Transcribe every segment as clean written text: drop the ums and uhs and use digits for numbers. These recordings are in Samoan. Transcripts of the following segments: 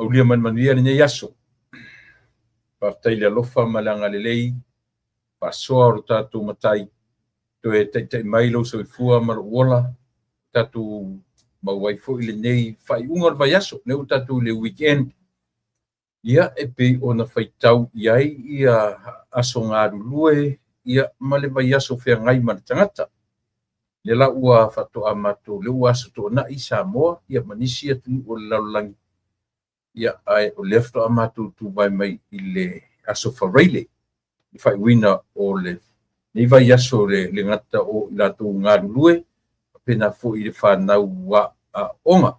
Aulia ma le manuia lenei aso. Faafetai i le alofa ma le agalelei faasoa o lo tatou Matai, toe taitai mai lou soifua ma lou ola, tatou maua ai foi lenei faaiuga o le vaiaso, lea ua tatou i le weekend. Ia, e pei ona faitau i ai ia aso galulue ia ma le vaiaso feagai ma le tagata. Lea la ua faatoa matou, lea ua aso Toonai Samoa ia ma nisi atunuu o le lalolagi, ia ae o lea faatoa matou tuvae mai i le aso Faraile, le faaiuina o lenei vaiaso le gata o i latou galulue, faapena foi i le fanau aoga.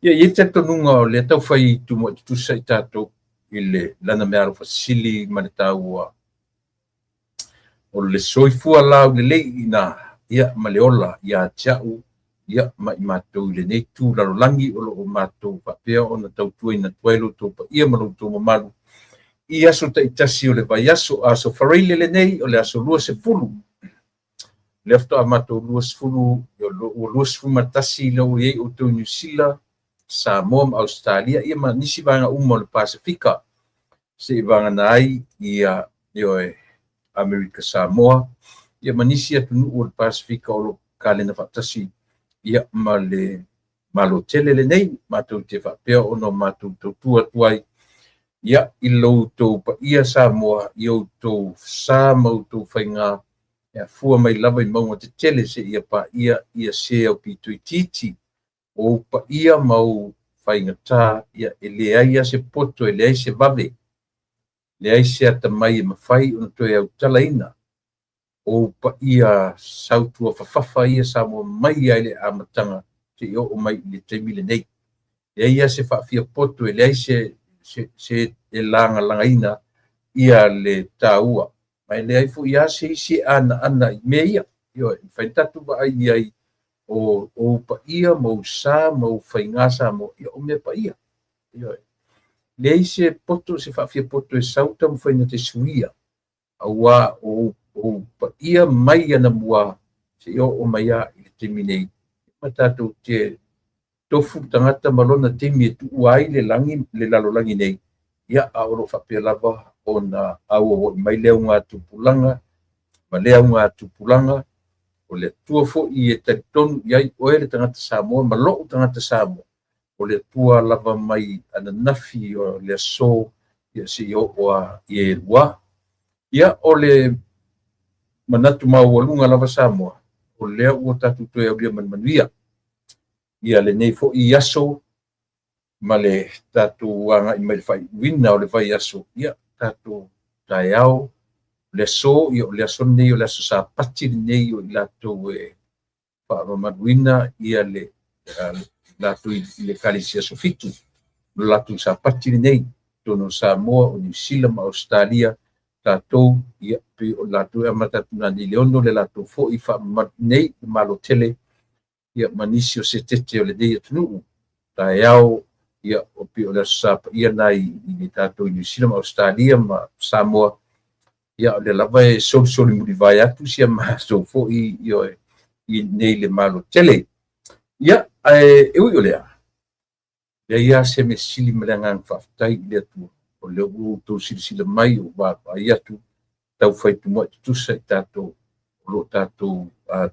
Ia, e i ai le talitonuga o lea taufai tumuai tutusa i tatou i le lana meaalofa sili ma le taua o le soifua laulelei i ina ia ma le ola ia te au ia ma i matou i lenei itu lalolagi o lo o matou faapea ona tautuaina atu ai lo outou paia ma lo outou mamalu i aso taitasi o le vaiaso. Aso Faraile lenei o le aso 20, lea faatoa matou 20, ua 21 lea ua i ai outou i Niu Sila, Samoa ma Ausetalia, ia ma nisi vaega uma o le Pasefika, seia vagana ai ia, ioe, Amerika Samoa, ia ma nisi atunuu o le Pasefika o lo o kalena faatasi ia ma le Malo tele lenei, matou te faapea ona matou tautua atu ai ia i lo outou paia Samoa, i outou sa ma outou faiga, e afua mai lava i mauga tetele seia paia ia se aupito itiiti, o ou paia ma ou faigata, ia e leai lava se poto, e leai se vave, leai se atamai e mafai ona toe autalaina o ou paia sautuafafafa ia Samoa mai ai le amataga seia oo mai i le taimi lenei. Leai lava se faafiapoto, e leai se e lagalagaina ia le taua, ma e leai foi lava se isi e anaana i mea ia. Ioe, e mafai ona tatou vaai i ai o ou paia ma ou sa ma ou faiga Samoa, ia o mea paia. Ioe, leai se poto, se faafiapoto e sau taumafai na te suia, aua o ou paia mai anamua seia oo mai lava i le taimi nei, ma tatou te tofu le tagata ma lona taimi e tuua ai le lagi, le lalolagi nei, ia a o lo o faapea lava ona auauai mai le augatupulaga ma le augatupulaga. O le Atua foi e talitonu i ai oe le tagata Samoa ma lou tagata Samoa, o le Atua lava mai ananafi o le aso ia seia oo lava i elua. Ia, o le manatu maualuga lava Samoa, o lea ua tatou toe aulia ma le manuia ia lenei foi aso ma le tatou agai mai le faaiuina o le vaiaso, ia tatou taeao le aso, ia o le aso lenei o le aso Sapati lenei o i latou e faamamaluina ia le latou i le Ekalesia Aso Fitu, o le latou Sapati lenei, totonu o Samoa, o Niu Sila ma Ausetalia, tatou, ia, pei o latou e amata atu nanei i le 6 le latou foi faamamalu nei, le Malo tele, ia ma nisi o se tete o lenei atunuu. Taeao, ia, o pei o le aso Sapaia na i le tatou i Niu Sila ma Ausetalia ma Samoa, ia o lea lava e solisoli mulivae atu si a matou foi, ioe, i nei le Malo tele. Ia, ae e ui o lea, leai lava se mea sili ma le agaga faafetai i le Atua, o lea ua outou silasila mai, o vaavaai atu, taufai tumuai tutusa i tatou, o lo o tatou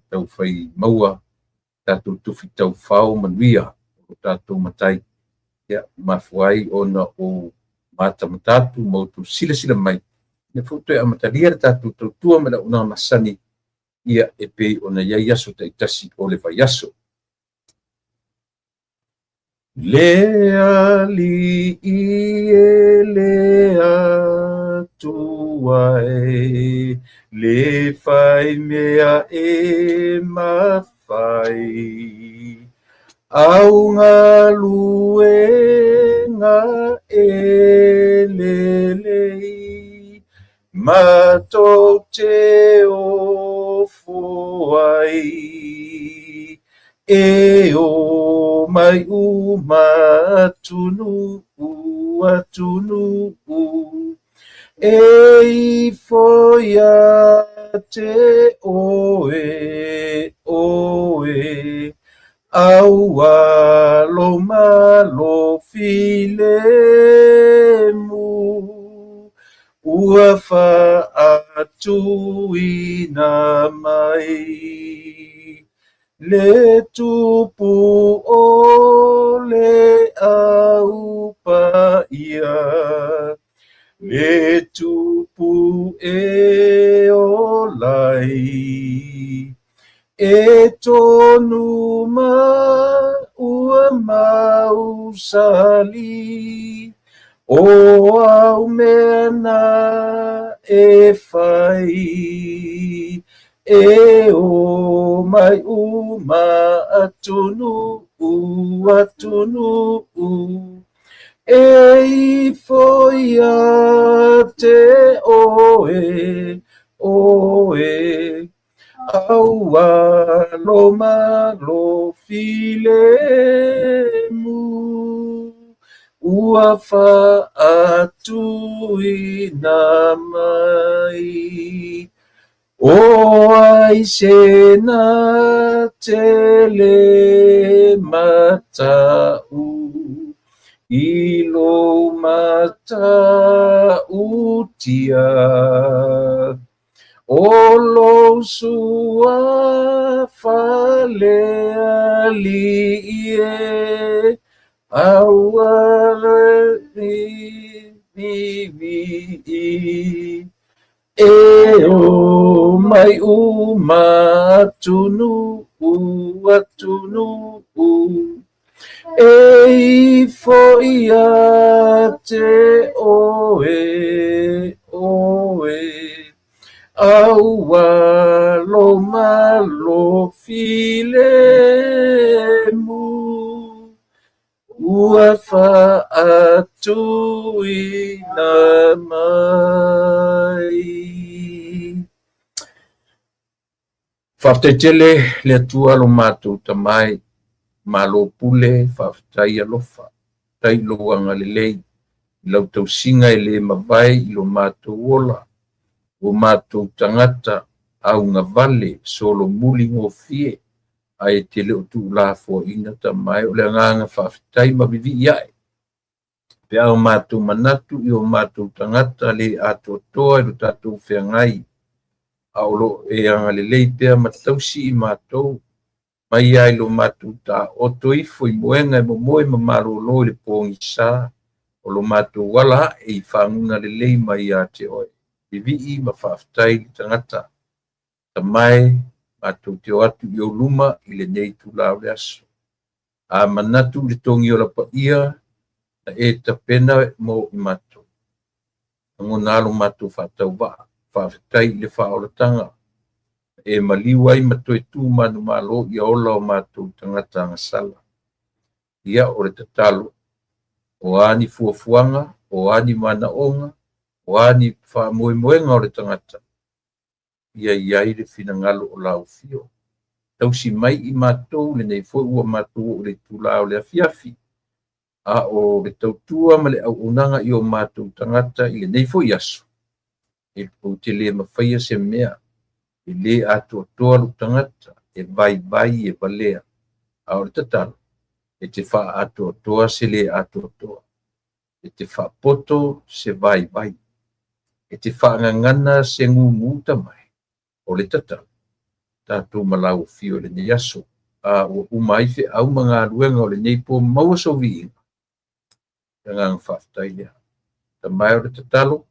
taufai maua, tatou tufi taufao manuia, o tatou matai, ia, mafua ai ona o matamata atu ma outou silasila mai, ia foi toe amatalia le tatou tautua ma le auaunaga masani, ia e pei ona i ai aso taitasi o le vaiaso. Le Alii e le Atua e, le fai mea e mafai, au galuega e lelei, matou te ofo ai. E o mai uma atunuu, atunuu, e ifo ia te oe, oe. Aua lo malo filemu, ua faatuina mai. Le tupu o le au paia, le tupu e ola ai, e tonu ma ua mausali, o au mea na e fai, e o mai uma atunuu, atunuu, e ifo ia te oe, oe, aua lo malo filemu, ua faatuina mai. O ai se na te le mata'u i lou mata'utia, o lou suafa le Alii e, aua le e o mai uma atunuu, atunuu, e ifo ia te oe, oe, aua lo malo filemu, ua faatuina mai. Faafetai tele le Atua lo matou Tama e, malo pule, faafetai alofa, faafetai i lou agalelei, i lau tausiga e le mavae i lo matou ola, o matou tagata augavale solomuli gofie, ae te le o tuulafoaiina Tama e, o le agaga faafetai ma vivii ae. Pe a o matou manatu i o matou tagata le atoatoa i lo tatou feagai, a o lo e agalelei pea ma tausi i matou, mai ai lo matou taoto ifo i moega e momoe ma malolo i le pogisa, o lo matou ala ae i faguga lelei mai ia te oe. Vivii ma faafetai i le tagata. Tama e, matou te o atu i ou luma i lenei itula o le aso. A manatu i le togiola paia, na e tapena mo i matou. Lagona lo matou faatauvaa, faafetai i le faaolataga, e maliu ai ma toe tu manumalo ia ola o matou tagata agasala. Ia o le tatalo, o a ni fuafuaga, o a ni manaoga, o a ni faamoemoega o le tagata, ia i ai le finagalo o lau afio. Tausi mai i matou lenei foi ua matou oo i le itula o le afiafi, a o le tautua ma le auaunaga i o matou tagata i lenei foi aso, e ou te le mafaia se mea, e le atoatoa lou tagata, e vaivai e valea, a o le tatalo, e te faaatoatoa se le atoatoa, e te faapoto se vaivai, e te faagagana se gugu Tama e, o le tatalo, tatou ma lau afio i lenei aso, a ua uma ai feau ma galuega o lenei po, maua sou viiga. Le agaga faafetai lea. Tama e o le tatalo,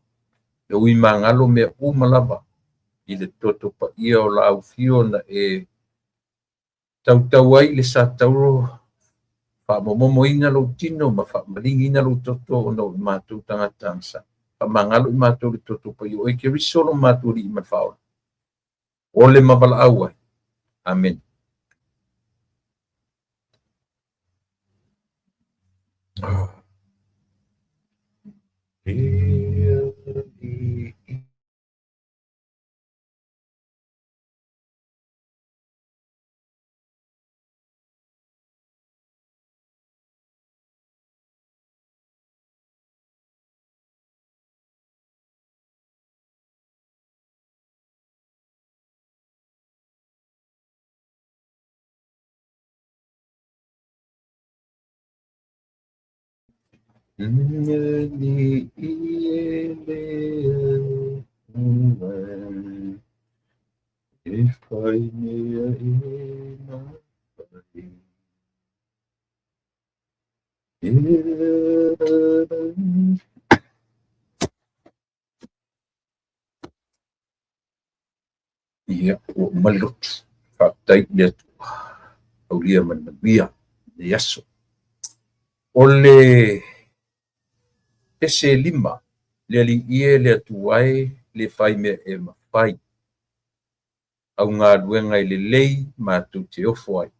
le ui magalo mea uma lava i le toto paia o lau afio na e tautau ai le sa tauro, faamomomoina lou tino ma faamaligi lou toto ona o i matou tagata agasala. Faamagalo i matou le toto paia o oe Keriso lo matou Alii ma le Faaola. O le mavalaau ai. Amen. Le Alii. Le Alii e le Atua e, e fai mea e mafai. Ia, ua uma le lotu. Faafetai i le Atua, aulia ma le manuia lenei aso. O le pese 5, le Alii e, le Atua e, le fai mea e mafai. Au galuega e lelei matou te ofo ai.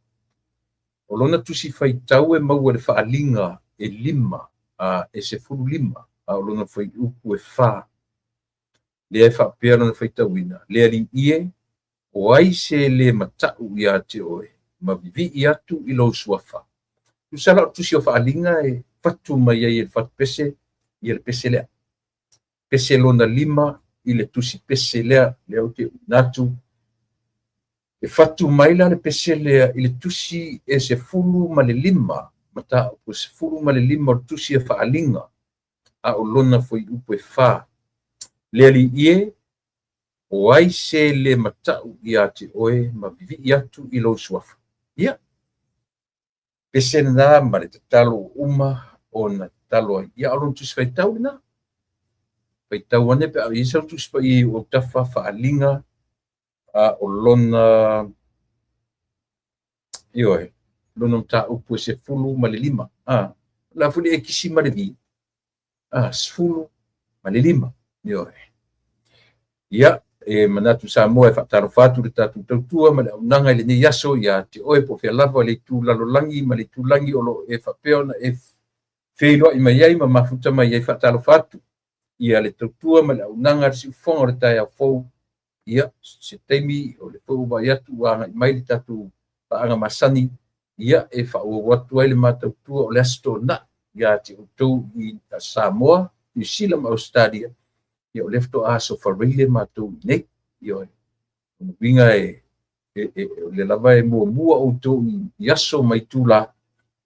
O lona tusi faitau e maua i le Faaaliga e 5, e 15, a o lona fuaiupu e 4. Lea e faapea lona faitauina, Le Alii e, o ai se le mata'u ia te oe ma vivii atu i lou suafa. Tusa la o le tusi o Faaaliga e fatu mai ai e le fatu pese ia le pese lea. Pese lona 5 i le tusi pese lea, lea ou te uina atu. E fatu mai la le pese lea i le tusi e 15, mataupu e 15 o le tusi a Faaaliga, a o lona fuaiupu e 4. Le Alii e, o ai se le mata'u ia te oe ma vivii atu i lou suafa. Ia, pese lena ma le tatalo ua uma ona tatalo ai. Ia, a o lona tusi faitau lena. Faitau ane pe a i ai sau tusi paia i ou autafa Faaaliga, a o lona, ioe, lona mataupu e 15. O le a foi le ekisi ma le vi? 15. Ioe. Ia, e manatu Samoa e faatalofa atu le tatou tautua ma le auaunaga i lenei aso ia te oe po o fea lava le itu lalolagi ma le itulagi o lo o e faapea ona e feiloai mai ai ma mafuta mai ai. Faatalofa atu ia le tautua ma le auaunaga le siufofoga o le taeao fou. Ia, se taimi o le foi ua vaai atu ua agai mai le tatou paaga masani, ia e faaauau atu ai le matautua o le Aso Toonai ia te outou i Samoa, Niu Sila ma Ausetalia. Ia o lea faatoa aso Faraile matou i nei. Ia, o le uiga e o lea lava e muamua outou i aso ma itula,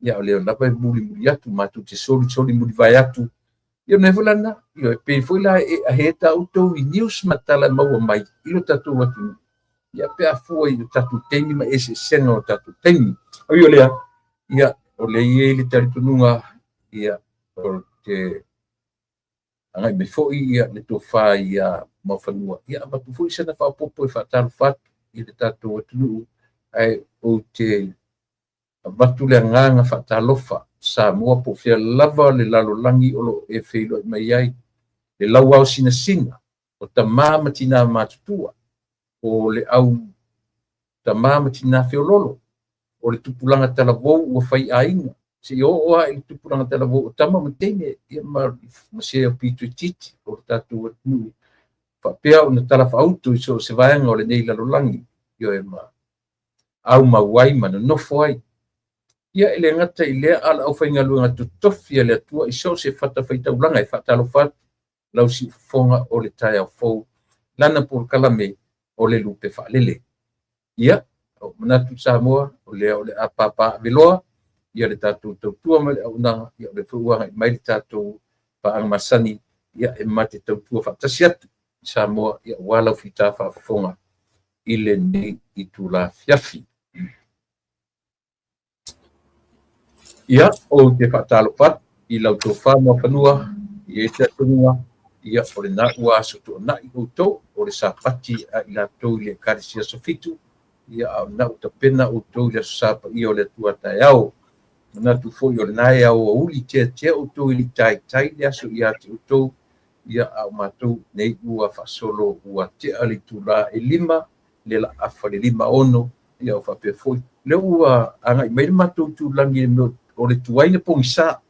ia o lea lava e mulimuli atu, matou te solisoli mulivae atu. Ia o le mea foi la lena, ia e pei foi la e ahe ta outou i news ma tala e maua mai i lo tatou atunuu, ia pe a fua i o tatou taimi ma eseesega o tatou taimi. Oi o lea, ia o lea e i ai le talitonuga, ia o te agai mai foi ia le tofa ia Muafanua, ia avatu foi sana faaopoopo e faatalofa atu i le tatou atunuu, ae ou te avatu le agaga faatalofa Samoa po o fea lava le lalolagi o lo o e feiloai mai ai, le lauao sinasina o tamā ma tinā matutua, o le au tamā ma tinā feololo, o le tupulaga talavou ua fai aiga, seia oo lava i le tupulaga talavou o tama ma teine, ia ma se o pito itiiti o le tatou atunuu, faapea ona talafaauto i so o se vaega o lenei lalolagi, ioe ma aumau ai ma nonofo ai. Ia e le gata i lea, a o le aufaigaluega totofi a le Atua i so o se fatafaitaulaga e faatalofa atu lau siufofoga o le taeao fou, lana polokalame o le lupe faalele. Ia, o manatu Samoa, o lea o le a papaaveloa ia le tatou tautua ma le auaunaga, ia o lea foi ua agai mai le tatou paaga masani, ia e mate tautua faatasi atu i Samoa, ia aua lau fita faafofoga i lenei itula afiafi. Ia, ou te faatalofa atu i lau tofa Muafanua, i ai le talitonuga, ia o lena ua aso toonai outou, o le Sapati a i latou i le Ekalesia Aso Fitu, ia a o lena ua tapena outou i le Aso Sa paia o le Atua taeao. Manatu foi o lena e aoauli teatea outou i le taitai le aso ia te outou, ia a o matou nei ua faasolo ua tea le itula e 5, le laafa le 56, ia o faapea foi. Lea ua agai mai le matou itulagi i le mea o le tuai na pogisa.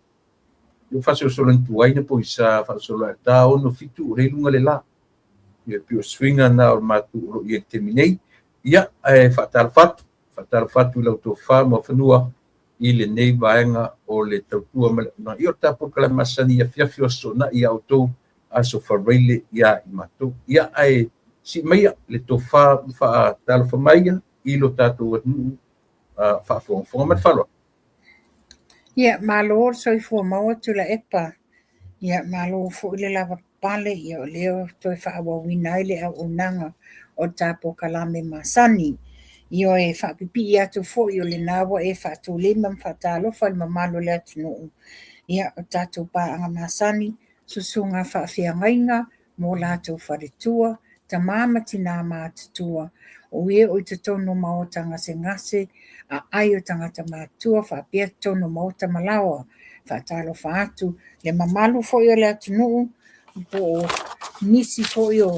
Ua faasolosolo ina tuai na pogisa, faasolo ae ta 6, 7 o lea i luga le la. Ia pei o suiga na o le matou o lo o i ai i le taimi nei. Ia, ae faatalofa atu, faatalofa atu i lau tofa Muafanua i lenei vaega o le tautua ma le auaunaga. Ia o le tatou polokalame masani i afiafi o Aso Toonai ia outou, Aso Faraile ia i matou. Ia, ae sii maia le tofa ma faatalofa mai i lo tatou atunuu faafogafoga. Ma le faaaloalo. Ia, malo le soifua maua Tuilaepa. Ia, malo foi le lavapapale, ia o lea ua toe faaauauina ai le auaunaga o le ta polokalame masani. Ioe, e faapipii atu foi o lena ua e faatulima ma faatalofa i le mamalu o le atunuu, ia o tatou paaga masani, susuga faafeagaiga ma o latou faletua, tama ma tina matutua, o e o i totonu o maota gasegase, aai o tagata matutua faapea totonu o maota ma laoa. Faatalofa atu le mamalu foi o le atunuu po o nisi foi o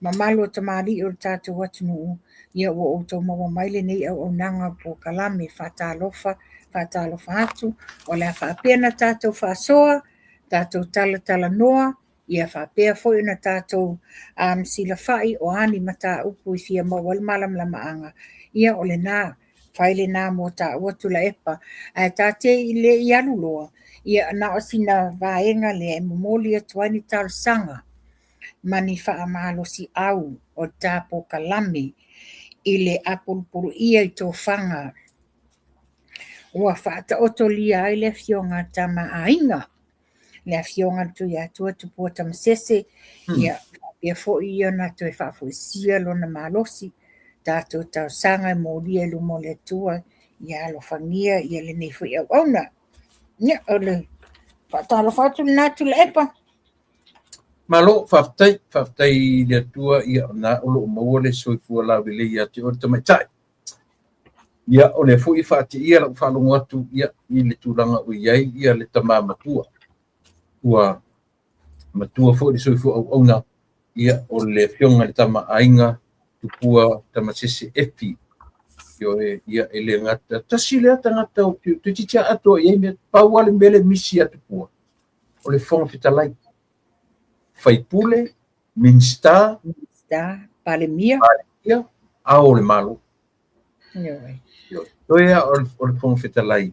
mamalu o tamalii o le tatou atunuu, ia ua outou maua mai lenei auaunaga polokalame. Faatalofa, faatalofa atu. O le a faapea ona tatou faasoa, tatou talatalanoa, ia faapea foi ona tatou silafai o a ni mataupu e fia maua ai le malamalamaaga, ia o lena, fai lena mo taua Tuilaepa. Ae ta te le i alu loa, ia na o sina vaega lea e momoli atu ai ni talosaga ma ni faamalosiau o le ta polokalame i le apulupuluia i tofaga ua faataotolia ai le Afioga a Tama a Aiga, le Afioga a le Tuiatua Tupua Tamasese, ia faapea foi ona toe faafoisia lona malosi, tatou talosaga e molia i luma o le Atua, ia alofagia ia lenei foi auauna. Ia, o le faatalofa atu lena Tuilaepa. Malo, faafetai, faafetai i le Atua, ia na o lo o maua le soifua laulelei ia te oe le tamaitai. Ia, o lea foi e faateia lau faalogo atu ia, i le tulaga o i ai ia le tama matua. Ua matua foi le soifua auauna, ia, o le afioga i le Tama a Aiga, Tupua Tamasese Efi. Ioe, ia, e le gata, tasi lea tagata o toeitiiti lava atoa i ai mea, pau lava le mea lea e misi ia Tupua, o le Fofoga Fetalai, faipule, Minisita, Minisita, Palemia, Palemia, Ao o le Malo. Ioe. Ioe. Toe lava o le Fofoga Fetalai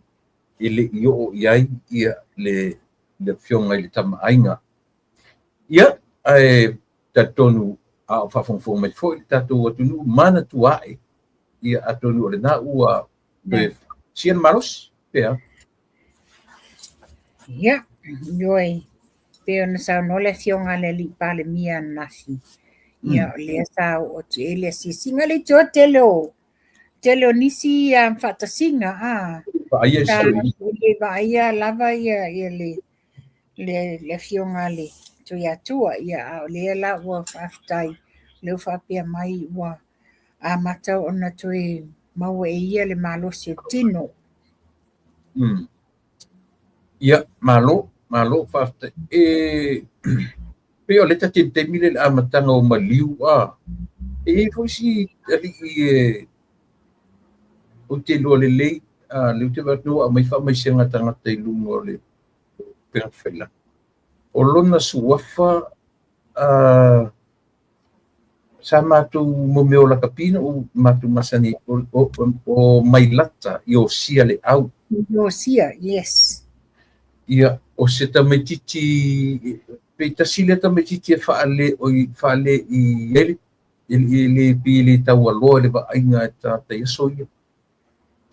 e le i oo i ai ia le afioga i le Tama a Aiga. Ia, ae talitonu a o faafogafoga mai foi le tatou atunuu manatua ae, ia atonu o lena ua toe sia le malosi, pe a? Ia, ioe, pei ona saunoa le afioga a le alii Palemia ananafi, ia o lea sa oo atu i ai le asiasiga. Le itoa tele o tele o nisi faatasiga a Vaaia sa si toeaina. le vaaia lava ia ia le le le afioga a le Tuiatua, ia a o lea la ua faafetai, lea ua faapea mai ua amata ona toe maua e ia le malosi o le tino. Ia, malo, malo, faafetai. E pei o lea ta te i le taimi lea i le amataga o maliu, a e i ai foi si alii e ou te iloa lelei, a lea ou te vaai atu ua aumai faamaisega a tagata i luga o le upega tafailagi. O lona suafa a sa matou mo mea o lakapi na ou matou masani o Mailata Iosia Leau. Iosia, yes. Ia, o se tamaitiiti, pe tasi lea tamaitiiti e faale, oi, faale i ai le, e le pei e le taualoa i le vaaiga e tagata i aso ia.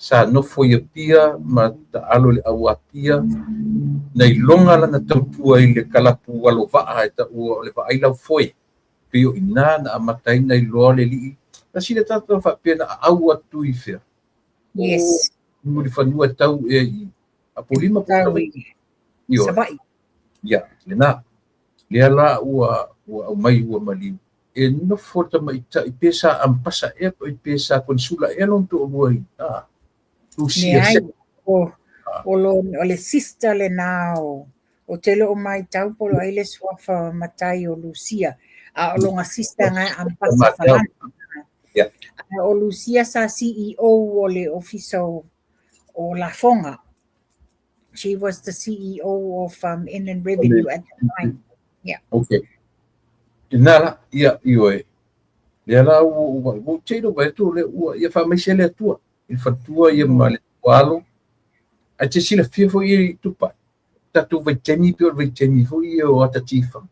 Sa nofo i Apia ma taalo i le au Apia, na iloga lana tautua i le kalapu alovaa e taua o le vaai laufoe. Pei o i ina na amata ai ona iloa le alii. Tasi lea tagata faapea na aau atu i fea? Yes. O Mulifanua e tau ea i Apolima po o Tau Savaii. i Ioe. Savaii. Ia, lena. Lea la ua aumai ua maliu. E nofo le tamaitai pe sa ampasa ea pe sa konsula ea lona toalua i Rusia. Leai, o, o, lo, o le sister lena o, ou te le o maitau po o ai le suafa matai o Lucia, a o lona sister na e ampasa Falani. Yeah. A o Lucia sa CEO o le ofisa o, o Lafoga. She was the CEO of Inland Revenue at the time. Yeah. Okay. Ina la, ia, ioe. Lea la ua ua ua te ilo vai atu le ua ia faamaise le Atua. I le faletua ia ma le alo. Ae te silafia foi i Tupai. Tatou vaitaimi pei o le vaitaimi foi ia o ata tifaga.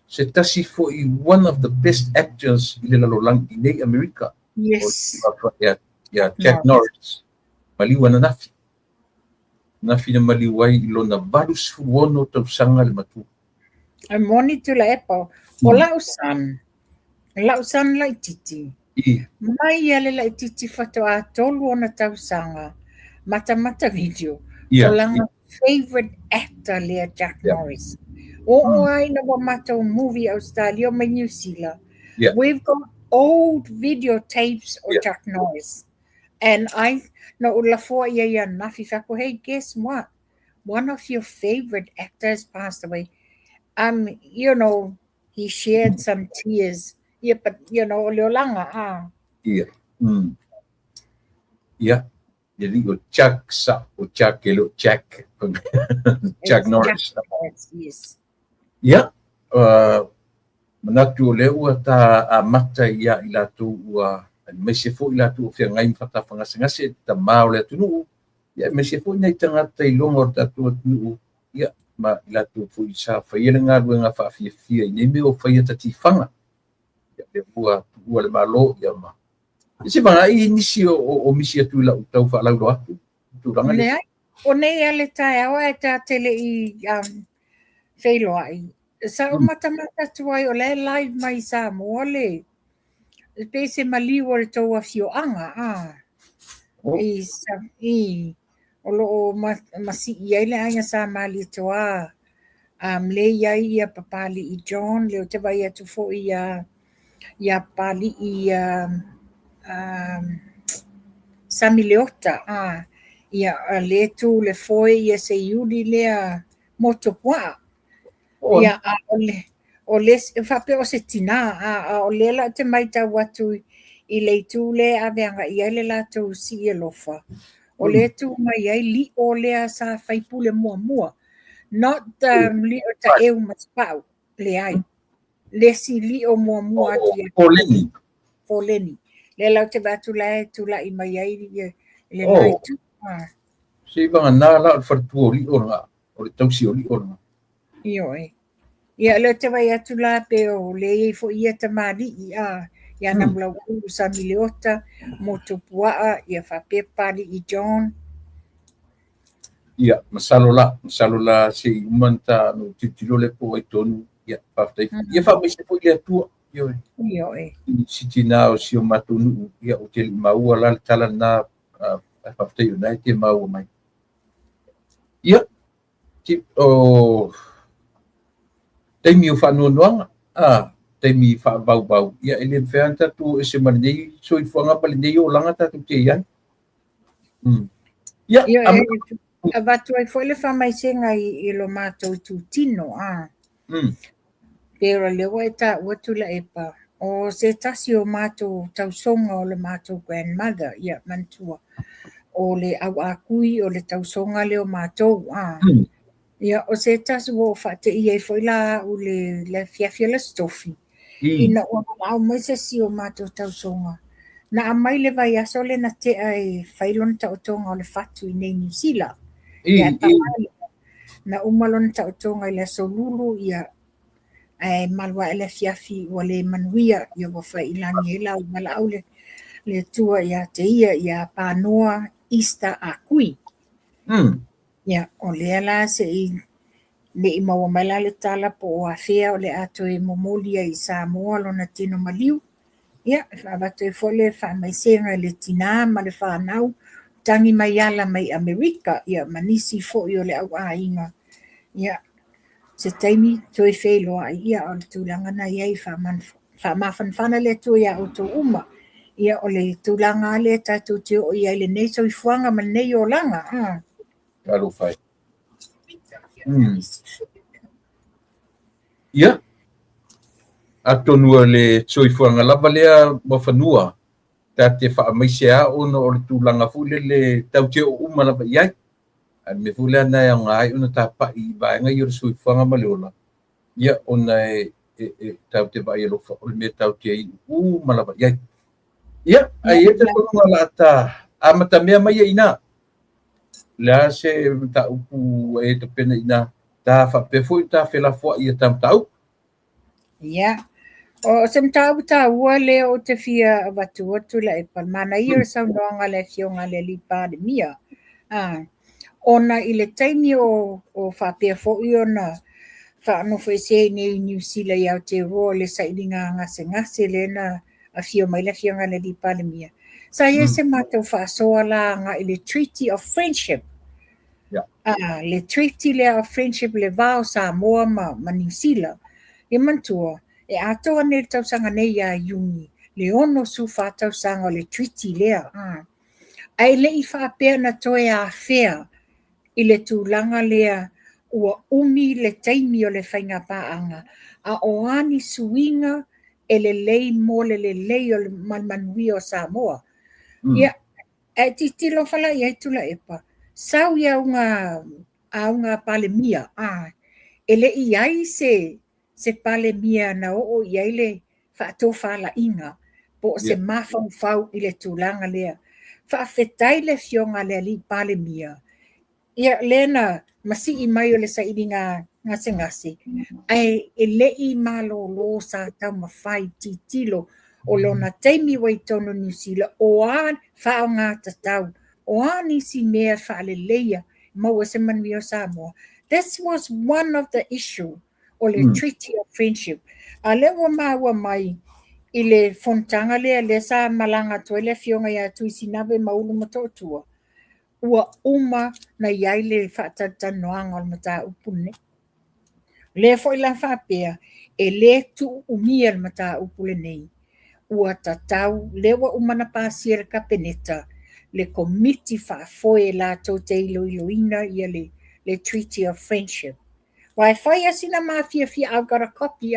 Se tasi foi one of the best actors i le lalolagi i nei Amerika. Yes. O ia, ia Jack Norris. Maliu ananafi. Nafi na maliu ai i lona 86 tausaga le matua. E moni Tuilaepa, o la'u son, la'u son laitiiti, mai ia le laitiiti faatoa 3 ona tausaga, matamata video, o lana favourite actor lea Chuck Norris. Oo lava ina ua matou move i Ausetalia mai Niu Sila, we've got old video tapes o Chuck Norris. And I, na ou lafoa i ai ia Nafi, fai atu, hey, guess what? One of your favorite actors passed away. He shared some tears. Yeah, but, o le olaga, ah. Ia. Ia. Le alii o Chuck sa, o Chuck e le o Jack. Chuck Norris. Chuck Norris, yes. Ia, manatu o lea ua ta amata ia i latou ua aemaise foi i latou o feagai ma faatafagasegase, tama o le atunuu, ia aemaise foi nai tagata i luga o le tatou atunuu, ia ma i latou foi sa faia le galuega faafiafia i nei mea o faia tatifaga. Ia lea ua tuua le Malo, ia ma se vaai nisi o misi atu i lau tau faalauiloa atu tulaga lea. Leai, o nei lava le taeao ae ta te le i feiloai. Sa ou matamata atu ai o la e live mai i Samoa le pei se maliu o le tou afioaga a i o lo o masii ai le aiga Sa Malietoa lea e i ai ia Papali'i John, lea ou te vaai atu foi ia Papali'i Sami Leota, ia lea e tu le foe ia Seiuli lea Motuopuaa. Ia, a o le, o le, faapea o se tinā, a o lea la ou te matau atu i le itu lea e ave agai i ai le latou sii alofa, o lea e tu mai ai Lio lea sa faipule muamua, not Lio Taeu ma Tapaau, leai. Le isi Lio muamua atu ia. Foleni. Foleni. Lea la ou te vaai atu la e tulai mai ai le la itu. Se i vagana la o le faletua o Lio lena, o le tausi o Lio lena. Ioe. Ia, lea ou te vaai atu la pe o lea e i ai foi ia tamalii a ia Namulauulu Sami Leota, Motuopuaa, ia faapea Papali'i John. Ia, masalo la, masalo la se i uma ona ta ona ou tilotilo lea po o ai tonu. Ia, faafetai. Ia faamaise foi le Atua. Ioe. Ioe. I si tinā o si o matou nuu, ia ou te le i maua la le tala lena, ae faafetai o lena e te maua mai. Ia, o taimi o faanoanoaga, a, taimi faavauvau, ia e le mafai lava ona tatou o ese ma lenei soifuaga ma lenei olaga tatou te i ai. Ia, Ia, e avatu ai foi le faamaisega i lo matou itutino, a. Pei o lea ua e taua Tuilaepa, o se tasi o matou tausoga o le matou grandmother, ia manatua, o le auakui o le tausoga lea o matou, a. Ia, o se tasi ua ou faateia ai foi la au i le afiafi o le Aso Tofi, ina ua valaau mai se isi o matou tausoga, na aumai le vaiaso lea na tea e fai lona taotoga o le fatu i nei Niu Sila. Ia, ae paga lea, na uma lona taotoga i le Aso Lulu, ia, ae malu ae le afiafi ua le manuia, ia ua fai i lagi ai la ua valaau le Atua ia te ia, ia Panoa Easter Akui. Ia, o lea la se i ne i maua mai la le tala po o afea o le a toe momoli ai i Samoa lona tino maliu. Ia, e avatu ai foi le faamaisega i le tinā ma le fanau, tagi mai ala mai Amerika, ia ma nisi foi o le au aiga. Ia, se taimi toe feiloai, ia o le tulaga na i ai, faamafanafana le Atua ia outou uma. Ia, o le tulaga lava lea tatou te oo i ai i lenei soifuaga ma lenei olaga. Talofa e. Ia, atonu o le soifuaga lava lea Muafanua, ta te faamaise lava ona o le tulaga foi lele tatou te oo uma lava i ai. Ae o le mea foi lea na e aoga ai ona tapai i vaega ia o le soifuaga ma le ola, ia ona e tatou te vaai alofa o le mea tatou te iu uma lava i ai. Ia, ae i ai le talitonuga o le a ta amatamea mai ai i ina. O le a se mataupu ua e tapena i ina, ta faapea foi ona ta felafoai i ta mataupu. Ia, o se mataupu taua lea ou te fia avatua Tuilaepa, le manaia o le saunoaga a le Afioga i le Alii Palemia. Ona i le taimi o faapea foi ona faanofoesea i inei i Niu Sila i Aotearoa i le sailiga gasegase lea na afio mai le Afioga i le Alii Palemia, sa i ai se matou faasoa la agai i le Treaty of Friendship. Le Treaty lea of Friendship le va o Samoa ma Niu Sila. Ia manatua, e atoa nei le tausaga nei ia Iuni le 64 tausaga o le Treaty lea. Ae le i faapea na toe afea i le tulaga lea ua umi le taimi o le faigapaaga, a o a ni suiga e lelei mo le lelei o le ma le manuia o Samoa. Ia, ae tilotilo fala i ai Tuilaepa, sau i auga Palemia, e le i ai se Palemia na oo i ai le faatofalaiga po o se mafaufau i le tulaga lea. Faafetai le Afioga i le Alii Palemia, ia lea na masii mai o le sailiga gasegase, ae e le i malolo sa taumafai tilotilo o lona taimi ua i totonu o Niu Sila, o a faaaogatatau, o a nisi mea faaleleia maua se manuia o Samoa. This was one of the issue o le Treaty of Friendship. A lea ua maua mai i le fonotaga lea, lea sa malaga atu ai le Afioga ia Tuisinave ma Ulumotootua, ua uma na i ai le faatalatalanoaga o le mataupu lenei. O lea foi la faapea, e le tuuumia le mataupu lenei. Ua tatau, lea ua uma na pasia e le Kapeneta, le komiti faafoe latou te iloiloina ia le Treaty of Friendship. Aua e fai lava sina mafiafia, I've got a copy,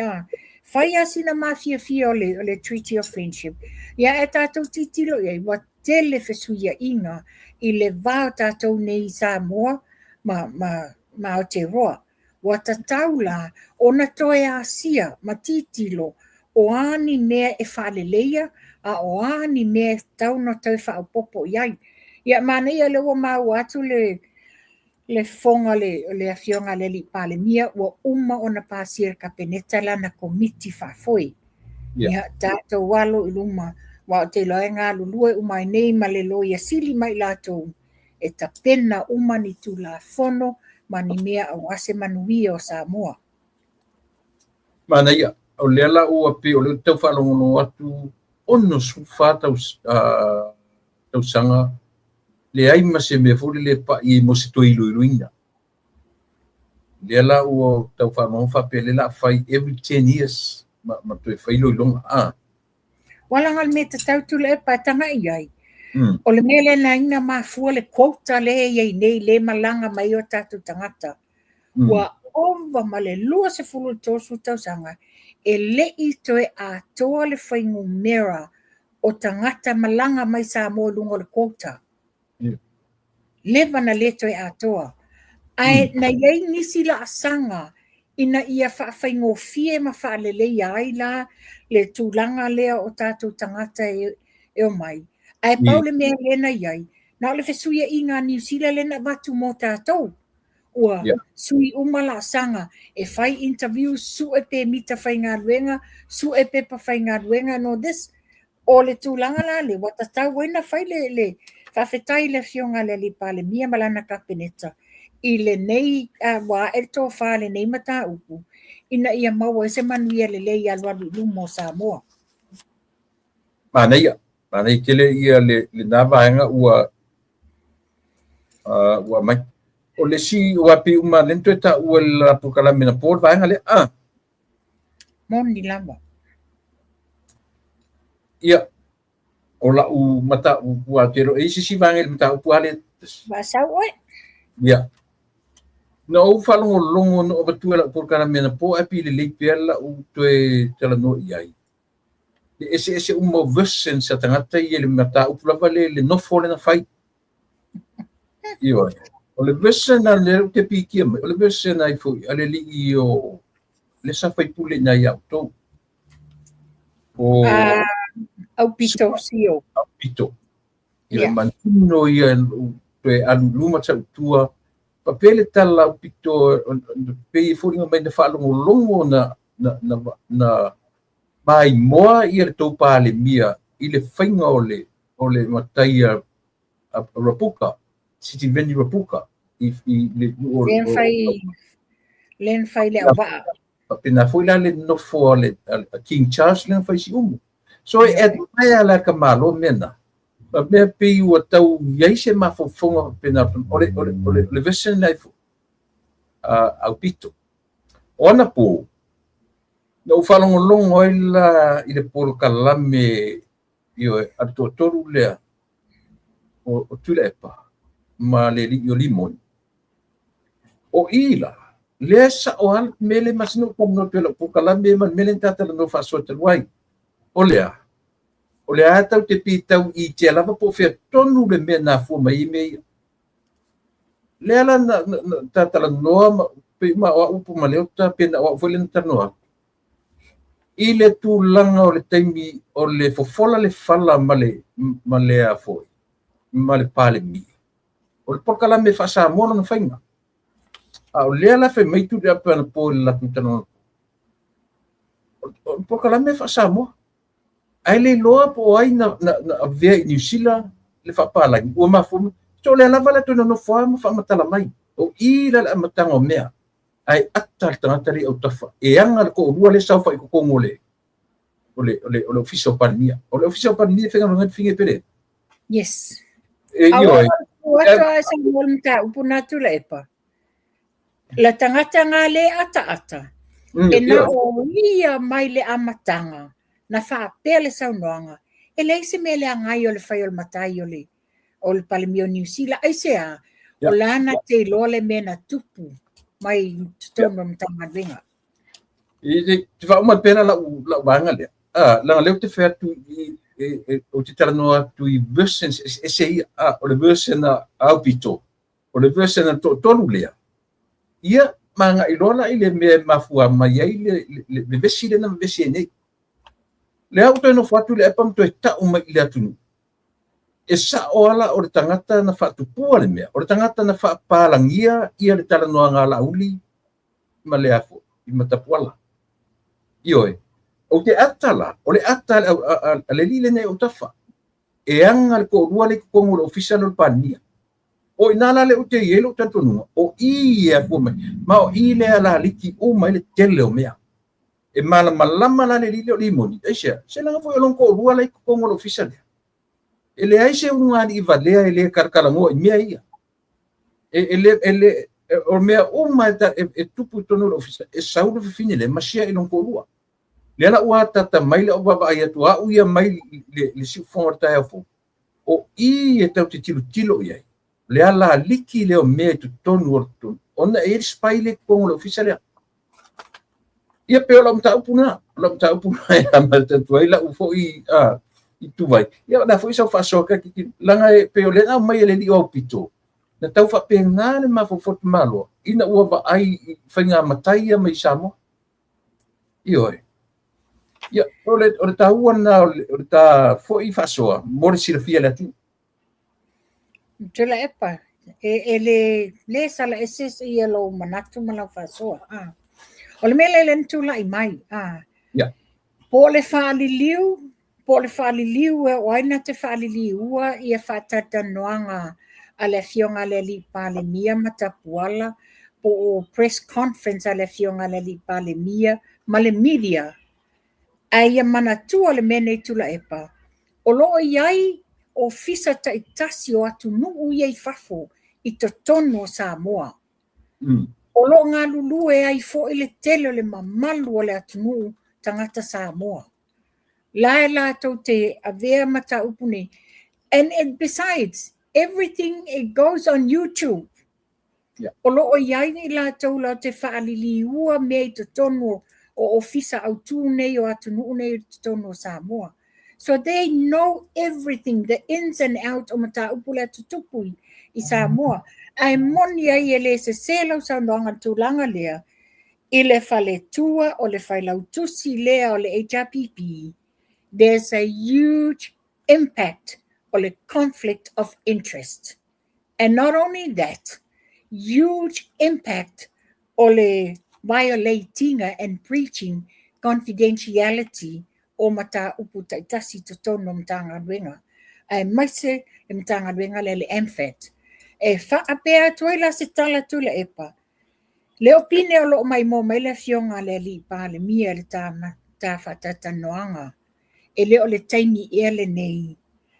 fai lava sina mafiafia o le Treaty of Friendship. Ia ae tatou tilotilo i ai, ua tele fesuiaiga i le va o tatou nei i Samoa ma Aotearoa. Ua tatau la ona toe asia ma tilotilo o a ni mea e faaleleia, a o a ni mea e tatau ona toe faaopoopo i ai. Ia manaia lea ua maua atu le fofoga o le Afioga i le Alii Palemia, ua uma ona pasia e le Kapeneta lana komiti faafoe. Ia tatou alo i luma, aua ou te iloa e galulue uma ai nei ma le Loia Sili ma i latou e tapena uma ni Tulafono ma ni mea aua se manuia o Samoa. Manaia, o lea la ua pei o lea ou te tau faalogologo atu 64 tausaga, leai ma se mea foi lele e pai ai mo se toe iloiloina. Lea la ua tau faalogologo faapea lea o le a fai every 10 years ma toe fai iloiloga. Ua leaga o le mea tatau Tuilaepa e tagai i ai. O le mea lea na ala ai ona mafua le quota lea e i ai nei lea e malaga mai o tatou tagata. Ua ova ma le 20 i le 30 tausaga e le i toe atoa le fuainumera o tagata malaga mai Samoa i luga o le quota. Leva na le toe atoa. Ae na i ai nisi laasaga ina ia faafaigofie ma faaleleia ai la le tulaga lea o tatou tagata e omai. Ae pau le mea lea na i ai, na o le fesuiaiga a Niu Sila lea na avatu mo tatou. Ua sui uma laasaga e fai interview, sue pemita faigaluega, sue pepa faigaluega and all this. O le tulaga la lea, ua tatau ai ona fai le faafetai i le Afioga i le Alii Palemia ma lana Kapeneta i lenei, ua ae le tofa i lenei mataupu, ina ia maua ai se manuia lelei i alualu i luma o Samoa. Manaia, manaia tele ia lena vaega ua aumai. O le isi, aua pei uma lea na toe taua i le polokalame anapo le vaega lea. Moni lava. Ia, o lau mataupu lava, ou te iloa e i ai se isi vaega i le mataupu lava lea. Faasau oe. Ia. Na ou faalogologo na ou avatua i lau polokalame anapo ae pei lelei pea lau toe talanoa i ai. Le eseese uma o versions a tagata ia i le mataupu lava lea i le nofo lea na fai. Ioe. O le version a lea ou te pikia mai, o le version ai foi a le alii o lea sa faipule i ina ia outou. O Aupito Sio. Aupito. Ia yeah. Manino ia toe alu i luma sau i tua. Faapea le tala Aupito, pei e foliga mai na faalogologo na maimoa ia le tou Palemia i le faiga o le matai a Rabuka, Sitiveni Rabuka. i le nuu o Lea na fai, lea na fai le auvaa. Faapena foi la le nofo a le a King Charles lea na fai i Siumu. So e admire la ka Malo mea na. Ma mea pei ua tau i ai se mafaufauga faapena o le version lena a Aupito. O anapo, na ou faalogologo ai la i le polokalame, ioe, a le toatolu lea o Tuilaepa ma le alii o Limoni. O i la, lea sa'o lava le mea lea masani ona ou talanoa atu ai i lau polokalame ma le mea lea na ta talanoa faasoa talu ai. O lea, o lea lava tatou te pitau i tia lava po o fea tonu le mea na afua mai ai mea ia. Lea la na ta talanoa ma pei ma o au upu ma Leota pe na o au foi lea na talanoa atu i le tulaga o le taimi o le fofola le fala ma le a foi ma le Palemia. O le polokalame faa-Samoa lona faiga. A o lea la fai mai Tuilaepa anapo i le latou talanoa. O le polokalame faa-Samoa. Ae le iloa po o ai na avea i Niu Sila le faapalagi ua mafua mai. So o lea lava la toe nonofo lava ma faamatala mai. O i la le amataga o mea. Ae ata le tagata le i autafa. E aga le toalua lea saofai i totonu o le ofisa o Palemia. O le ofisa o Palemia e faigaluega ai le fine pele. Yes. E Aua ioe. atu a sa mo le mataupu na Tuilaepa. Le tagata nga le ataata, e na o ia mai le amataga na faapea le saunoaga, e leai se mea leaga ai o le fai o le matai o le Palemia o Niu Sila. Aisea? O la na te iloa le mea na tupu mai totonu o Matagaluega. I te faauma pea lau vaega lea. Ah, leaga lea ou te fai atu i ou te talanoa atu i versions eseese ia. Ah, o le version a Aupito, o le version a le toatolu lea. Ia, ma agai loa la i le mea e mafua mai ai le vevesi lea na vevesi ai nei. Lea ua toe nofo atu Tuilaepa ma toe tau mai i le atunuu. E sa'o ala o le tagata na faatupua le mea, o le tagata na faapalagia ia le talanoaga a Laauli ma le afo i Matapuala. Ioe, ou te ata la, o le ata a le alii lenei o autafa. E aga le toalua lea i totonu o le ofisa lea o le Palemia. O ina la le ou te i ai lou talitonuga, o i e afua mai, ma o i lea laliki uma ai le tele o mea. E malamalama la le alii lea o Limoni, aisea? Se leaga foi o lona toalua la i totonu o le ofisa lea. E leai se ulugalii valea e le talatalanoa i mea ia. E le, o mea uma e tupu i totonu o le ofisa, e sau le fafine lea ma share i lona toalua. Lea la ua ataata mai lau vaavaai atu au ia mai le siufofoga o le taeao fou. O i e tatou te tilotilo i ai, le alaliki lea o mea i totonu o le totonu, ona e i ai le spy lea i totonu o le ofisa lea. Ia pei o lau mataupu lena, o lau mataupu lena e amata atu ai lau foi ituvai. Ia o le a foi sau faasoa taititi, leaga e pei o lea na aumai e le alii o Aupito, na tau faapena le mafaufau tamaloa ina ua vaai i faiga matai ia mai Samoa. Ioe. Ia, o le taua lena o le ta foi faasoa mo le silafia e le atunuu. Tuilaepa, e le sala ese ia lou manatu ma lau faasoa. Ah. O le mea lea lea na tulai mai. Ah. Po o le faaliliu e o ai na te faaliliua ia faatalatalanoaga a le afioga a le alii Palemia ma Tapuala po o press conference a le afioga a le alii Palemia ma le media. Ae ia manatua le mea nei Tuilaepa, o lo o i ai ofisa taitasi o atunuu ia i fafo i totonu o Samoa. O lo o galulue ai foi le tele o le mamalu o le atunuu tagata Samoa. La e latou te avea mataupu nei. And besides, everything, it goes on YouTube. O lo o i ai i latou la te faaliliua mea i totonu o ofisa autū nei o atunuu nei i totonu o Samoa. So they know everything, the ins and out o mataupu lea tutupu i Samoa. Ae moni ai e le sese lau saunoaga i le tulaga lea, i le faletua o le failautusi lea o le HRPP, there's a huge impact o le conflict of interest. And not only that, huge impact o le violating and breaching confidentiality o mataupu taitasi totonu o Matagaluega, aemaise le Matagaluega lea le MFAT. E faapea atu ai la se tala Tuilaepa, le o pine o lo o maimoa mai le afioga a le Alii Palemia i le ta faatalatalanoaga, e le o le taimi ea lenei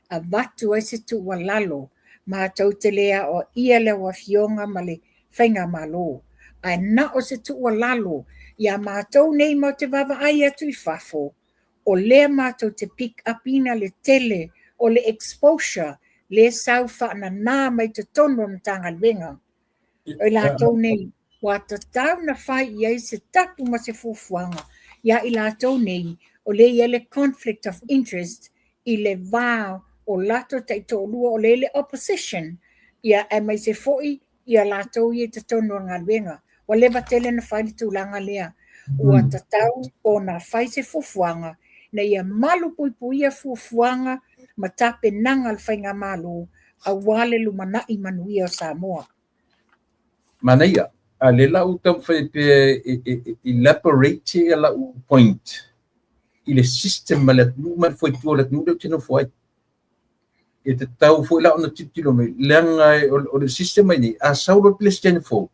avatu ai se tuualalo matou te le aoaia lau afioga ma le Faigamalo, ae na o se tuualalo ia matou nei matou te vaavaai atu i fafo, o lea matou te pick up ina le tele o le exposure lea sau faanana mai totonu o le Matagaluega. O i latou nei, ua tatau na fai i ai se tapu ma se fuafuaga ia i latou nei, o lea e i ai le conflict of interest i le va o latou taitoalua, o lea e i ai le opposition, ia aemaise foi ia latou ia i totonu o le galuega. Ua leva tele na fai le tulaga lea. Ua tatau ona fai se fuafuaga ina ia malu puipuia fuafuaga ma tapenaga a le Faigamalo aua le lumanai manuia o Samoa. Manaia, a lea la ua taumafai pea e elaborate ia lau point i le system a le atunuu ma le foitua o le atunuu lea ou te nofo ai. E tatau foi la ona tilotilo mai, leaga o le system ai nei, a sau loa le Peresetene fou,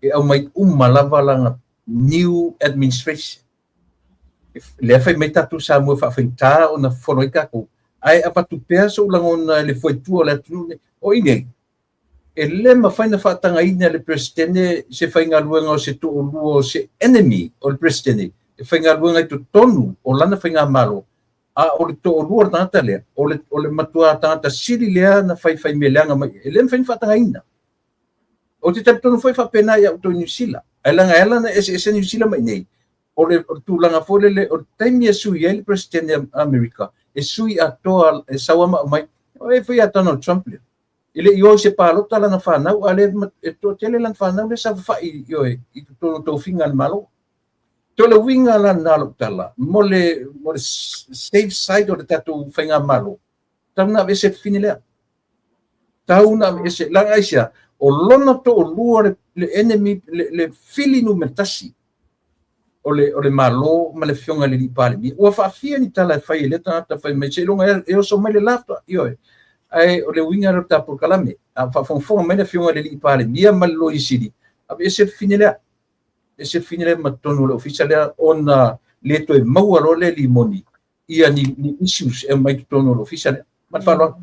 e aumai uma lava lana new administration. Lea fai mai tatou Samoa e faafaigata ona fono ai tatou, ae avatu pea sou lagona i le foitua o le atunuu lenei. O i nei, e le mafai ona faatagaina e le Peresetene se faigaluega o se toalua o se enemy o le Peresetene e faigaluega i totonu o lana faigamalo, a o le toalua o le tagata lea, o le matua tagata sili lea na faifai mea leaga mai, e le mafai ona faatagaina. Ou te talitonu foi faapena ia outou i Niu Sila. Ae leaga e ala ona eseese Niu Sila ma inei, o le tulaga foi lele, o le taimi e sui ai le Peresetene o Amerika, e sui atoa, e sau lava ma aumai. O e foi ia Donald Trump lea. E le i o i se palota lana fanau, a lea e toatele lana fanau lea e saofafai i totonu o tofiga a le Malo. O le uiga la lena o lau tala, mo le safe side o le tatou faigamalo, tau na aveese le fafine lea. Tau na aveese, leaga aisea, o lona toalua le enemy, le fili numera tasi o le Malo ma le afioga i le alii Palemia. Ua faafia ni tala e fai e lea tagata fai mai, seiloga e oso mai le la faatoa, ioe. Ae o le uiga lea o le ta polokalame, a faafogafoga mai le afioga i le alii Palemia ma le Loia Sili, aveese le fafine lea. Ese le fafine lea ma totonu o le ofisa lea, ona le toe maua loa lea limoni ia ni issues e aumai totonu o le ofisa lea. Ma le faaaloalo.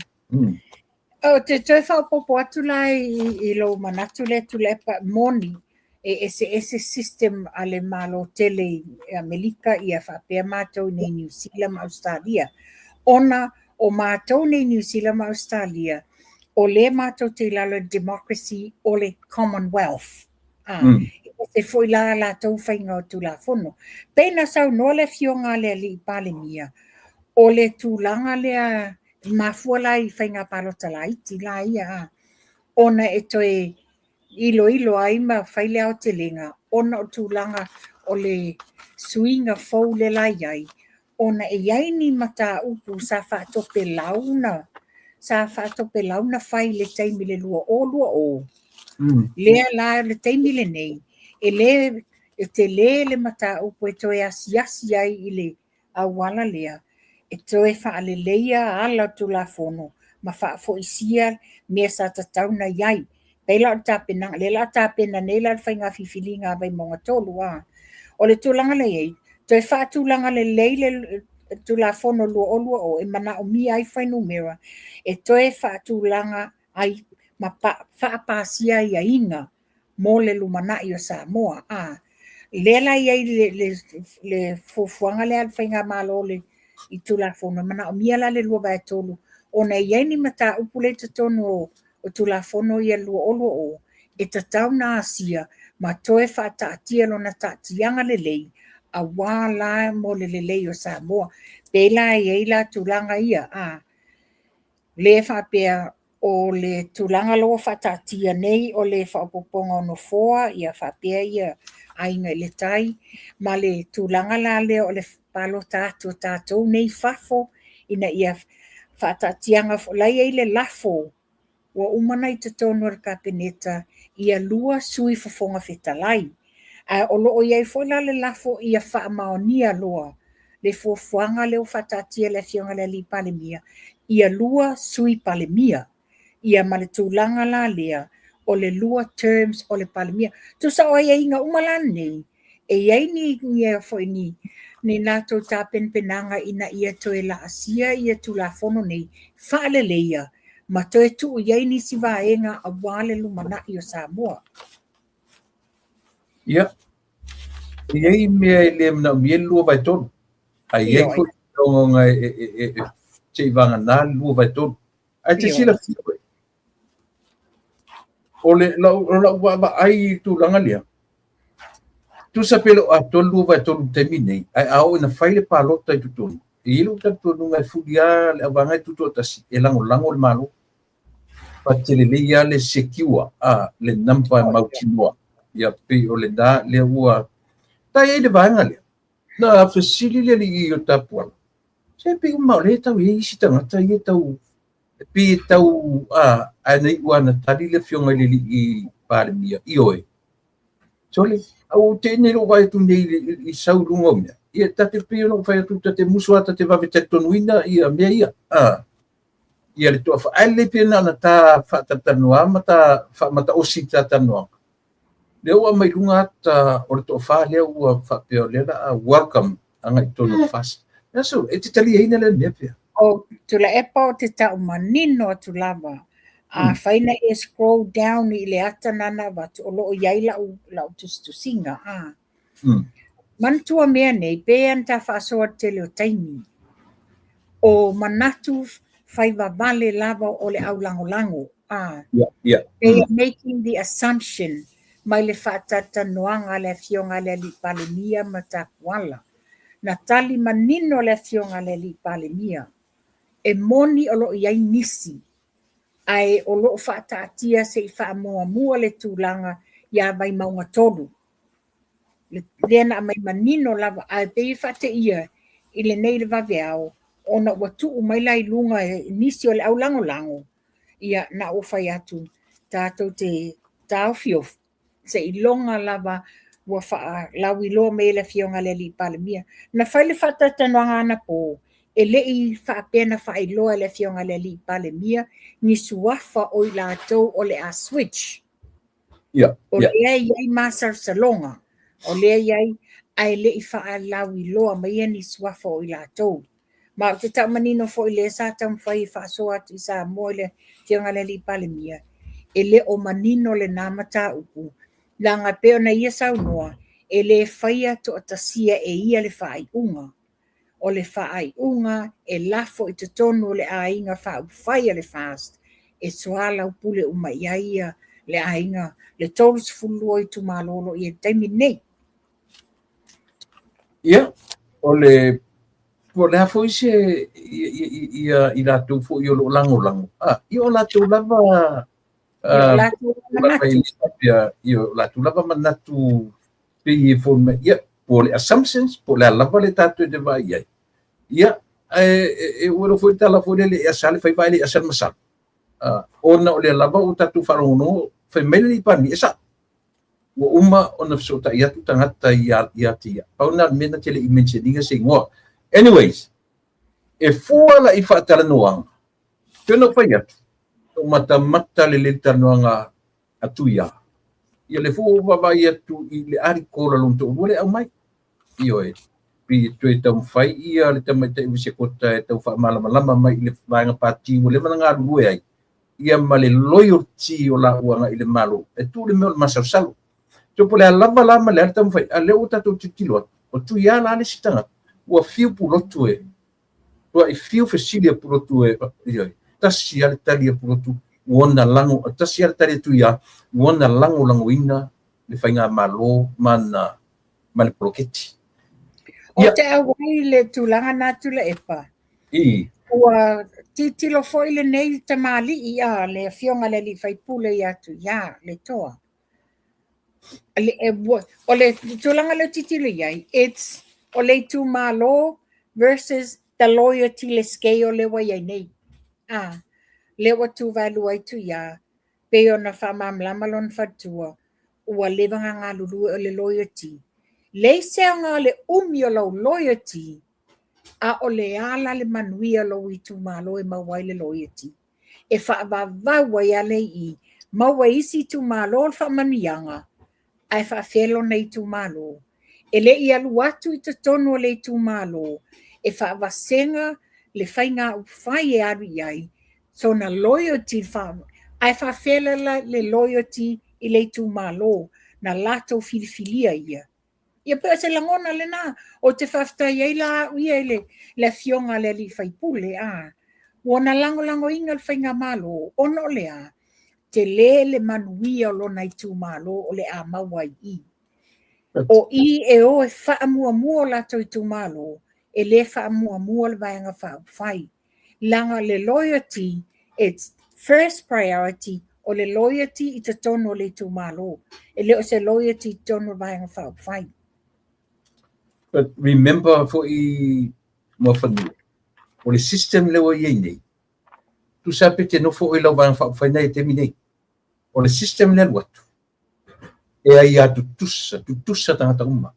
Ou te toe faaopoopo atu la i lou manatu lea Tuilaepa, moni e eseese system a le Malo tele i Amerika ia faapea matou i nei Niu Sila ma Ausetalia. Ona o matou nei Niu Sila ma Ausetalia, o lea matou te i lalo i le democracy o le Commonwealth. E ese foi la latou faiga o Tulafono. Pei na saunoa le afioga a le Alii Palemia, o le tulaga lea e mafua la i faiga palota laiti la ia, ona e toe iloilo ai ma fai le aotelega ona o tulaga o le suiga fou lea la i ai, ona e i ai ni mataupu sa faatopelau na sa faatopelau na fai i le taimi i le 2020. Lea la le taimi lenei, e le e tele le mataupu e toe asiasi ai i le auala lea, e toe faaleleia ala o Tulafono ma faafoisia mea sa tatau na i ai. Pei la o le tapenaga, lea la a tapena nei la le faiga filifiliga a Vaimauga 3 a. O le tulaga lea i ai, toe faatulaga lelei le Tulafono 2020 e manaomia ai fuainumera e toe faatulaga ai ma faapasia aiaiga mo le lumanai o Samoa. A lea la i ai le fuafuaga lea a le Faigamalo i Tulafono, e manaomia la le 2/3 ona e i ai ni mataupu lea i totonu o Tulafono ia 2020 e tatau na asia ma toe faataatia lona taatiaga lelei aua la mo le lelei o Samoa. Pei la e i ai la tulaga ia, a lea faapea o le tulaga la ua faataatia nei o le faaopoopoga o nofoa ia faapea ia Aiga i le Tai ma le tulaga la lea o le palota atu o tatou nei i fafo ina ia faataatiaga la e i ai le lafo ua uma ona i totonu o le Kapeneta ia 2 sui fofoga fetalai. Ae o lo o i ai foi la le lafo ia faamaonia loa le fuafuaga lea ua faataatia e le Afioga i le Alii Palemia, ia 2 sui Palemia. Ia ma le tulaga la lea o le 2 terms o le Palemia. Tusa o aiaiga uma la nei, e i ai ni ni foi ni ni latou tapenapenaga ina ia toe laasia ia Tulafono nei, faaleleia ma toe tuu i ai nisi vaega aua le lumanai o Samoa. Ia, e i ai mea e le manaomia le 2/3, ae i ai foi ogaoga e se i vagana le 2/3. Ae te silafia foi, o le lau, o lau vaavaai i le tulaga lea, tusa pe le o atoa le 2/3 i le taimi nei, ae a oo ina fai le palota i totonu, e i ai lou talitonuga e fuli lava le auvaega e tutoatasi e lagolago le Malo. Fate lelei lava le secure a le number e mautinoa. Ia pei o lena lea ua tai ai le vaega lea. Na fesili le alii o Tapuala, se pei uma o lea e tau i ai isi tagata ia e tau e pei e tau a ae na iu lava na tali le afioga i le alii Palemia, ioe. Sole, au te nei lou vaai atu nei i sau i luga o mea. Ia ta te pei ona ou fai atu ta te musu lava ta te vave talitonuina ia mea ia. A ia le toafa ae lelei pea na ona ta faatalatalanoa ma ta faamataosi i ta talanoaga. Lea ua aumai luga ata o le toafa lea ua faapea o lea la a welcome agai i totonu o le FAST. So, e te taliaina lea mea pea? O Tuilaepa o te tau manino atu lava. Afai na e scroll down i le ata na na avatu, o lo o i ai lau, lau tusitusiga. A. Manatua mea nei, pe ana ta faasoa le tele o taimi. O manatu fai vavale lava o le au lagolago. A. They are making the assumption mai le faatalatalanoaga a le afioga a le Alii Palemia ma Tapuala. Na tali manino le afioga a le Alii Palemia, e moni o lo o i ai nisi, ae o lo o faataatia se i faamuamua le tulaga ia Vaimauga 3. Lea na aumai manino lava, ae pei e faateia i lenei le vaveao, ona ua tuu mai la i luga e nisi o le au lagolago, ia na ou fai atu, tatou te taofiofi, seiloga lava ua faalauiloa mai e le Afioga a le Alii Palemia. Na fai le faatalatalanoaga anapo, e le i faapea na faailoa e le Afioga a le Alii Palemia ni suafa o i latou o le a switch. O lea e i ai masalosaloga, o lea e i ai, ae le i faalauiloa maia ni suafa o i latou. Ma ou te tau manino foi lea sa taumafai e faasoa atu i Samoa i le Afioga i le Alii Palemia, e le o manino lena mataupu, leaga e pei ona ia saunoa, e le faia toatasia e ia le faaiuga. O le faaiuga e lafo i totonu o le aiga faaupufai a le FAST e soalaupule uma i ai ia le aiga, le 32 itumalo o lo o i ai i le taimi lenei. Ia, o le po o le a foi se ia i latou foi o lo o lagolago, a, ia o latou lava Ia o latou manatu. Ia o latou lava manatu pei e foliga mai, ia, po o le assumptions, po o le a lava le tatou te vaai i ai. Ia, ae e ua iloa foi le tala foi lele, e asa le faiva ae le asa le masalo. Ona o lea lava ua tatou faalogologo, fai mai le alii Palemia, e sao. Ua uma ona fesootai atu tagata ia te ia. Pau lena o le mea na te le i mention ina se igoa. Anyways, e fua la i faatalanoaga, pei ona ou fai atu, na ou matamata lelei i le talanoaga a Tuia. Ia lea foi ua ou vaavaai atu i le article a lona toalua lea e aumai. Ioe, pei e toe taumafai ia le tamaitai o Visekota e tau faamalamalama mai i le vaega pati ua leva ona galulue ai, ia ma le loyalty o laua agai i le Malo, e tuu le mea o le masalosalo. So po o le a lava la ma le a le taumafai, a o lea ua tatou tilotilo atu, o Tuia la le isi tagata ua fiu Pulotu e, tuai fiu fesili a Pulotu e, ioe, tasi lava le tali a Pulotu, ua ona lago, tasi lava le tali a Tuia, ua ona lagolagoina le faigamalo ma ana ma le poloketi. O te auai le tulaga na Tuilaepa. Ua tilotilo foi lenei tamalii a le afioga i le alii faipule ia Tuia le Toa. O le tulaga lea ou te tilotilo i ai, it's o le itumalo versus the loyalty le scale lea ua i ai nei. A, lea ua tuvaelua ai Tuia, pei ona faamalamalama lona faletua, ua leva ona galulue o le loyalty. Leai se aoga o le umi o lau loyalty, a o le a la le manuia o lou itumalo e maua ai le loyalty. e faavavau ai a le i maua e isi itumalo le faamanuiaga, ae faafefea lona itumalo? E le i alu atu i totonu o le itumalo e faavasega le faiga upufai e alu i ai sona loyalty, ae faafefea la le loyalty i le itumalo na latou filifilia ia? Ia pei o se lagona lena. Ou te faafetai ai la au ia i le afioga a le alii faipule, a ua na lagolagoina le faigamalo ona o le a? Tele le manuia o lona itumalo o le a maua ai i i. O i e o e faamuamua o latou itumalo, e le faamuamua le Vaega Faaupufai. Leaga le loyalty, it's first priority, o le loyalty i totonu o le itumalo, e le o se loyalty i totonu o le Vaega Faaupufai. But remember foi Muafanua, o le system lea ua i ai nei, tusa pe te nofo oe i lau Vaega Faaupufai na i le taimi nei, o le system lea alu atu, e aia tutusa, tutusa tagata uma.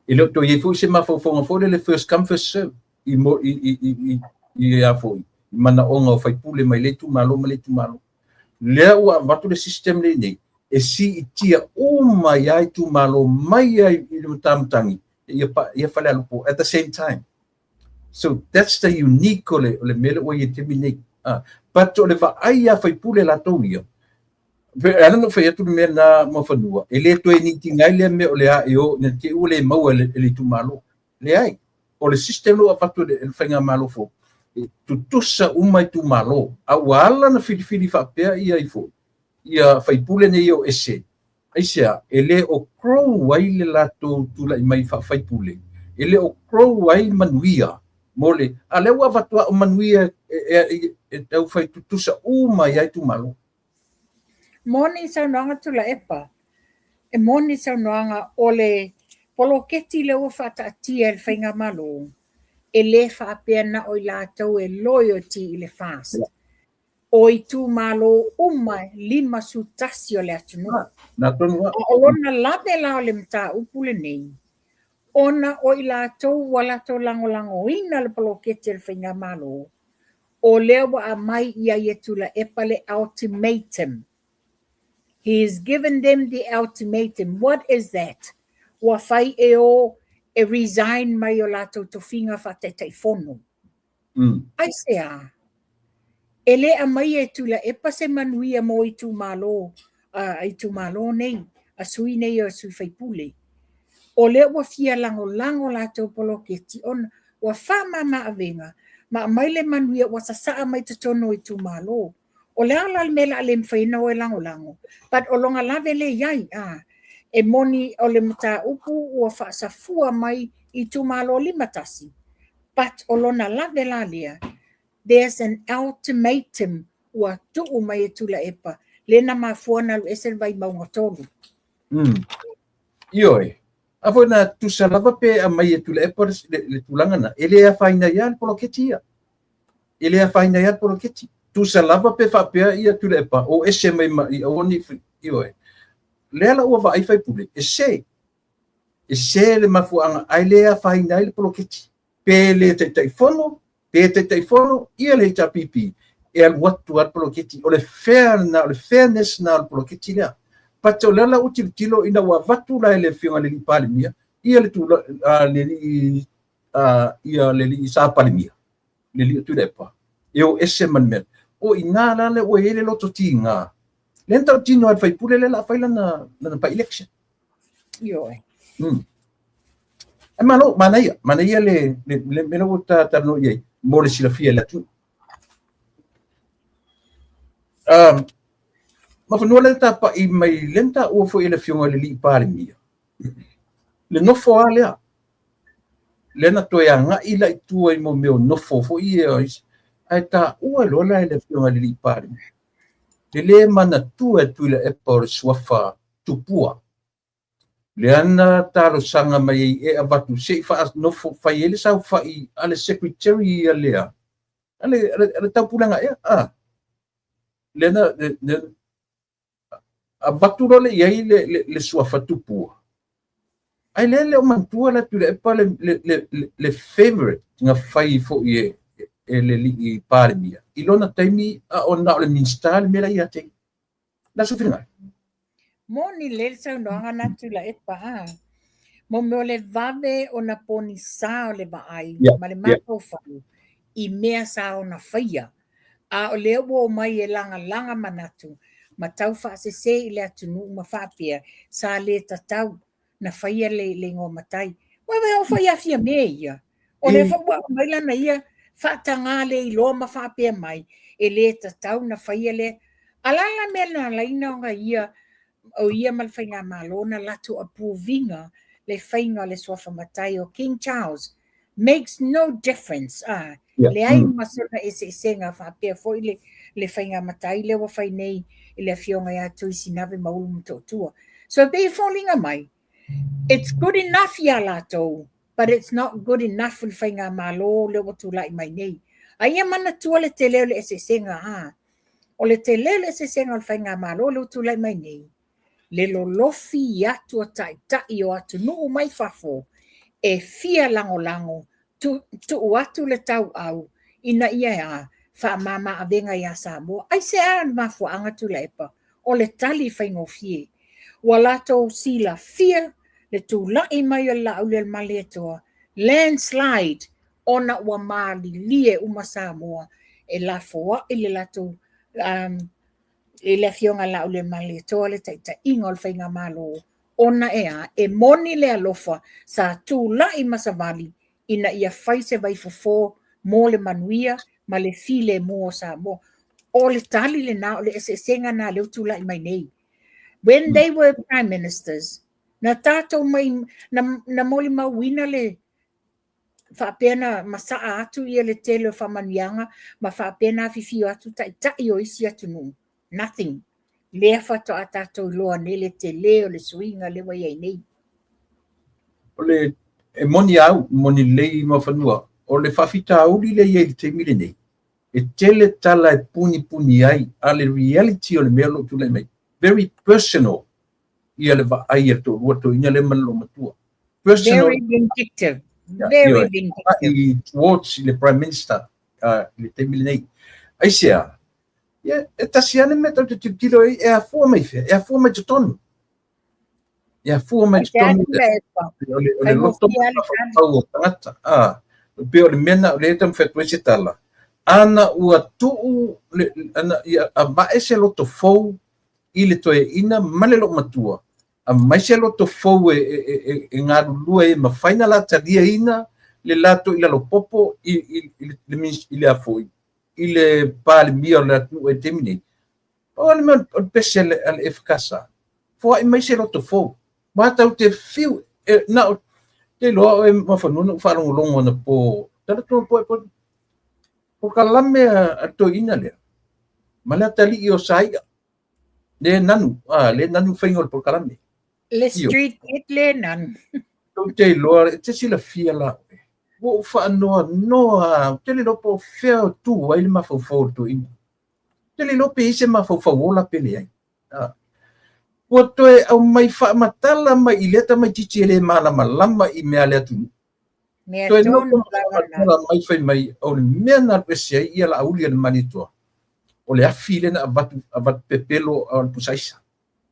E le o toe i ai foi se mafaufauga foi lele first come first serve i mo i i i i i a foi i manaoga o faipule mai le itumalo ma le itumalo. Lea ua avatu le system lea nei e siitia uma ai lava itumalo mai ai i le matamatagi ia ia Falealupo at the same time. So that's the unique o le o le mea lea ua i ai i le taimi nei. But o le vaai a faipule latou ia, e ala ona ou fai atu le mea lena Muafanua, e le toe nitina ai lea mea o le a e o ina te i ua le maua e le itumalo. Leai, o le system lea ua avatu e le faigamalo fou, e tutusa uma itumalo, a ua ala ona filifili faapea ia ai foi ia faipule nei e o ese, aisea, e le o grow ai le latou tulai mai faafaipule, e le o grow ai manuia mo le, a lea ua avatu lava o manuia e tau fai tutusa uma ai lava itumalo. Moni saunoaga Tuilaepa, e moni saunoaga o le poloketi lea ua faataatia e le Faigamalo, e le faapea na o i latou e loyalty i le FAST. O itumalo uma e 51 o le atunuu. Na tonu A o lona lave la o le mataupu lenei, ona o i latou ua latou lagolagoina le poloketi a le Faigamalo, o lea ua aumai i ai e Tuilaepa le ultimatum. He has given them the ultimatum. What is that? Ua fai e o e resign mai o latou tofiga faa-Taitaifono. Aisea? E le aumaia e Tuilaepa se manuia mo itumalo, a itumalo nei, a sui nei o sui faipule. O lea ua fia lagolago latou poloketi ona ua faamama avega ma aumai le manuia ua sasaa mai totonu o itumalo. O le a la le mea o le a le mafai ona o e lagolago? But o lona lave lea i ai, a. E moni o le mataupu ua faasafua mai i itumalo 51, but o lona lave la lea, there's an ultimatum ua tuu mai e Tuilaepa, lea na mafua ona alu ese le Vaimauga 3. Ioe. A foi na tusa lava pe aumai e Tuilaepa le tulaga na, e le afaina ai lava le poloketi ia. E le afaina ai lava le poloketi. Tusa lava pe faapea ia Tuilaepa o ese mai ma i aua ne i, ioe. Lea la ua vaai faipule, e se. E se le mafuaaga ae le afaina ai le poloketi. Pe le Taitaifono, pe Taitaifono ia le HRPP, e alu atu lava le poloketi. O le fair lena, o le fairness lena o le poloketi lea. But o lea la ua tilotilo ina ua avatu la e le Afioga i le Alii Palemia ia le tula, le alii, ia le alii Sa Palemia, le alii o Tuilaepa, e o ese ma le mea. O i ina la lea ua i ai le loto tiga. Lea na tautino lava e le faipule lea o le a fai lana, lana by-election. Ioe. Ae malo, manaia, manaia le, le, le mea lea ua ta talanoa i ai, mo le silafia e le atunuu. Mafanua lea tapai mai, lea na taua foi e le Afioga i le Alii Palemia, le nofo lava lea, lea na toe agai la i tua i mo mea o nofo foi ia, ae taua loa la e le Afioga i le Alii Palemia, le le manatua e Tuilaepa o le suafa Tupua, lea na talosaga mai ai e avatu se i faanofo fai ai le saofai a le secretary ia lea a le taupulega ea a lea na avatu loa le i ai le suafa Tupua, ae lea le o manatua la Tuilaepa le favorite na fai foi e le Alii Palemia i lona taimi a o na o le Minisita le mea la ia te ia. La sou finagalo. Moni lelei le saunoaga na Tuilaepa a. Mo mea o le vave ona ponisā o le vaai ma le mafaufau i mea sa ona faia. A o lea ua omai e lagalaga manatu ma tau faasese i le atunuu ma faapea sa le tatau na faia le igoa matai. Ua e oo foi ia Fiame ia. O lea foi ua aumai lana ia faatagā le iloa ma faapea mai, e le tatau na faia lea. A o le a la le mea na ala ai ona ia, o ia ma le Faigamalo na latou approve ina le faiga o le suafa matai o King Charles. Makes no difference. Ah, leai ma sona eseesega faapea foi le, le faiga matai lea ua fai nei i le afioga ia Tui Sinave ma Ulu Motootua. So e pei e foliga mai, it's good enough iā latou, but it's not good enough i le faigamalo lea ua tulai mai nei. A ia manatua le tele o le eseesega, ah, o le tele o le eseesega o le faigamalo lea ua tulai mai nei, le lolofi atu o taitai o atunuu mai fafo e fia lagolago tuu atu le tauau ina ia e a faamama avega iā Samoa. Aisea le mafuaaga Tuilaepa? O le tali faigofie. Ua latou silafia le tulai mai o le Laaulialemalietoa, landslide, ona ua malilie uma Samoa e lafoai le latou um, i le Afioga ia Laaulialemalietoa le taitaiga o le Faigamalo, ona e a? E moni le alofa sa tulai ma savali ina ia fai se vaifofo mo le manuia ma le filemu o Samoa. O le tali lena, o le eseesega lena lea ua tulai mai nei. When they were Prime Ministers, na tatou mai, na, na molimauina le faapea na masaa atu ia le tele o faamanuiaga ma faapea na afifio atu taitai o isi atunuu. Nothing. Lea faatoa tatou iloa nei le tele o le suiga lea ua i ai nei. O le, e moni au, moni lelei Muafanua, o le faafitauli lea e i ai i le taimi lenei, e tele tala e punipuni ai, a le reality o le mea o lo o tulai mai, very personal ia le vaai a le toalua toeaina lea ma le loomatua. Personal, very vindictive. Very vindictive. Towards le Prime Minister i le taimi lenei. Aisea, ia, e tasi lava le mea tatou te tilotilo ai, e afua mai fea? E afua mai totonu. E afua mai totonu. O le, o le loto mafaufau o tagata. Ah, pei o le mea na, o lea e taumafai atu ai se tala. Ana ua tuu, le, ana, ia avae se loto fou i le toeaina ma le loomatua, aumai se loto fou e, e, e, e galulue e mafai na la taliaina le latou i lalo popo i, i, i, le, i le afoi, i le Palemia o le atunuu i le taimi nei. Pau le mea o le pese a le, a le EFKS, foai mai se loto fou. Ma tau te fiu, e, na o, te iloa oe Muafanua na ou faalogologo anapo, tala tonu po e po, polokalame a le toeaina lea, ma le atalii o Saia, le nanu, a, le nanu faiga o le polokalame. Le street kid le nanu. Tou te iloa, e te silafia la oe. Ua ou faanoanoa, ou te le iloa po o fea o tu ai le mafaufau o le toeaina. Ou te le iloa pe i ai se mafaufau ola pe leai. A. Ua toe aumai faamatala mai i lea tamaitiiti e le malamalama i mea a le atunuu. Mea Toe tonu nofo lava na. faamatala mai fai mai o le mea na alu ese ai ia Laauli a le Malietoa, o le afi lea na avatu, avatu pepelo o le pusaaisa.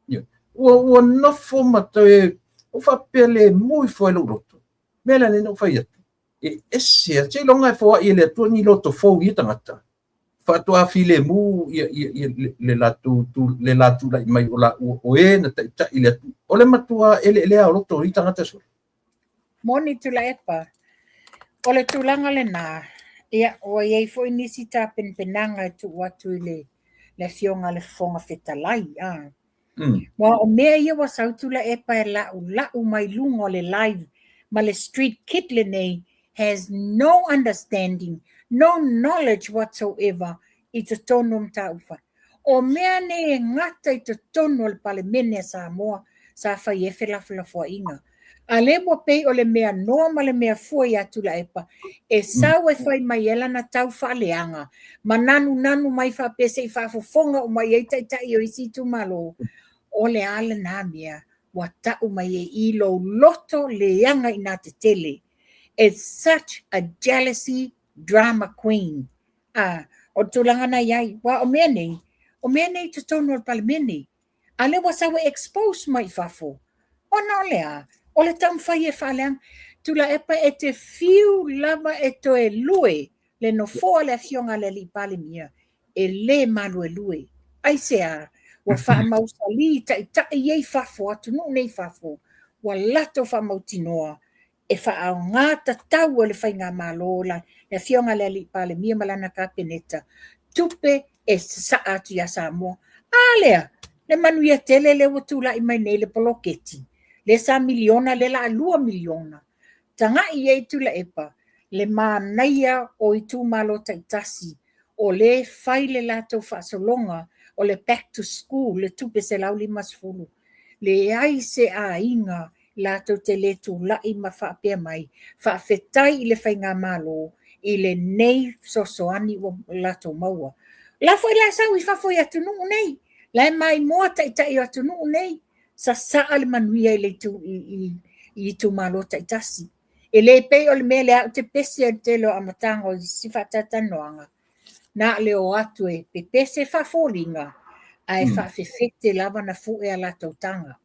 Ioe. Ua, ua nofo ma toe, ua faapea lemu ifo ai lou loto. Mea lea na ou fai atu, e ese lava, seiloga e foai e le Atua ni loto fou i ia tagata, faatoa filemu ia, ia, ia, le, le latou, le la tulai mai o laua, o e na taitai i le atunuu. O le matua eleelea o loto o ia tagata sole. Moni Tuilaepa, o le tulaga lena, ia, ua i ai foi nisi tapenapenaga e tuu atu i le, le Afioga i le Fofoga Fetalai, a. Aua o mea ia ua sau Tuilaepa e la'ula'u mai luga o le live ma le street kid lenei has no understanding, no knowledge whatsoever i totonu o mataupu. O mea nei e gata i totonu o le Palemene a Samoa sa fai ai felafolafoaiga. A lea ua pei o le mea noa ma le mea fua iā Tuilaepa e sau e fai mai ai lana tau faaleaga ma nanunanu mai faapea se i faafofoga uma i ai taitai o isi itumalo, o le a lena mea ua ta'u mai ai i lou loto leaga inā tetele. It's such a jealousy drama queen. A, O le tulaga na i ai, aua o mea nei, o mea nei i totonu o le Palemene, a lea ua sau e expose mai i fafo, ona o le a? O le taumafai e faaleaga. Tuilaepa e te fiu lava e toe lue le nofoa o le Afioga a le Alii Palemia, e le maluelue. Aisea? Ua faamausali taitai ia i fafo, atunuu nei i fafo, ua latou faamautinoa e faaaoga tatau e le Faigamalo, le Afioga i le Alii Palemia ma lana Kapeneta, tupe e sasaa atu ia Samoa. A lea, le manuia tele lea ua tulai mai nei le poloketi, lea sa miliona, lea o le a $2 miliona. Tagai i ai Tuilaepa, le manaia o itumalo taitasi, o lea e fai le latou faasologa o le back to school, le tupe $150. Leai se aiga latou te le tulai ma faapea mai, faafetai i le Faigamalo i lenei fesoasoani ua latou maua. O la foi la e sau i fafo i atunuu nei, la e maimoa taitai o atunuu nei, sasaa le manuia i, le itu, i, i, i itumalo taitasi. E le pei o le mea lea ou te pese ai i le tele o amataga o isi faatalatalanoaga, na o le o atu e pepese faafoliga, ae faafefete lava na fue a latou taga.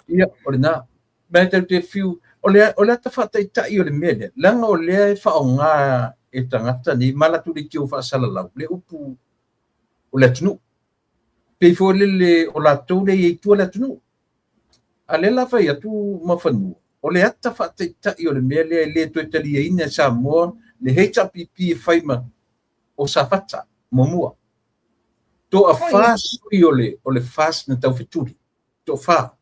Ia, o lena. Mea tatou te fiu, o le, o le ata faataitai o le mea lea, leaga o lea e faaaoga e tagata nei ma latou leitio faasalalau le upu o le atunuu. Pei foi lele o latou lea e i ai i tua le atunuu. A lea la fai atu Muafanua, o le ata faataitai o le mea lea e le toe taliaina e Samoa le HRPP e fai ma o Safata muamua. Toafa sui o le, o le FAST na taufetuli. Toafa.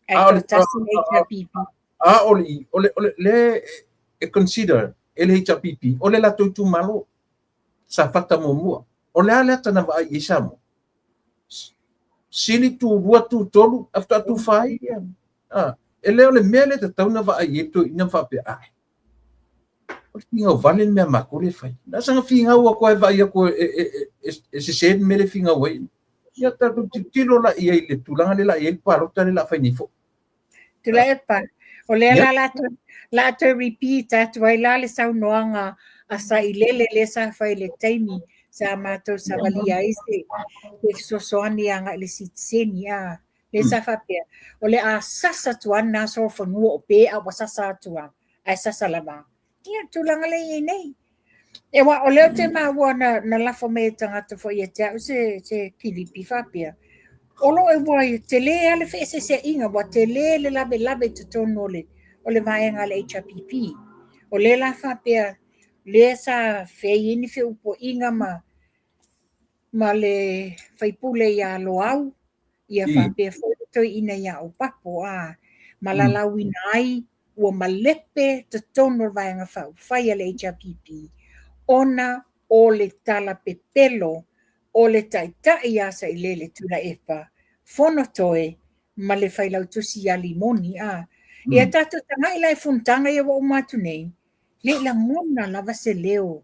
A o le tasi le HRPP. A o le, o le, o le, le e consider e le HRPP, o le latou itumalo. Safata muamua. O le a le ata na vaai i ai Samoa? Sili tu lua tu tolu, ae faatoa tu fa ai ia. Ah, e le o le mea lea tatau na vaai i ai toeaiina ma faapea, ai, o le figau vale le mea a matou lea e fai. Na saga figau atu lava e vaai atu e, e, e, e, e sese le mea lea e figau ai. Ia tatou tilotilo la i ai i le tulaga lea la i ai le palota lea la fai nei foi. Tuilaepa, o lea la la toe, la toe repeat atu ai la le saunoaga a Sailele lea sa fai i le taimi sa matou savalia ai se, se fesoasoani agai i le sitiseni a lea sa faapea o le a sasa atu lava lena solofanua o pe a ua sasa atu lava ae sasa lava. Ia, le tulaga lea e i ai nei. E aua o lea ou te maua na, na lafo mai e tagata foi ia te au se, se kilipi faapea. O lo o ua tele lava le feeseeseaiga, ua tele le lavelave i totonu o le, o le vaega a le HRPP. O lea la faapea, lea sa fai ai ni feupuaiga ma, ma le faipule ia Loau, ia faapea foi le toeaina ia Opapo, a, ma lalauina ai ua malepe totonu o le Vaega Faaupufai a le HRPP ona o le tala pepelo o le Taitai ia Sailele Tuilaepa Fonotoe ma le Failautusi ia Limoni. A ia tatou tagai la i fonotaga ia ua uma atu nei, le i lagona lava se leo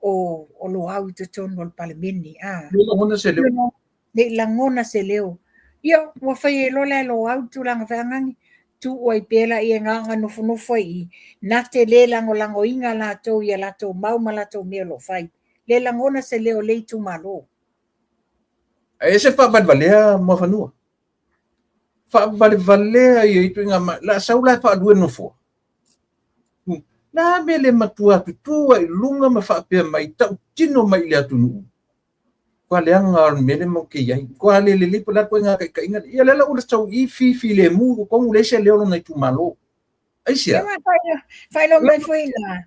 o, o Loau i totonu o le Palemene. A. Le lagona se leo. Ne i lagona se leo. Ia, ua fai ai loa la e Loau le tulaga feagani, tuu ai pea laia e gaga nofonofo ai i i, na te le lagolagoina latou i a latou mau ma latou mea o lo o fai. Le lagona se leo o lea itumalo. Ae ese faavalevalea Muafanua. Faavalevalea ia ituaiga ma, la sau la e faalue le nofoa. La mea le matua tutu ai i luga ma faapea mai, tautino mai i le atunuu. Kua leaga o le mea lea matou te i ai. Kua le lelei po o le a le ituaiga taitaiga lea. Ia lea la ua sau i i filemu i totonu leai se leo o lona itumalo. Aisea? Ia, faailoa mai foi i ina.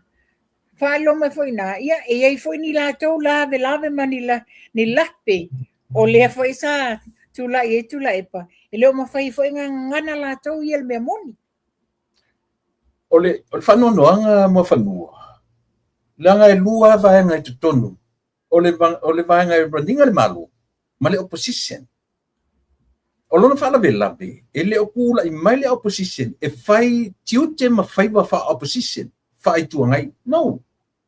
Faailoa mai foi i ina. Ia, e i ai foi ni latou lavelave ma ni, la, ni lape o lea foi sa tulai ai Tuilaepa. E le o mafai foi ona gagana latou ia le mea moni. O le, o le faanoanoaga Muafanua, leaga e lua lava vaega i totonu o le, o le vaega e run ina le Malo ma le opposition. O lona faalavelave, e le o tulai mai le opposition e fai tiute ma faiva faa-opposition, faa-Itu Agai. No!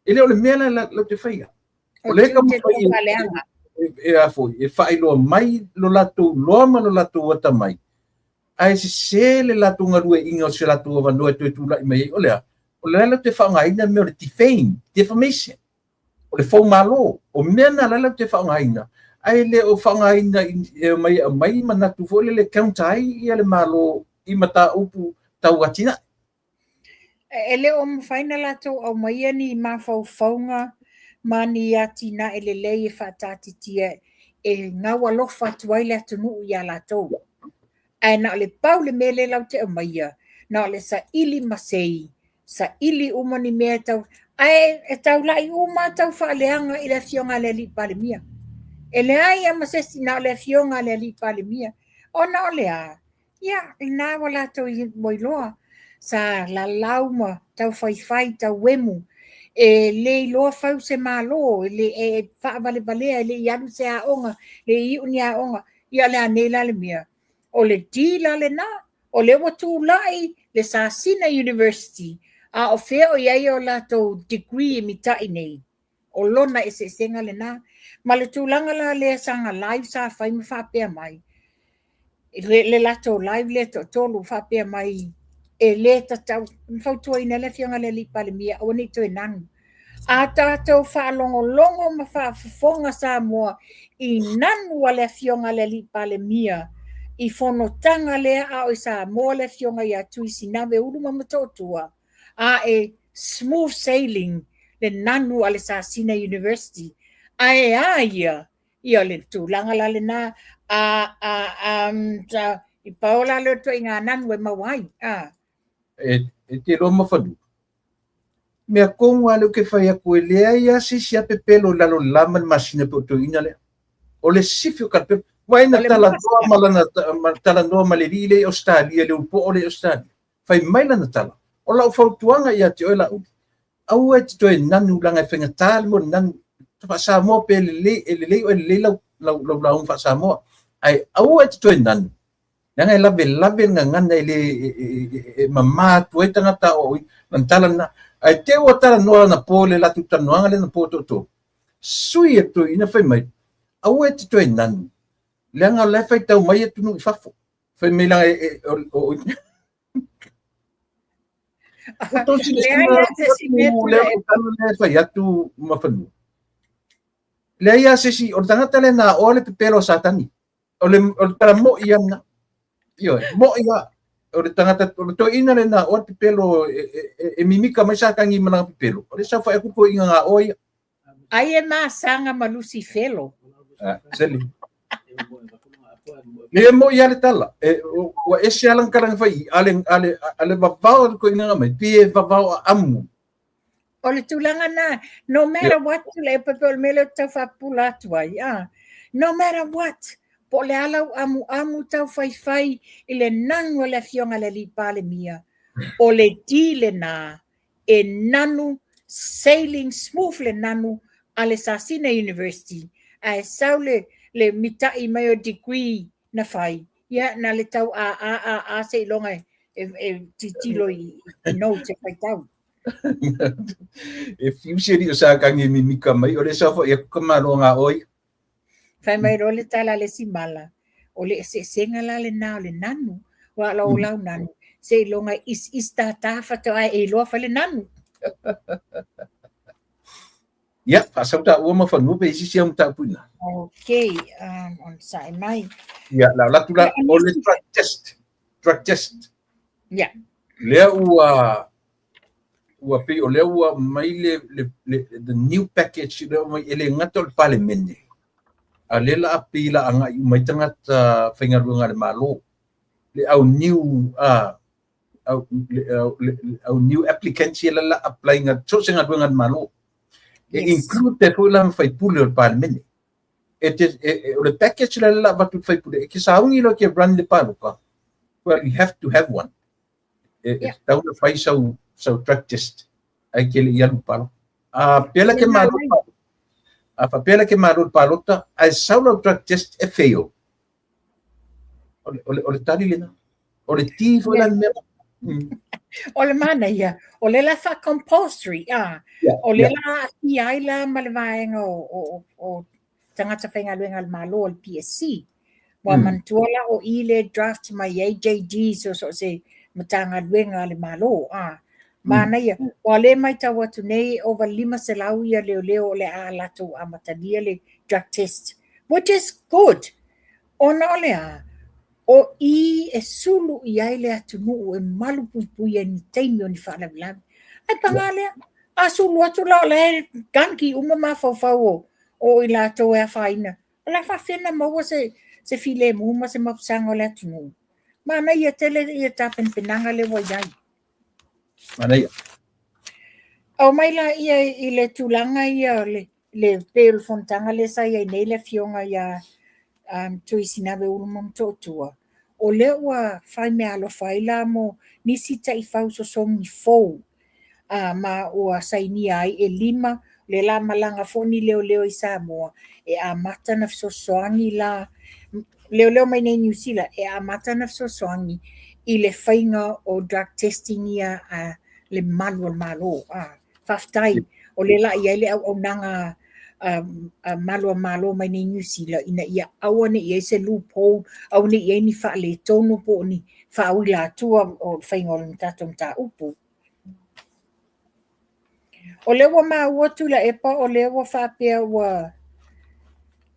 E le o le mea la latou te faia. O lea e taumafai e, e, foi, e faailoa mai lo latou loa ma lo latou atamai, ae sese le latou galueaiina o se latou avanoa e toe tulai mai ai. O le a? O lea latou te faaaogaina le mea o le defame, defamation. O le foumalo, o mea na la latou te faaaogaina, ae le o faaaogaina e omai e aumai manatu foi lele e counter ai ia le Malo i mataupu tau atinae. E le o mafai ona latou aumaia ni mafaufauga ma ni atinae lelei e faataatitia e gaualofa atu ai le atunuu ia latou. Ae na o le pau le mea lea latou te aumaia, na o le saili masei, saili uma ni mea e tau... Ae e taulai uma tau faaleaga i le afioga a le alii Palemia. E leai lava ma se isi, na o le afioga a le alii Palemia. Ona o le a? Ia, lena ua latou ua iloa, sa lalau ma tau faifai, tau emu, e le iloa fau se Malo, e le e faavalevalea, e le i alu se aoga, e le i iu ni aoga. Ia o le a nei la le mea? O le D la lena, o lea ua tulai le Sasina University, a o fea o i ai o latou degree e mita'i nei? O lona eseesega lena. Ma le tulaga la lea saga live sa fai ma faapea mai, le latou live lea toatolu faapea mai e le tatau, na fautuaina le afioga i le alii Palemia aua ne i toe nanu. A tatou faalogologo ma faafofoga Samoa i nanu a le afioga i le alii Palemia i fonotaga lea a o i Samoa le afioga ia Tuisinave Ulu ma Motootua, a e smooth sailing le nanu a le Sasina University. Ae a ia, ia o le tulaga la lena, a, a, a, a i pau la lea o le ituaiga nanu e maua ai. A. E te iloa Mafanua, mea tonu lava lea ou te fai atu, e leai lava se isi pepelo i lalo o le la ma le masina pei o le toeaina lea. O le sifi o kalapelo. Vaai na talanoa ma lana ma talanoa ma le alii lea i Ausetalia, le ulupo'o lea i Ausetalia. Fai mai lana tala, o lau fautuaga ia te oe Laauli, aua e te toe nanu leaga e faigata le mea o le nanu. Faa-Samoa pe lelei, e lelei oe lelei lau, lau, lau lauga faa-Samoa. Ae aua e te toe nanu, leaga e lavelave le gagana e le e mama atu ai tagata aoaoina. Lana tala lena. Ae te i ua talanoa anapo i le latou talanoaga lea anapo toatolu. Sui e toeaina fai mai, aua e te toe nanu, leaga o la e faitau mai atunuu i fafo. Fai mai leaga e, o, lea fai atu Mafanua. Leai lava se isi, o le tagata lea na aoa le pepelo a Satani. O le, o le tala mo'i ia lena. Ioe, mo'i lava. O le tagata, o le toeaina lea na aoa le pepelo e, e, e, e mimika mai Satani ma lana pepelo. O lea saofai atu toeaina na aoa ia. Ai e masaga ma Lusifelo. Ah, seli. Le mo'i lava le tala. E, ua ese lava lana tala na fai i, a le, a le, a le vavao le toeaina na mai, pei e vavao amu. O le tulaga na, no matter what, le pepe o le mea lea ou te tau faapupula atu ai, ah, no matter what, po o le a lau amuamu tau faifai i le nanu a le afioga i le alii Palemia, o le D lena e nanu, sailing smooth le nanu a le Sasina University, ae sau le, le mita'i mai o degree na fai, ia na le tau a a a a seiloga e, e, e tilotilo i, i notes e faitau. E fiu se alii o Satani e mimika mai, o lea e saofai atu ka malo na oe. Fai mai loa le tala a le isi mala, o le eseesega la lena o le nanu, aua o lau lau nanu, seiloga e isiisi tātā faatoa e iloa fai le nanu. Ia, faasau taua Mafanua pe i ai se isi au mataupu i ina. Okay, onosai mai. Ia, la o latu la, o le drug test. Drug test. Ia. Lea ua ua pei o lea ua mai le, le, le the new package lea ua mai e le gata o le Palemene, a lea la a pei la agai uma ai tagata faigaluega a le Malo, le au new a au, le, au, le, au new applicants ia la la apply nga so se galuega a le Malo. E yes. include foi la ma faipule o le Palemene. E te, e, e, o le package la la avatu i le faipule, e ke sauni loa ke run le paloka, well, you have to have one. E, yeah. e tatau ona fai sau, sau drug test, ae ke le i alu paloka. A pea la ke malo, a faapea la ke malo le palota, ae sau lau drug test e fail. O le, o le, o le tali lena. O le ti foi la le mea. O le manaia, o le la wha-compulsory, ah. Yeah, o le yeah. la aafia ai la ma le vaega o, o, o, o tagata faigaluega a le Malo, o le PSC. Ua manatua la o i le draft mai ai JD so so se Matagaluega a le Malo, ah. Manaia. Aua o lea e matau atu nei ova 500 ia leoleo o le a latou amatalia le drug test, which is good. Ona o le a? O i e sulu i ai le atunuu e malu puipui ai i ni taimi o ni faalavelave. Ae paga lea, a sulu atu la o la e gangi uma mafaufau o o i latou e afaina, o le a faafefea ona maua se, se filemu ma se mapusaga o le atunuu? Manaia tele ia tapenapenaga lea ua i ai. Manaia. Aumai laia i le tulaga ia o le, le pei o le fonotaga lea sa i ai nei le afioga ia Tui Sinave Ulumo Motootua, o lea ua fai meaalofa ai la mo nisi taifau sosogi fou ma ua sainia ai e lima, lea la malaga foi ni leoleo i Samoa e amata ona fesoasoani la, leoleo mai nei Niu Sila e amata ona fesoasoani i le faiga o drug testing ia a le malu o le Malo. Faafetai, o lea la i ai le auaunaga a malu o Malo mai nei Niu Sila ina ia aua ne i i ai se loophole, aua ne i i ai ni faaletonu po o ni faauilatua o le faiga o le tatou mataupu. O lea ua maua Tuilaepa o lea ua faapea ua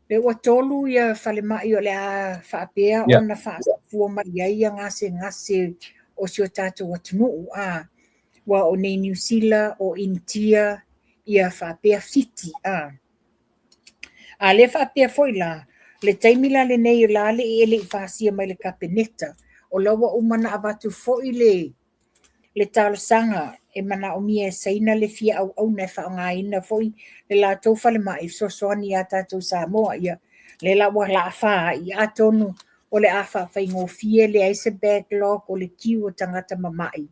lea ua 3 ia falemai o le a faapea ona faasafua mai ai ia gasegase o si o tatou atunuu. A, ua o nei Niu Sila, o Initia, ia faapea Fiti. A, a lea faapea foi la, le taimi la lenei o la le e le i pasia mai le Kapeneta, o la ua uma ona avatu foi le le talosaga e manaomia e Saina le fia auauna e faaaogaina foi le latou falemai e fesoasoani iā tatou Samoa. Ia, lea la ua laafa ai, atonu o le a faafaigofie, leai se backlog o le queue o tagata mamai,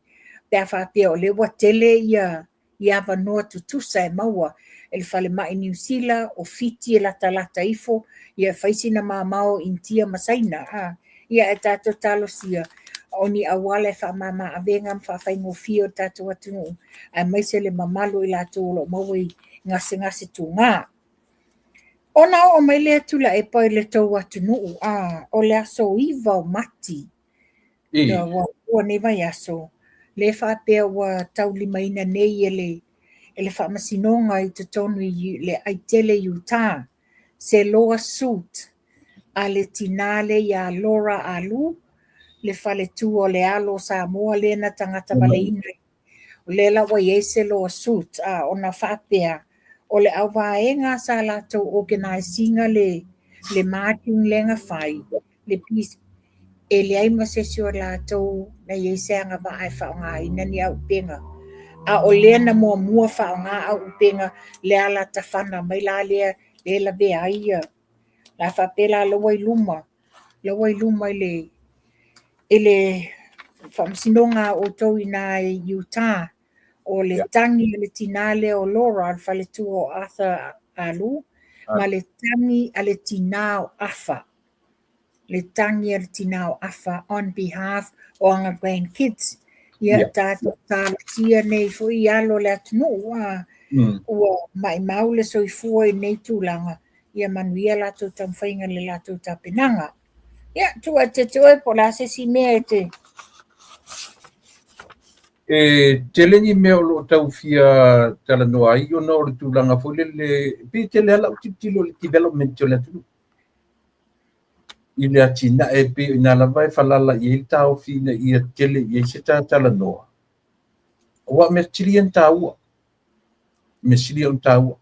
pe a faapea o lea ua tele ia i avanoa tutusa e maua e le falemai Niu Sila, o Fiti e latalata ifo, ia e fai sina mamao o Initia ma Saina. A, ia ae tatou talosia o ni auala e faamama avega ma faafaigofie o le tatou atunuu, aemaise le mamalu o i latou o lo o maua i gasegase tugā. Ona oo mai lea Tuilaepa i le tou atunuu, a, o le aso 9 o Mati, ua ua nei vaiaso, lea faapea ua taulimaina nei e le e le Faamasinoga i totonu i le aitele i Utah se lawsuit a le tinā lea ia Laura Ah Loo, le faletua o le alo o Samoa lea na tagata valeina. O lea la ua i ai se lawsuit a ona faapea o le auvaega sa latou organise ina le le marching lea na fai, le peace, e leai ma se isi o latou na i ai se agavaa e faaaogaina ni auupega. A o lea na muamua faaaoga auupega, le alatafana mai la lea lea e lavea ai ia. La faapea la la ua i luma, la ua i luma i le i le faamasinoga a outou i ina i Utah, o le tagi a le tinā lea o Laura, le faletua o Arthur Ah Loo, ma le tagi a le tinā o Afa. Le tagi a le tinā o Afa on behalf o ana grandkids. Ia tatou talosia nei foi i alo o le atunuu, a ua maimau le soifua i nei tulaga, ia manuia latou taumafaiga i le latou tapenaga. Ia, tuu atu ia te oe po o le a se isi mea e te. E tele ni mea o lo o tau fia talanoa ai ona o le tulaga foi lele, e pei e tele lava lau tilotilo i le development o le atunuu. I le atinae e pei o i ina lava e falala i ai le taofi ina ia tele i ai se ta talanoa. Aua o mea sili ia ona taua. Mea sili ia ona taua.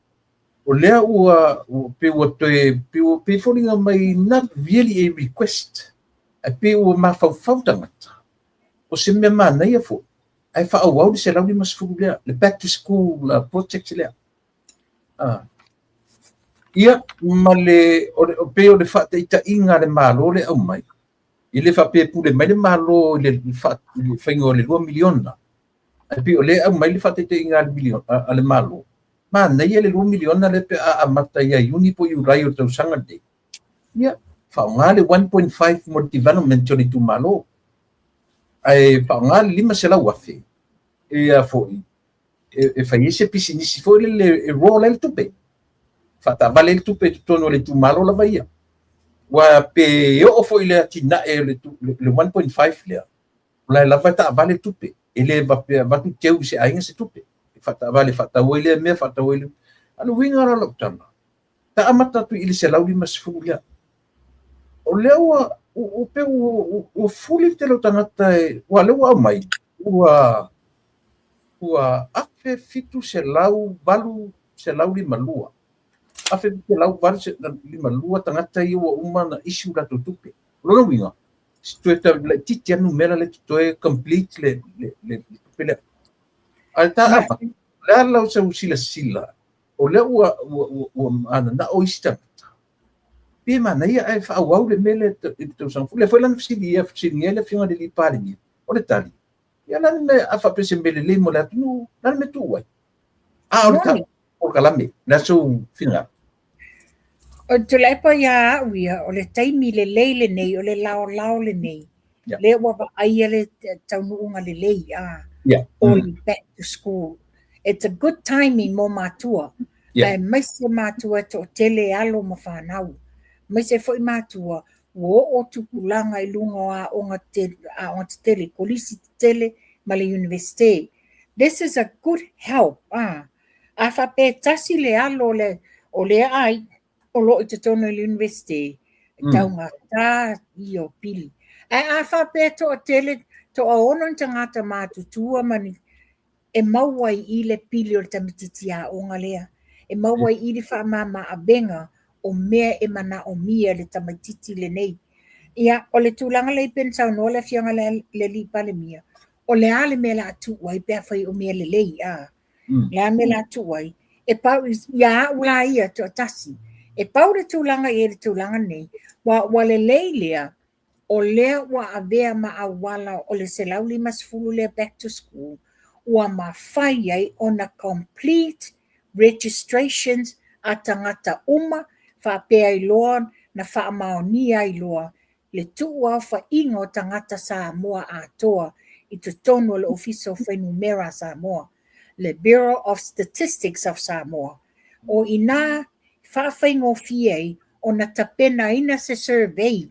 O lea ua pei ua toe pei ua pei e foliga mai not really a request ae pei ua mafaufau tagata o se mea manaia foi ae faaauau le 150 lea, le back to school project lea. Ia, ma le, o le, pei o le faataitaiga a le Malo le aumai, e le faapea e pule mai le Malo i le, i le faiga o le 2 miliona, ae pei o lea e aumai le faataitaiga a le, miliona, a le Malo, manaia le 2 miliona lea pe a amata ia Iuni po o Iulai o le tausaga lenei. Ia, faaaoga le 1.5 mo le development o le itumalo, ae faaaoga le 500,000 ia foi e fai ai se pisinisi foi lele e roll ai le tupe, faataavale ai le tupe i totonu o le itumalo lava ia. Ua pe oo foi i le atinae o le 1.5 lea, o la e lava e taavale le tupe. E le faapea avatu teu i se aiga se tupe e faataavale e faatau ai lea mea, faatau ai lea. A o le uiga la o lau tala, ta amata atu i le 150 lea. O lea ua ua pei ua ua fuli le tele o tagata e, ua lea ua aumai, ua ua 1700 852. 1752 tagata ia ua uma ona issue latou tupe. O lona uiga, se toe laitiiti lava numera lea e totoe complete le le le tupe lea. Ae ta amata, o le a lau sau silasila, o lea ua ua ua ua mananao isi tagata, pe manaia ae faaauau le mea lea i le tausaga fou. O lea foi la na fesiligia fesiligia le Afioga i le Palemia, o le tali, ia o le a le mea a faapea se mea lelei mo le atunuu, o le a le mea tuu ai? A o le Moni. polokalame, o le a sou finagalo? O le Tuilaepa ia au ia, o le taimi lelei lenei, o le laolao lenei, lea ua vaaia le taunuuga lelei, a, o le back to school. It's a good timing mo matua, aemaise matua e toatele alo ma fanau, aemaise foi matua ua oo tupulaga i luga o aoga aoga tetele, kolisi tetele ma le Iunivesite. This is a good help, a. A faapea e tasi le alo o le, o lea aiga o lo o i totonu o le Iunivesite, e taugata ia o pili. Ae a faapea e toatele, toaono ni tagata matutua ma ni, e maua ai i le pili o le tamaitiiti aoga lea, e maua ai i le faamama avega o mea e manaomia e le tamaitiiti lenei. Ia, o le tulaga lea pei ona saunoa le Afioga i le Alii Palemia, o le a le mea o le a tuu ai pe afai o mea lelei, a? O le a le mea o le a tuu ai? E pau, ia au la ia toatasi, e pau le tulaga i ai le tulaga lenei, ua, ua lelei lea, o lea ua avea ma auala o le 150 lea back to school, ua mafai ai ona complete registrations a tagata uma faapea ai loa na faamaonia ai loa le tuuaofaiga o tagata Samoa atoa i totonu o le Ofisa o Fuainumera a Samoa, le Bureau of Statistics of Samoa. O i ina faafaigofie ai ona tapenaina se survey,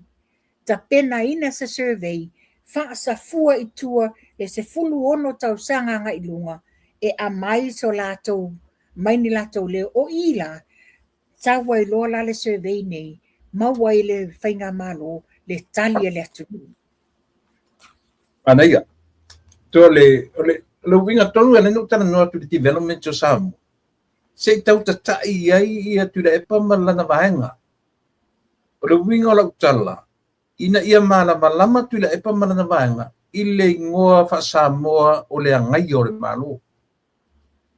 tapenaina se survey faasafua i tua le 16 tausaga agai i luga e aumai so latou, mai ni latou leo. O i la, sau ai loa la le survey nei, maua ai le faigamalo le tali a le atunuu. Manaia. To le, o le, o le uiga tonu e lena ou talanoa atu i le development o Samoa, se i tau tatai ai ia Tuilaepa ma lana vaega. O le uiga o lau tala, ina ia malamalama Tuilaepa ma lana vaega i le igoa faa-Samoa o le agaia o le Malo.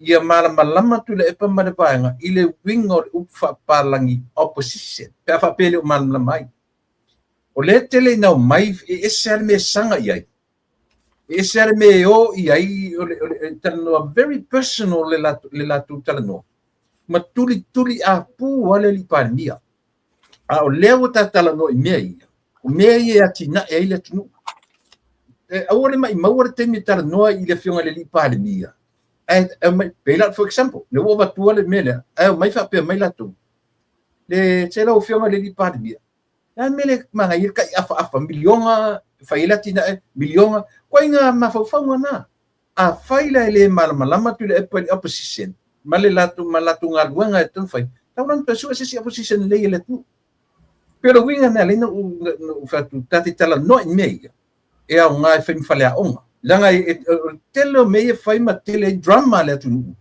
Ia malamalama Tuilaepa ma le vaega i le uiga o le upu faapapalagi opposition, pe a faapea e le o malamalama ai. O lea e tele ina omai, e ese lava le mea e saga i ai, e ese lava le mea e o i ai, o le, o le talanoa very personal le latou, le latou talanoa, ma tulituli apu lava le alii Palemia. A o lea ua ta talanoa i mea ia, o mea ia e atinae ai le atunuu. E aua le maimaua le taimi e talanoa i le Afioga i le alii Palemia, ae aumai, pei la, for example, lea ua avatua le mea lea, ae omai faapea mai latou, le, se lau Afioga i le alii Palemia, le a le mea le manaia le tai afaafa miliona, fai ai le atinae miliona, ituaiga mafaufauga na. Afai la e le malamalama Tuilaepa i le opposition ma le latou ma latou galuega e taumafai, tatau la ona toe sue se isi opposition lelei a le atunuu. Pei o le uiga lena lea na ou fai atu, ta te talanoa i mea ia, e aoga e fai ma faleaoga. Leaga o le tele o mea ia e fai ma tele ai drama a le atunuu,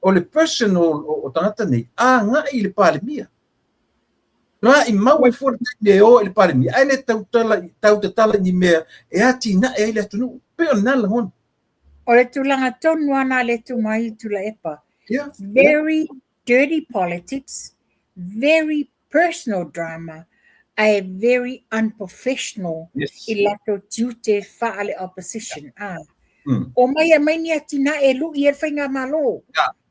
o le personal o tagata nei, agai i le Palemia. Maimau ai fua le taimi e o i le Palemia, ae le tautala, tautatala i ni mea e atinae ai le atunuu. Pei o lena lagona. O le tulaga tonu lava lena lea e tu mai Tuilaepa. Very dirty politics, very personal drama, ae very unprofessional i latou tiute faale-opposition. Ah. Omai e aumai ni atinae e lui ai le faigamalo.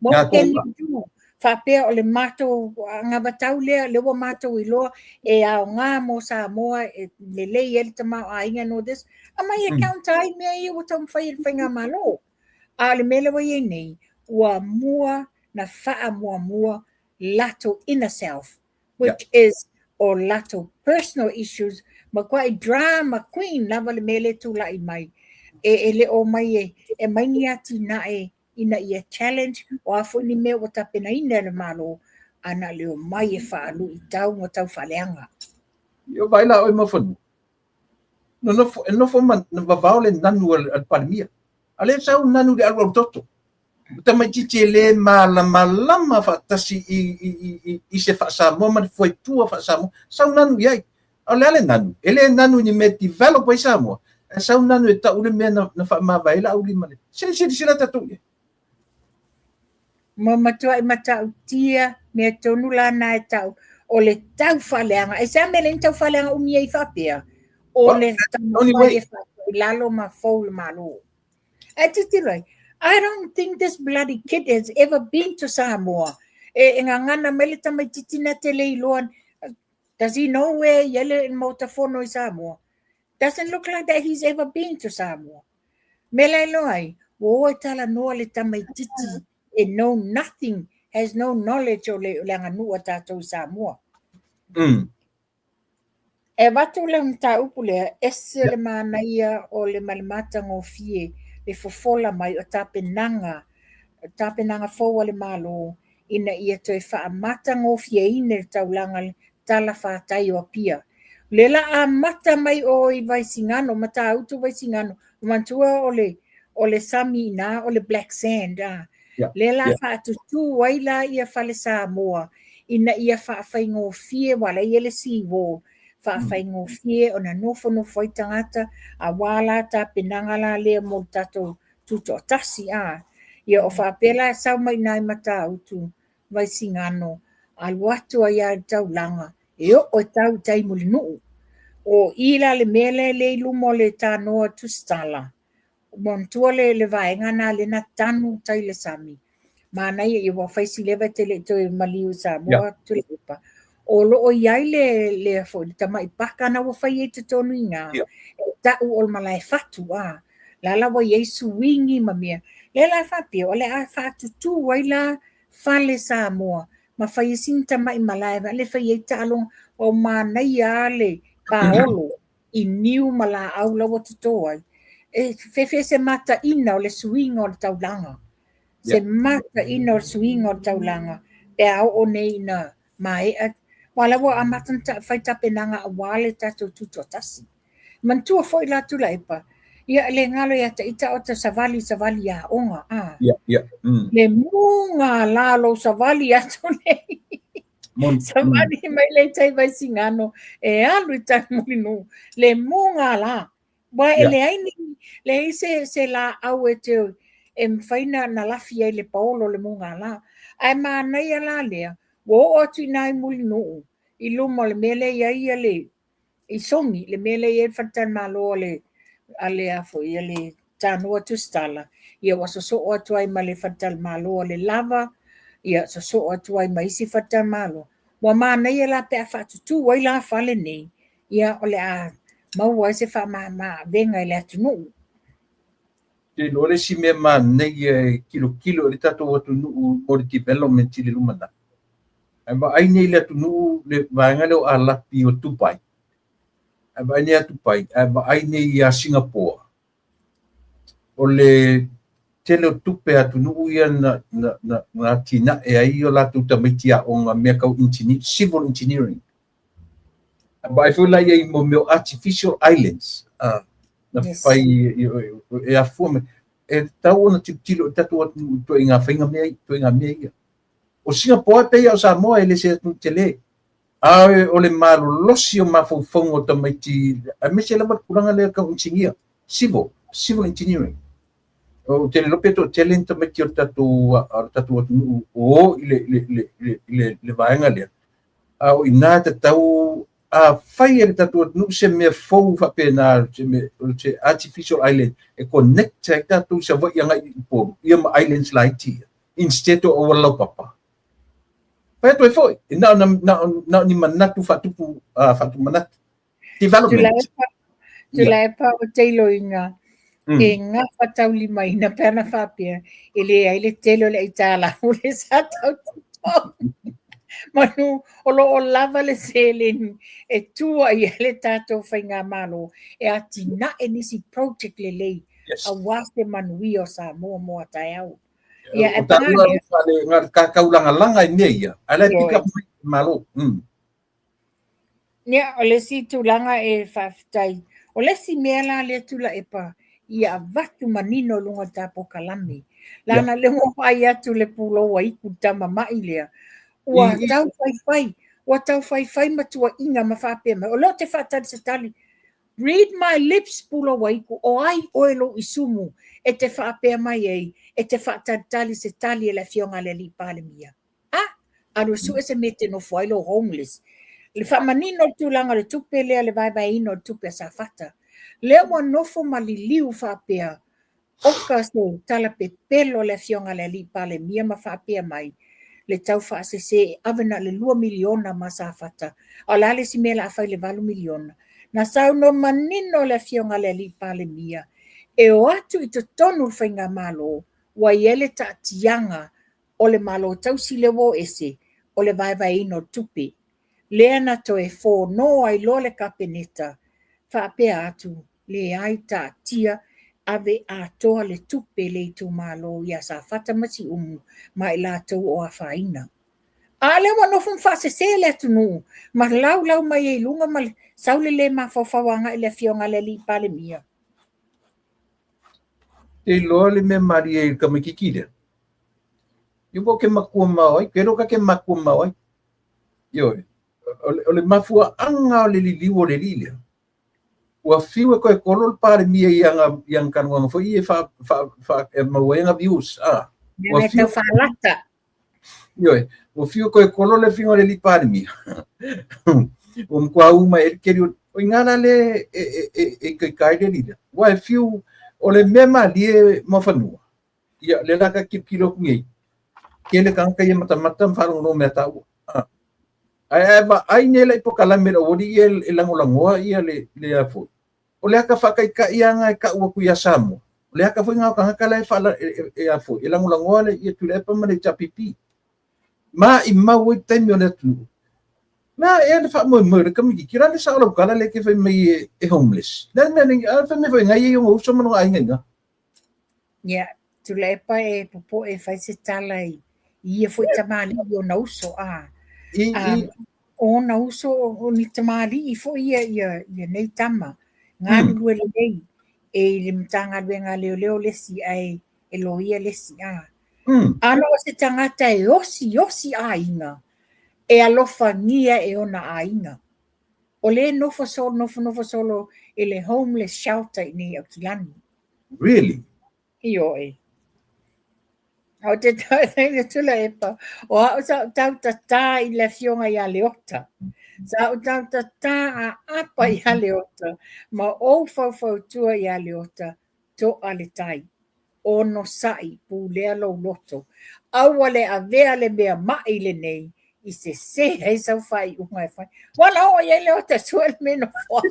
What can you do? Faapea o le matou anavatau lea, lea ua matou iloa e aoga mo Samoa, e lelei ai le tamaoaiga and all this. Aumai e counter ai mea ia ua taumafai e le faigamalo. A o le mea lea ua i ai nei, ua mua na faamuamua latou inner self, which is o latou personal issues, matuai drama queen lava le mea lea e tulai mai. E, e le o mai e, e aumai ni atinae ina ia challenge, o a foi ni mea ua tapenaina e le Malo, a na o le omai e faaluitau ma tau faaleaga. Ia vaai la oe Muafanua, nonofo, e nofo ma vavao le nanu a le Palemia, a lea sau nanu i le alualu toto. O tamaitiiti e le malamalama faatasi i se faa-Samoa ma le fuaitua faa-Samoa, sau nanu i ai. A o le a le nanu? E le nanu i ni mea e develop ai Samoa, ae sau nanu e tau le mea na faamavae ai Laulima. Se i silasila tatou i ai. Ua matuai matautia mea tonu la na e tau o le tau faaleaga. Aisea mea e leai ni tau faaleaga umi ai faapea? O le taumafai e faatoilalo ma fou le Malo. Ae tilotilo ai, I don't think this bloody kid has ever been to Samoa. E gagana mai le tamaititi na te le iloa. Does he know where i ai le Maota Fono i Samoa? Doesn't look like that he's ever been to Samoa. Mea la e iloa ai, ua o e talanoa le tamaititi e know nothing, has no knowledge o le aganuu a tatou i Samoa. E avatu le mataupu lea, ese le manaia o le ma le matagofie, le fofola mai o tapenaga, tapenaga fou a le Malo ina ia toe faamatagofieina le taulaga le talafatai o Apia. O lea la amata mai o i Vaisigano, Matautu Vaisigano, manatua o le sami ina o le black sand, a. Lea la faatutū ai la ia fale Samoa ina ia faafaigofie, ua la i ai le sea wall, faafaigofie ona nofonofo ai tagata, aua la tapenaga la lea mo le tatou tutoatasi, a. Ia o faapea la e sau mai i ina i Matautu Vaisigano, alu atu ai lava i le taulaga, e oo e tau i tai Mulinuu. O i la le mea lea e i luma o le tanoa Tusitala, manatua le vaega na lea na tanu tai le sami. Manaia ia ua fai si leva e te le i toe maliu i Samoa Tuilaepa. O lo o i ai le foi le tamai paka na ua fai ai totonu i ina. E tau o le malae fatu, a. La la ua i ai suigi ma mea. Lea la faapea, o le a faatutū ai la fale Samoa ma fai ai sina tamai malae le fai ai taaloga. Ua manaia lava le paolo i niu ma laau la ua toto ai. E fefe se mataina o le suiga o le taulaga. Se mataina o le suiga o le taulaga pe a oo nei ina maea. Aua la ua amata ona fai tapenaga aua le tatou tutoatasi. Manatua foi la Tuilaepa, ia le galo ia te ita o te savali savali aoga. A. Le muga la lou savali atu nei. Savali mai le tai Vaisigano e alu i tai Mulinuu. Le muga la. Ua e leai ni, leai se laau e te e mafai na lafi ai le paolo le muga la. Ae manaia la lea, ua oo atu i ina i Mulinuu, i luma o le mea lea e i ai ia le i Sogi, le mea lea e i ai le faletalimalo a le a foi a le Tanoa Tusitala, ia ua sosoo atu ai ma le faletalimalo a le Lava, ia sosoo atu ai ma isi faletalimalo. Ua manaia la pe a faatutū ai la fale nei, ia o le a maua ai se faamama-avega i le atunuu. Te iloa le isi mea manaia e tilotilo i le tatou atunuu mo le development i le lumanai. Ae vaai nei le atunuu le vaega lea o Alapi o Dubai. Ae vaai nei ia Dubai, ae vaai nei ia Singapore. O le tele o tupe a atunuu ia na atinae ai o latou tamaiti aoga mea tau engineer, civil engineering. Ae vaai foi la i ai mo mea o artificial islands, na fai e afua mai. E tatau ona tilotilo i tatou atunuu i ituaiga faiga mea, ituaiga mea ia. O Singapore e pei lava o Samoa e le se atunuu tele. A o le malolosi o mafaufauga o tamaiti, aemaise lava le tulaga lea tau inisinia, civil engineering. Ou te le iloa pe toatele ni tamaiti o le tatou atunuu o o i le vaega lea. A o i ina e tatau a fai e le tatou atunuu se mea fou faapena, se artificial island e connect ai tatou i Savaii agai i Upolu, ia ma islands laiti ia, instead o auala laupapa. Fai atu ai foi, e na o ni manatu faatupu, faatupu manatu. Development. Tuilaepa o te iloiga, e gafataulimaina pe ana faapea, e leai le tele o le aitalafu le sa tau totogi. Manu o lo o lava le seleni e tua i ai le tatou faigamalo e atinae nisi project lelei. Aua se manuia o Samoa mo a taeao. Ia, e paga lea. O le kakau lagalaga i mea ia, ae la e pick up mai le Malo. Ia, o le isi tulaga e faafetai, o le isi mea la lea Tuilaepa ia avatu manino i luga o le ta polokalame, leaga lea ua vaai atu le pulou a Itu i le tama ma'i lea, ua tau faifai, ua tau faifai ma tuuaiga ma faapea mai, o lea ou te faatali se tali. Read my lips pulou a Itu, o ai oe lou isumu e te faapea mai ai e te faatalitali se tali a le Afioga a le Alii Palemia? A! Alu e sue se mea e te nofo ai lou homeless. Le faamanino o le tulaga o le tupe lea, le vaevaeina o le tupe a Safata. Lea ua nofo ma liliu faapea, oka se tala pepelo a le Afioga a le Alii Palemia ma faapea mai, le tau faasese e ave na o le $2 miliona ma Safata, a o le a le isi mea o le a fai i le $8 miliona? Na saunoa manino le Afioga a le Alii Palemia e o atu i totonu o le Faigamalo ua i ai le taatiaga o le Malo tausi lea ua o ese, o le vaevaeina o tupe. Lea na toe fono ai loa le Kapeneta, faapea atu, leai taatia, ave atoa le tupe le itumalo ia Safata ma Siumu ma i latou o afaina. A lea ua nofo ma faasese le atunuu ma laulau mai ai i luga ma sau le le mafaufau agai i le Afioga a le Alii Palemia. Te iloa le mea malie i le tamaitiiti lea. Ia ua ke makua mao ai, ke ka ke makua mao ai. Ioe, o le mafuaaga o le liliu o le alii lea, ua fiu e toe kolo le Palemia i ana talanoaga foi ia e maua ai ana views. Ua fiu faalata. Ioe, ua fiu e toe kolo le afioga i le alii Palemia. Ua matua u mai ai le keli o i ina la lea e ikaika ai le alii lea. Aua e fiu, o le mea malie Muafanua, Ia, lea la ka tilotilo atu nei, tele tagata ia matamata ma faalogologo mea taua. Ae a e vaai nei la i polokalame a le aualii ia e lagolagoa ia le le a foi, o le ata faataitai lava lena e tau atu ia Samoa, o le ata foi lena o tagata la e faala e a foi, e lagolagoa le ia Tuilaepa ma le HRPP. Maimau ai taimi o le atunuu. Na ea le faamoemoe o le tamaitiiti, o le a le sao o lau tala lea e te fai mai e homeless? O le a le mea nei, a fai mai foi na e i ai ona uso ma lona aiga i ina. Ia, Tuilaepa e popoe e fai se tala i ia foi tamalii i ona uso, a. O ona uso, o ni tamalii foi ia, ia, ia nei tama, galulue lelei, e i le Matagaluega a Leoleo le isi ae e loia le isi, a. Ana o se tagata e osiosi aiga, e alofagia e ona aiga. O lea e nofo solo, nofonofo solo i le homeless shelter i nei i Aukilani. Really? Ioe. Ou te tau Tuilaepa, o au sa ou tau tatā i le afioga ia Leota. Sa ou tau tatā a apa ia Leota, ma ou faufautua ia Leota, to'a le tai. Onosai, pulea lou loto. Aua le avea le mea ma'i lenei i sesē ai sau faaiuga e fai. Ua na oo i ai Leota e sue le mea e nofo ai.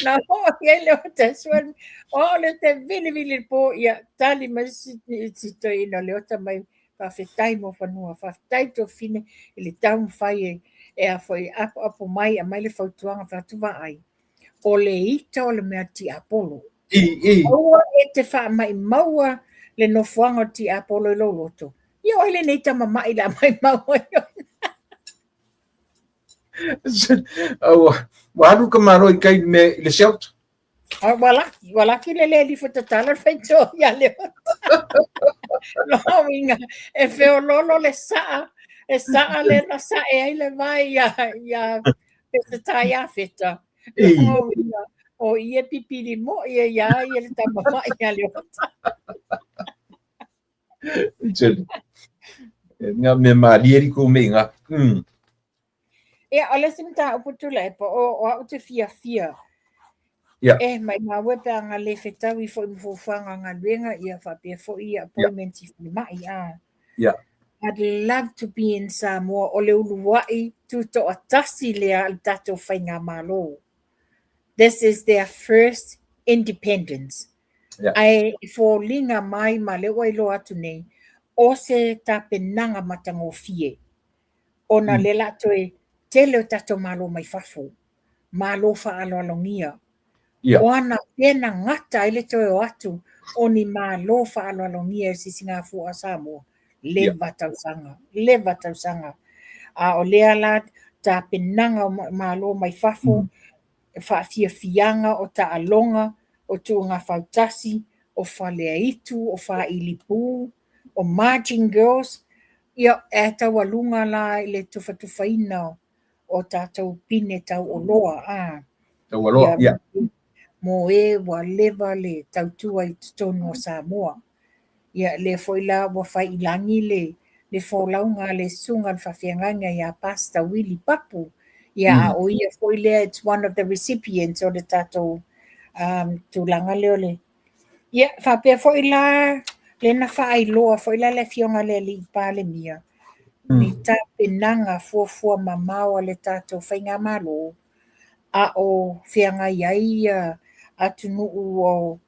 Na oo i ai Leota e sue le O au lea te vilivili i le pō, ia tali mai si, si toeaina o Leota mai, faafetai Muafanua, faafetai Tuafafine i le taumafai e, e a foi, apoapo mai, aumai le fautuaga, fai atu vaai. O le ita o le mea tiapolo. Aua e te faamaimaua le nofoaga o le tiapolo i lou loto. Ia o ai lenei tama ma'i le a maimau ai oe. Ua ua alu ka malo i kai me i le shelter. A ua laki, ua laki le le lifo tatala le faitoa ia Leota. Lona uiga, e feololo le saa, e saa le na sae ai le vai ia, ia Peseta ia Feta. Lona uiga, o ia pipili moi e ia ia le tama ma'i ia Leota. Ngā mea mālie ri kou mei ngā. Ia, o le isi mataupu Tuilaepa, o, o au te fiafia. Yeah. E, maimau e pe a nga le fetaui foi ma fuafuaga o galuega, ia faapea foi ia appointment i falemai, a. Yeah. I'd love to be in Samoa, o le uluai tutoatasi lea a le tatou faigamalo. This is their first independence. Yeah. Ae e foliga mai ma lea ua iloa atu nei, o se tapenaga matagofie, ona lea la toe tele o tatou malo mai fafo, malo faaaloalogia. Ia. O anafea na gata ai le toe o atu o ni Malo faaaloalogia i le sisigafua a Samoa? Ia. Leva tausaga, leva tausaga. A o lea la tapenaga o Malo mai fafo, faafiafiaga o taaloga, o tuugafautasi, o faleaitu, o faailipu, o marching girls, ia e taualuga la i le tufatufaina o tatou pine tauoloa a. Taualoa, ia, mo e ua leva le tautua i totonu o Samoa. Ia lea foi la ua fai i lagi le folauga a le susuga i le faafeagaiga ia Pastor Willie Papu. Ia a o ia foi lea, it's one of the recipients o le tatou tulaga lea o le. Ia, faapea foi la lea na faailoa foi la le afioga i le alii Palemia ni tapenaga fuafua mamao a le tatou faigamalo a o feagai ai atunuu o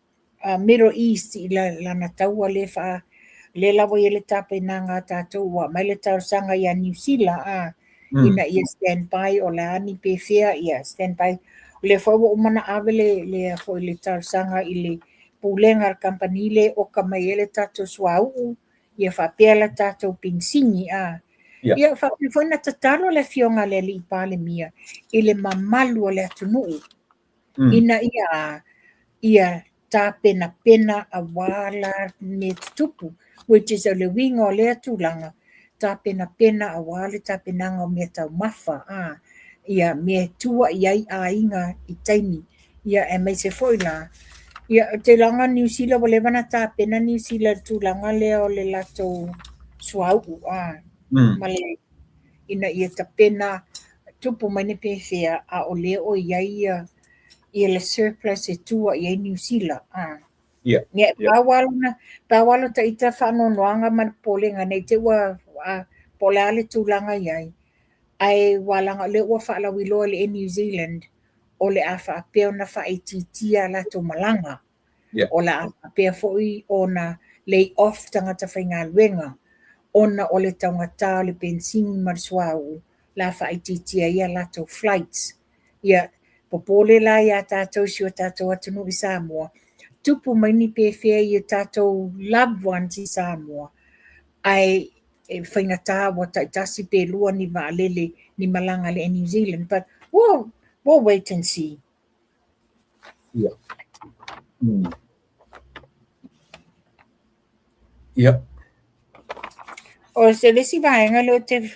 Middle East i lana taua lea lea la ua i ai le tapenaga a tatou, ua aumai le talosaga ia Niu Sila ina ia stand by, o le a ni pefea, ia stand by. O lea foi ua uma ona ave le foi le talosaga i le pulega a le kamupani lea e oka mai ai le tatou suauu, ia faapea le tatou penisini a. Ia faapea foi na tatalo le afioga a le alii Palemia i le mamalu o le atunuu ina ia tapenapena aua la mea tutupu, which is o le uiga o lea tulaga, tapenapena aua le tapenaga o mea taumafa a, ia mea e tua i ai aiga i taimi, ia aemaise foi la, ia ou te iloaina Niu Sila ua leva ona tapena Niu Sila i le tulaga lea o le latou suauu a, ma le ina ia tapena tupu mai ni pefea, a o lea o i ai ia le surplus e tua i ai Niu Sila a. Ia, pau lava lona ita faanoanoaga ma le popolega ne i te i ua po o le a le tulaga i ai, ae ua leaga o lea ua faalauiloa i le Air New Zealand o le a faapea ona faaitiitia a latou malaga. O le a faapea foi ona lay off tagata faigaluega ona o le taugata o le penisini ma le suauu, la faaitiitia ai a latou flights. Ia, popole la ia tatou i si o tatou atunuu i Samoa, tupu mai ni pefea i o tatou loved ones i Samoa, ae e faigata ua taitasi pe lua ni vaalele ni malaga a le Air New Zealand, but we'll wait and see. Ia. Ia. O se le isi vaega lea ou te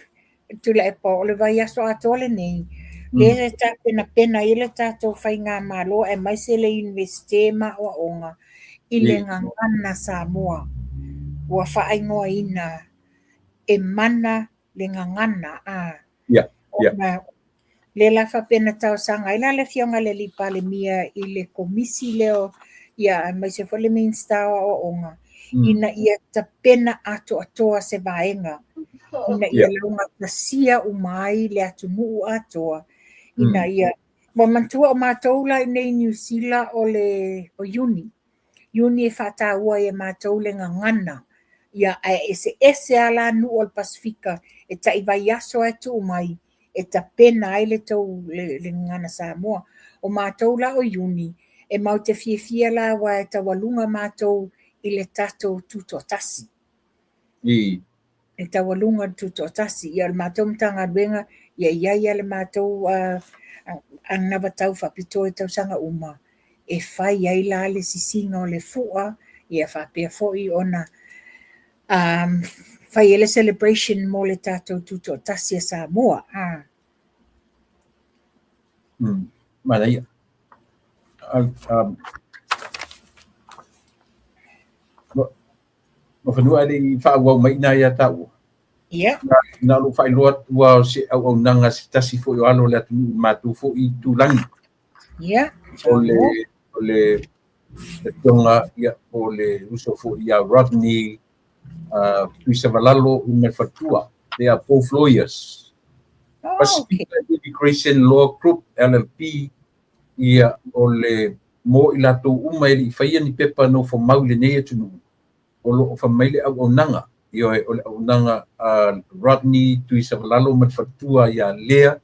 tulai po o le vaiaso atoa lenei, lea e tapenapena ai le tatou faigamalo aemaise le Iunivesite ma aoaoga i le gagana Samoa ua faaigoaina e mana le gagana a. Ia. Lea la faapea na talosaga ai la le afioga i le alii Palemia i le komisi lea, ia aemaise foi le Minisita o Aoaoga, ina ia tapena atoatoa se vaega ina ia laugatasia uma ai le atunuu atoa, ina ia ua manatua o matou la i nei i Niu Sila o le o Iuni. Iuni e faataua ai e matou le gagana, ia ae eseese lava la nuu o le Pasefika e tai vaiaso lava e tuu mai e tapena ai le tou le gagana Samoa. O matou la o Iuni, e matou te fiafia la aua e taualuga matou i le tatou tutoatasi. E taualuga le tutoatasi. Ia o le matou Matagaluega, ia i ai lava le matou anavatau faapitoa i tausaga uma, e fai ai la le sisiga o le fua, ia faapea foi ona fai ai le celebration mo le tatou tutoatasi a Samoa. Manaia. Nafanua e le i faaauau mai i ina ia taua. Ia. Na o lou faailoa atu lava o se auaunaga se tasi foi o alo o le atunuu i le matou foi itulagi. Ia. O le afioga, ia, po o le uso foi ia Rodney Tuisavalalo i ma le faletua. They are both lawyers. Oh, okay. Pacific Immigration Law Group LLP, ia o le mo i latou uma e le i faia ni pepa nofomau i lenei atunuu, o lo o fai mai le auaunaga, ioe, o le auaunaga a Rodney Tuisavalalo ma le faletua ia Lea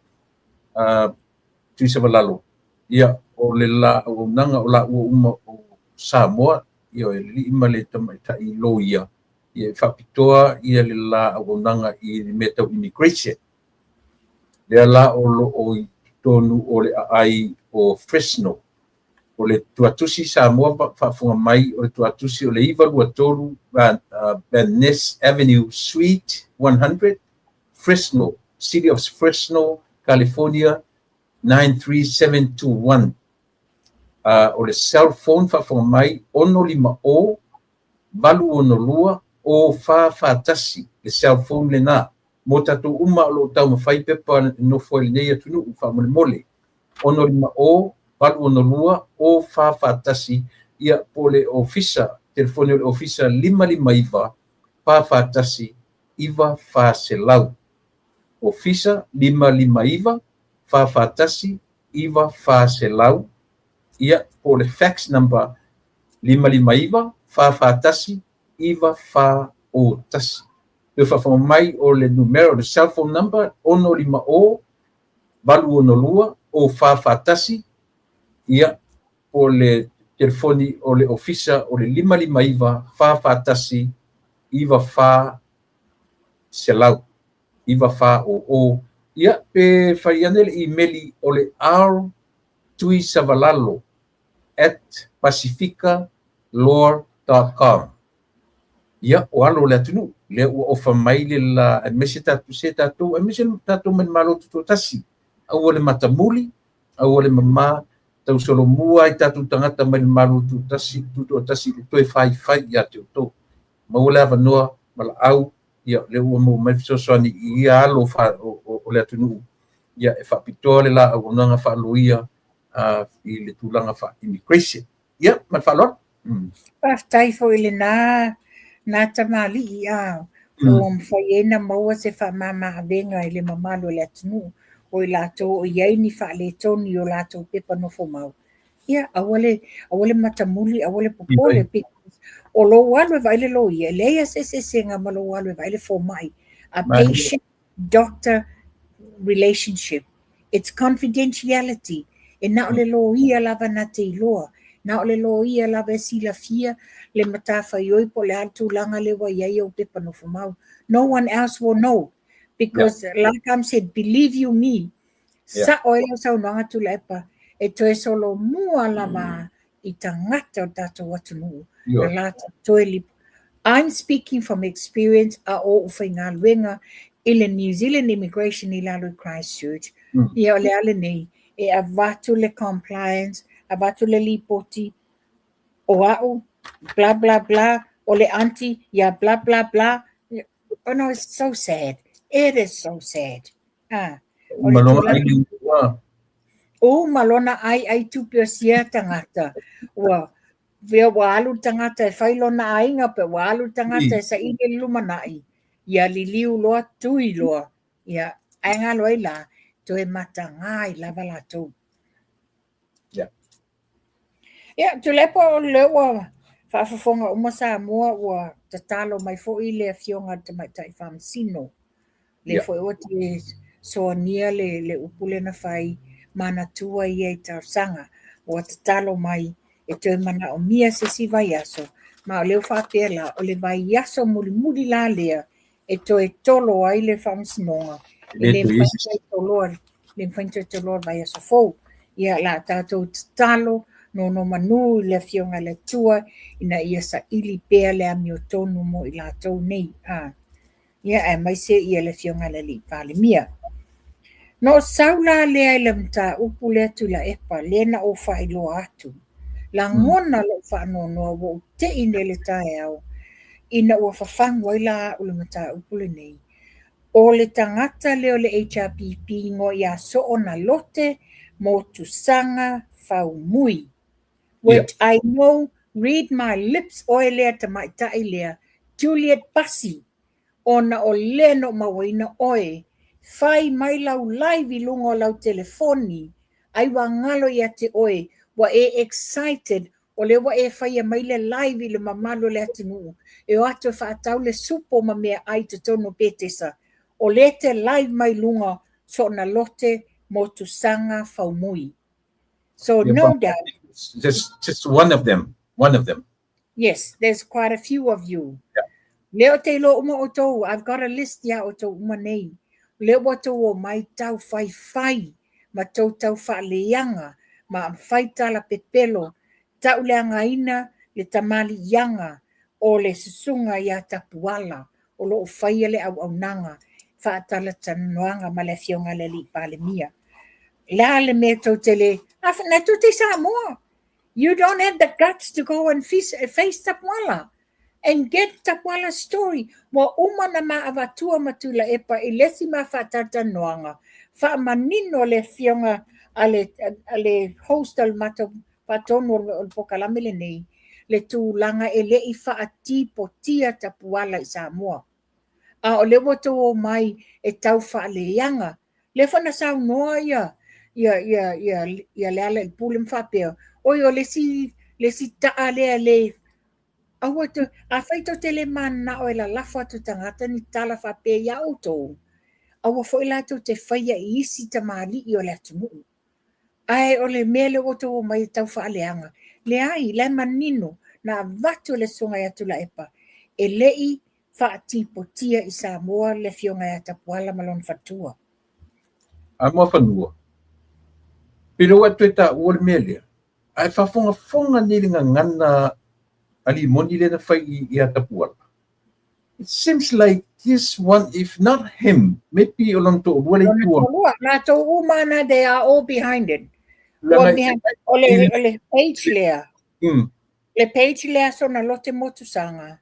Tuisavalalo. Ia, o le la auaunaga o laua uma o Samoa, ia o le alii ma le tamaitai loia, ia e faapitoa ia le la auaunaga i le mea tau immigration. Lea la o lo o i totonu o le aai o Fresno. O le tuatusi Samoa faafofoga mai, o le tuatusi o le 923 Van Ness Avenue, Suite 100, Fresno, City of Fresno, California 93721. O le cell phone faafofoga mai 650 862 0441, le cell phone lena. Mo tatou uma o lo o taumafai pepa e nofo ai i lenei atunuu faamolemole, 650 862 0441, ia po o le ofisa, telefoni o le ofisa 559 441 9400. Ofisa 559 441 9400, ia po o le fax number 559 441 9401. Toe faafofoga mai o le numera o le cell phone number 650 862 0441, ia po o le telefoni o le ofisa o le 559 441 9400, 9400. Ia pe fai ane le imeli o le R Tuisavalalo at pacificalaw.com. Ia, o alo o le atunuu, lea ua ofa mai le la, aemaise tatou, se tatou, aemaise tatou mai le Malo Tutoatasi. Aua le matamuli, aua le mamā, tausolomua ai tatou tagata mai le Malo Tutoatasi, Tutoatasi i le toe faifai ia te outou. Maua le avanoa, valaau, ia, lea ua maua mai le fesoasoani i ia alo o le atunuu, ia, e faapitoa le la auaunaga faaloia i le tulaga faa-immigration. Ia, ma le faaaloalo. Faafetai foi i lena na tamalii a ua mafai ai na maua se faamama avega i le mamalu o le atunuu o i latou o i ai ni faaletonu i o latou pepa nofomau. Ia, aua le, aua le matamuli, aua le popole, because o lou alu e vaai le loia, e leai lava se eseesega ma lou alu e vaai le fomai. A patient doctor relationship. It's confidentiality. E na o le loia lava na te iloa. Na o le loia lava e silafia le matafaioi po o le a le tulaga lea ua i ai ou pepa nofomau. No one else will know. Because like I'm said, believe you me, sa'o ai lau saunoaga Tuilaepa, e toe solomua lava i tagata o le tatou atunuu na latou toe lipo. I'm speaking from experience a o ou faigaluega i le New Zealand Immigration i lalo i Christchurch. Ia o le a lenei, e avatu le compliance, avatu le lipoti, o au, bla bla bla, o le auntie, ia bla bla bla. Oh no, it's so sad. It is so sad. Ah, o le Uma lona tulaga ai ua. Uma lona ai ai tupe o sia tagata. Ua Vea ua alu le tagata e fai lona aiga pe ua alu le tagata e saili le lumanai, ia liliu loa, tui loa. Ia, ae galo ai la, toe mataga ai lava latou. Ia, Tuilaepa, o lea ua faafofoga uma Samoa, ua tatalo mai foi le Afioga i le Tamaitai Faamasino. Lea foi ua te soania le, le upu lea na fai, manatua ia i talosaga. Ua tatalo mai e toe manaomia se isi vaiaso, ma o lea ua faapea la, o le vaiaso mulimuli la lea e toe tolo ai le faamasinoga, e le mafai ona toe toloa, le mafai ona toe toloa le vaiaso fou. Ia, la tatou tatalo, nonomanu i le Afioga i le Atua, ina ia saili pea le amiotonu mo i latou nei. A. Ia, aemaise ia le Afioga i le Alii Palemia. Na ou sau la lea i le mataupu lea Tuilaepa, lea na ou faailoa atu. Lagona lou faanoanoa ua ou tei nei i le taeao ina ua fafagu ai la au le mataupu lenei. O le tagata lea o le HRPP igoa ia Soona Lote Motusaga Faumui. Which I know, read my lips, oe lea tamaitai lea, Juliet Pasi, ona o lea na ou mauaina oe, fai mai lau live i luga o lau telefoni, ai ua galo ia te oe, ua e excited, o lea ua e faia mai le live i le mamalu o le atunuu, e o atu e faatau le supo ma meaai i totonu o Petesa, o lea e te live mai luga Soona Lote Motusaga Faumui. So Yeah, no but doubt. Just one of them. One of them. Yes, there's quite a few of you. Yeah. Lea ou te iloa uma outou, I've got a list iā outou uma nei. Lea ua tou omai tau faifai ma tou tau faaleaga ma fai tala pepelo tauleagaina le tamaliiaga o le susuga ia Tapuala o lo o faia le auaunaga faatalatalanoaga ma le Afioga i le Alii Palemia. Le a le mea tou te le, na tou te i Samoa. You don't have the guts to go and face Tapuala and get Tapuala's story. Ua uma na ma avatua ma Tuilaepa i le isi ma faatalatalanoaga, faamanino le afioga a le host o le matou faatonu o le polokalame lenei, le tulaga e le i faatipotia Tapuala i Samoa. A o lea ua outou omai e tau faaleaga. Lea foi na saunoa ia ia ia ia ia Lealailepule ma faapea, oi o le isi le isi taa lea le aua tou, afai tou te le mananao e lalafo atu i tagata ni tala faapea ia outou, aua foi la tou te faia i isi tamalii o le atunuu. Ae o le mea lea ua outou omai e tau faaleaga, leai, la e manino na avatu e le Susuga ia Tuilaepa, e le i faatipotia i Samoa le Afioga ia Tapuala ma lona faletua. A Muafanua, pe le ua e toe taua le mea lea, ae faafogafoga nei le gagana a Limoni lea na fai ia Tapuala. It seems like this one, if not him, maybe o lona toalua le Lona itua. toalua, latou uma na, they are all behind it. Ua Leaga behind, o le, o le page lea, le page lea sona lote motusaga.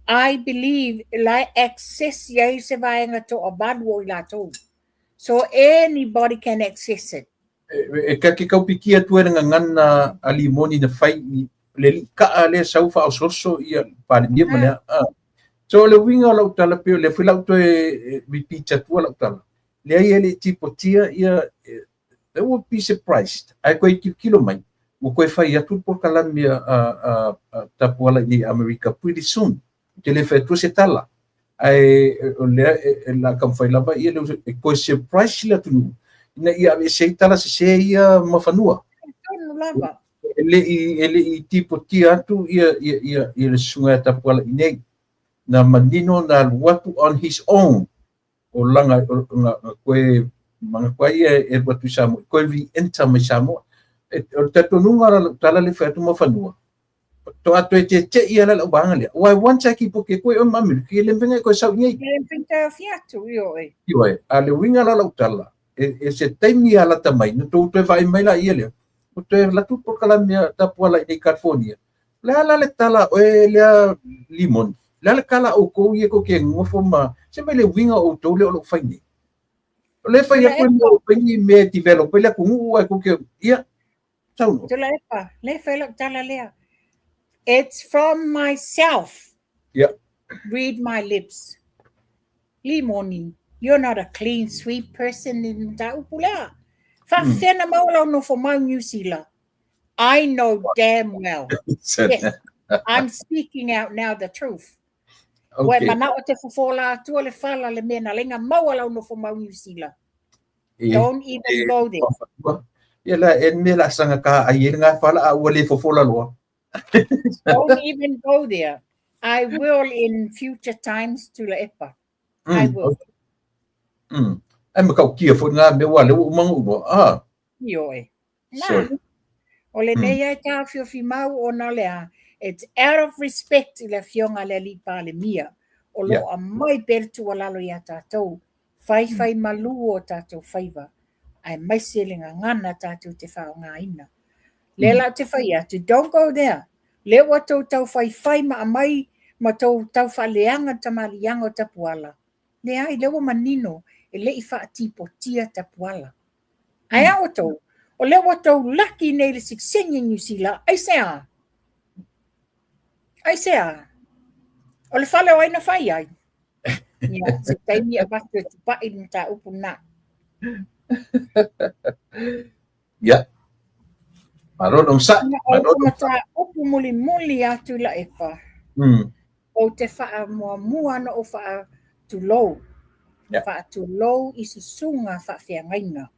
I believe la e access i ai se vaega toavalu o i latou. So anybody can access it. E ka ke kaupikia atu ai le gagana a Limoni na fai i le alii kaa lea sau faaosooso ia Palemia ma lea. So o le uiga o lau tala pei o lea foi la ou toe repeat atua lau tala. Leai e le i tipotia ia, they will be surprised. Ae koe tilotilo mai, ua koe fai atu le polokalame a Tapuala i nei Amerika pretty soon. Ou te le fai atua se tala. Ae o lea e la taumafai lava ia le e koe surprise le atunuu ina ia aveese ai tala sese ia Muafanua. Tonu lava. E le i tipotia atu ia le susuga ia Tapuala i nei. Na manino na alu atu on his own o langa o na koe manatu ai ia e alu atu i Samoa, koe re-enter mai Samoa. O le talitonuga o lau tala le fai atu Muafanua, to a toe tietie ia la lau vaega lea. Aua e once a kipoki e koe oe ma Amerika, e le mafai ona e koe sau i nei. E le mafai ona ofi atu, ioe. Ioe, a le uiga la lau tala, e se taimi a lata mai, na tou toe vaai mai la ia lea, ua toe alu atu le polokalame a Tapuala i nei California. O le a la le tala a oe lea Limoni? O le a le tala a outou ia tou te nonofo ma, se mai le uiga o outou lea o lo o fai nei? O lea e fai atu e mea o fai ni mea e develop ai le atunuu ae tou te, ia, saunoa. Tuilaepa, lea e fai lau tala lea. It's from myself. Read my lips. Limoni, you're not a clean sweep person i le mataupu lea. Faafefea na maua lau nofo mau Niu Sila? I know damn well. Yes, I'm speaking out now the truth. Ua e manao te fofola atua le fala le mea na lenga maua lau nofo mau Niu Sila. Don't even go there. Ia la e me la sanga ka ai e ngā whala a ua le fofola loa. Don't even go there. I will in future times Tuilaepa. I will. Ai ma kau kia foi ngā mea wā le ua umanga uloa. Ah. Ioe. Na. O lenei ai taofiofi mau ona o le a, it's out of respect i le Afioga a le Alii Palemia o lo o aumai pea le tuualalo ia tatou, faifai malū o tatou faiva, aemaise le gagana tatou te faaaogaina. Lea la ou te fai atu, don't go there. Lea ua tou tau faifai ma aumai ma tou tau faaleaga le tamaliiaga o Tapuala. Leai, lea ua manino e le i faatipotia Tapuala. Ae a outou, o lea ua tou laki nei le sikseni Niu Sila, aisea? Aisea? O le fale o ai na fai ai? Ia, se taimi avatu e tupai le mataupu lena. Ia. Malo le onosai. Malo le mataupu mulimuli a Tuilaepa. Ou te faamuamua ona ou faatulou. Faatulou i susuga faafeagaiga.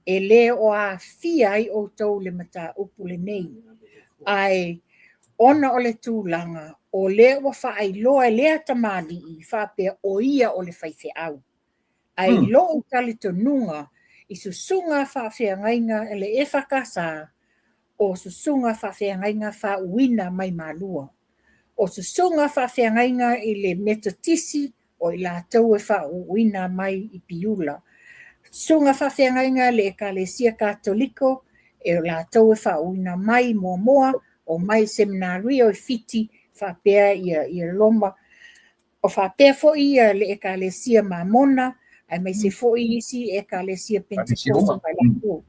E le o aafia ai outou i le mataupu lenei, ae ona o le tulaga o lea ua faailoa e lea tamalii faapea o ia o le faifeau. Ae i lou talitonuga i susuga faafeagaiga i le EFKS, o susuga faafeagaiga faauuina mai Malua. O susuga faafeagaiga i le Metotisi, o i latou e faauuina mai i Piula. Susuga faafeagaiga i le Ekalesia Katoliko, e o latou e faauuina mai Moamoa, omai i Seminario i Fiti, faapea ia Roma. O faapea foi ia le Ekalesia Mamona, aemaise foi isi Ekalesia Pentekoso ma i latou.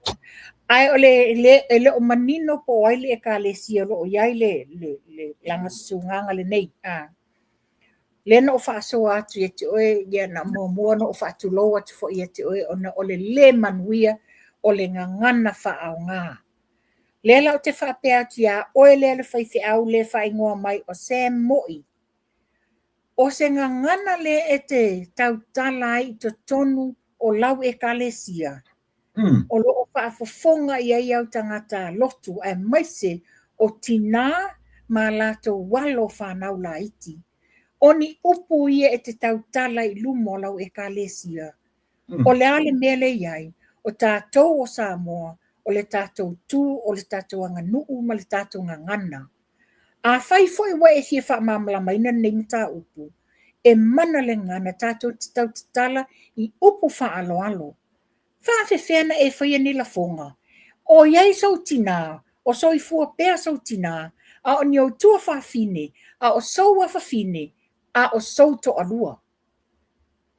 Ae o le, le, e le o manino po o ai le Ekalesia o lo o i ai le, le, le lana susugaga lenei. A. Lea na ou faasoa atu ia te oe, ia na muamua na ou faatulou atu foi ia te oe ona o le le manuia o le gagana faaaoga. Lea la ou te faapea atu ia oe lea le faifeau lea faaigoa mai o Sam Moi, O se gagana lea e te tautala ai i totonu o lau Ekalesia, o lo o faafofoga i ai au tagata lotu aemaise o tinā ma a latou alo fanau laiti. O ni upu ia e te tautala i luma o lau Ekalesia? O le a le mea lea e i ai? O tatou o Samoa, o le tatou tu, o le tatou aganuu ma le tatou gagana. Afai foi ua e fia faamalamalamaina lenei mataupu, e mana le gagana tatou te tautatala i upu faaaloalo. Faafefea na e faia ni lafoga? O i ai sou tinā, o soifua pea sou tinā, a o ni ou tuafafine, a o sou afafine, a o sou toalua.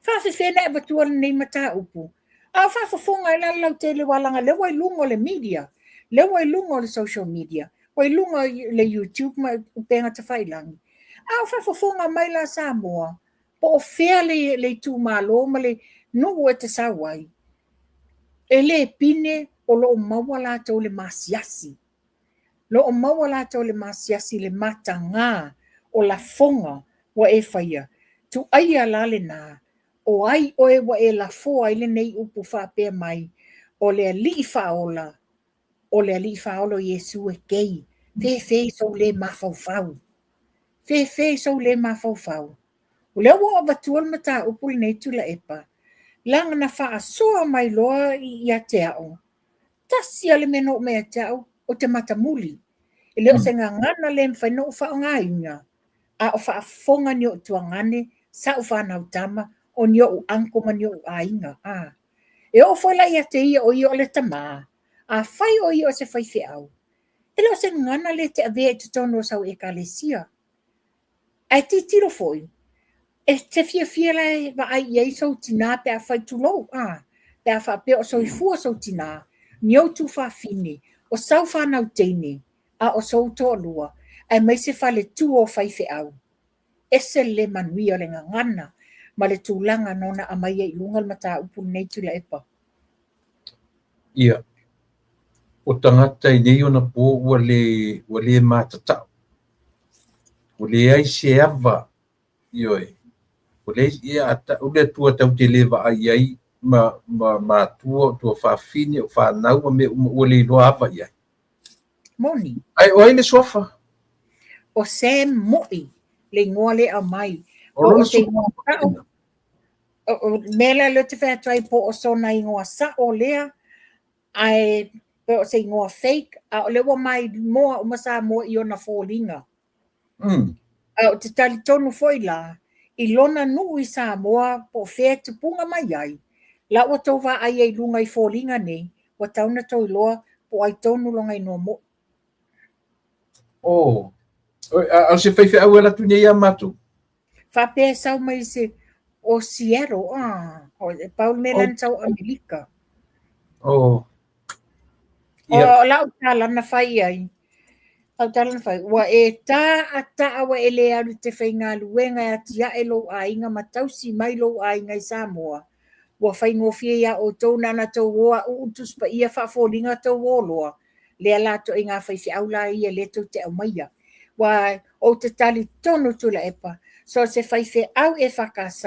Faafefea na e avatua lenei mataupu? A o faafofoga ai la le lautele aua leaga lea ua i luga o le media, lea ua i luga o le social media, ua i luga o le YouTube ma upega tafailagi. A o faafofoga mai la Samoa, po o fea le, le itumalo ma le nuu e te sau ai, e le pine o lo o maua latou le masiasi. Lo o maua latou le masiasi i le matagā o lafoga ua e faia. Tuaia la lena, o ai oe ua e lafoa ai lenei upu faapea mai, o le Alii Faaola, o le Alii Faaola o Iesu e kei, fefe i sou le mafaufau. Fefe i sou le mafaufau. O lea ua ou avatua le mataupu lenei Tuilaepa, leaga na faasoa mai loa ia te au, Tasi lava le mea na oo mai ia te au, ou te matamuli. E le o se gagana le mafai ona ou faaaogaina, a o faafofoga ni ou tuagane, sa'u fanau tama, o ni o'u uncle ma ni o'u aiga. A. E oo foi la ia te ia o ia o le tamā, afai o ia o se faifeau, e le o se gagana lea e te avea i totonu o sau ekalesia. Ae tilotilo foi, e te fiafia la e vaai i ai sou tinā pe afai tulou, a, pe a faapea o soifua sou tinā, ni ou tuafafine, o sau fanau teine, a o sou toalua, aemaise faletua o faifeau. Ese le le manuia o le gagana ma le tulaga na ona aumai ai i luga le mataupu lenei Tuilaepa. Ia, o tagata i nei ona po ua le, ua le matatau. Ua leai se ava, ioe, ua leai, ia, a ta'u le Atua tatou te le vaai i ai ma, ma matua, o tuafafine, o fanau ma mea uma ua le iloa ava i ai. Moni. Ae o ai le suafa? O Sam Mo'i le igoa lea e aumai. O lona se igoa sa'o. O le mea lea ou te fai atu ai po o sona igoa sa'o lea, ae po o se igoa fake, a o lea ua maimoa uma Samoa i ona foliga. A ou te talitonu foi la, i lona nuu i Samoa po o fea e tupuga mai ai, la ua tou vaai ai i luga i foliga nei, ua tatau ona tou iloa po o ai tonu lona igoa mo'i. Oh, a o se faifeau e alu atu nei ia matou? Faapea e sau mai se o Seattle, ah, o e pau le mea lea na sau o Amerika. Oh. O lau tala na fai ai, lau tala na fai, ua e taata'a ua e le alu i te faigaluega e atia'e lou aiga ma tausi mai lou aiga i Samoa. Ua faigofie iā outou na ona tou o a uu le Tusi Paia faafoliga tou o loa, lea la ituaiga faifeau la ia lea tou te aumaia. Ua ou te talitonu Tuilaepa, so o se faifeau EFKS,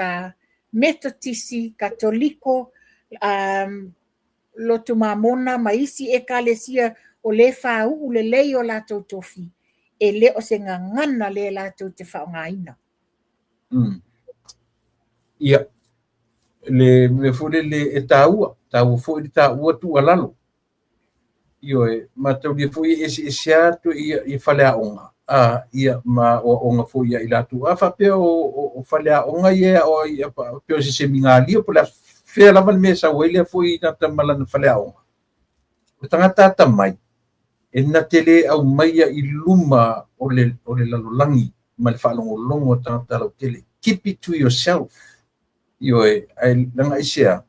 Metotisi, Katoliko, um, Lotu Mamona ma isi Ekalesia o lea e fāu'u lelei o latou tofi, e le o se gagana lea latou te faaaogaina. Ia, le mea foi lele e taua, taua foi le taua tuualalo. Ioe, mataulia foi e eseese atu ia faleaoga, ia ma aoaoga foi ia i latou. A faapea o faleaoga ia e aoa ai, faapea o se semigalia po o le a fea lava le mea e sau ai lea foi tagata ma lana faleaoga. O le tagata atamai, e na te le aumaia i luma o le lalolagi ma le faalogologo a tagata lautele. Keep it to yourself. Ioe, ae leaga aisea,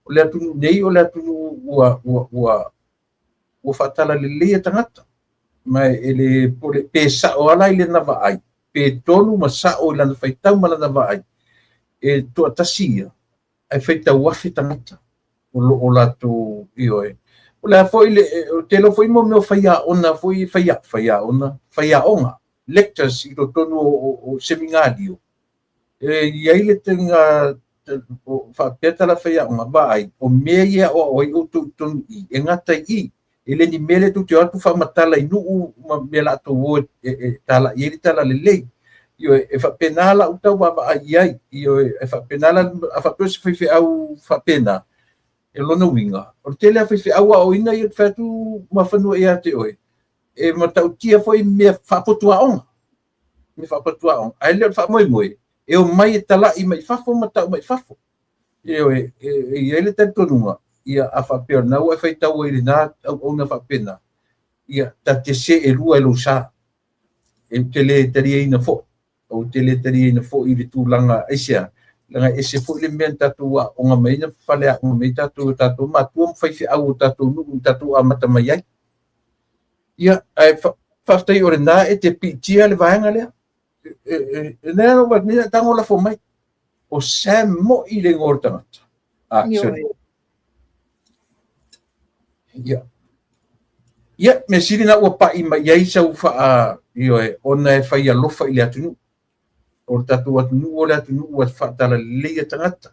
o le atunuu nei o le atunuu ua faatalaleleia tagata. Ma e le pe sa'o lava la i lana vaai, pe tonu ma sa'o i lana faitau ma lana vaai, e toatasi ia, ae faitau afe tagata o lo o latou, ioe. O le a foi le, ou te iloa foi mo mea o faiaona foi, faiaona, faiaoga, lectures i totonu o semigalio, e i ai le taiga faapea tala faiaoga, vaai, o mea ia e aoao ai outou i totonu i i, e gata i i, e le ni mea lea tou te o atu faamatala i nuu ma mea latou o e talai ai le talalelei. Ioe, e faapena lau tau vaavaai i ai. Ioe, e faapena la, a faapea o se faifeau faapena, e lona uiga, o le tele a faifeau aoaoina ia te fai atu mafanua ia te oe, e matautia foi mea faapotuaoga. Mea faapotuaoga. Ae le o le faamoemoe, e omai e tala'i mai fafo ma tau mai fafo. Ioe, e i ai le talitonuga, ia a faapea o lena ua e faitau ai i lena auauna faapena, ia ta te seelua i lou sa. E te le taliaina foi. Ou te le taliaina foi i le tulaga aisea, leaga e ese foi le mea na tatou aoga mai ai, na faleaoga mai ai tatou e tatou matua ma faifeau o tatou nuu na tatou amata mai ai. Ia, ae faafetai o lena e te piitia le vaega lea. E lea tago lafo mai. O Sam Mo'i le igoa o le tagata. Ah, sorry. Ia. Ia, mea sili na ua pa'i mai ai sau faa, ioe, ona e fai alofa i le atunuu. O le tatou atunuu o le atunuu ua faatalaleleia tagata.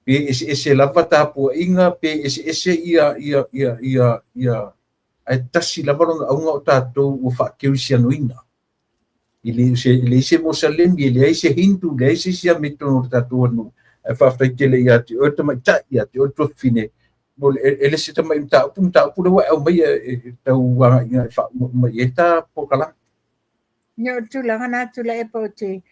Pe eseese lava tapuaiga, pe eseese ia, ia, ia, ia, ia, ae tasi lava lona auga o tatou ua faakerisianoina. E leai se Mosalemi, e leai se Hindu, e leai se isi mea i totonu o le tatou atunuu. Ae faafetai tele ia te oe le tamaitai, ia te oe le tuafafine, e le se tamai mataupu, mataupu lea ua e aumaia e tau agai faauma i ai ta polokalame. Ia, o le tulaga na Tuilaepa ou te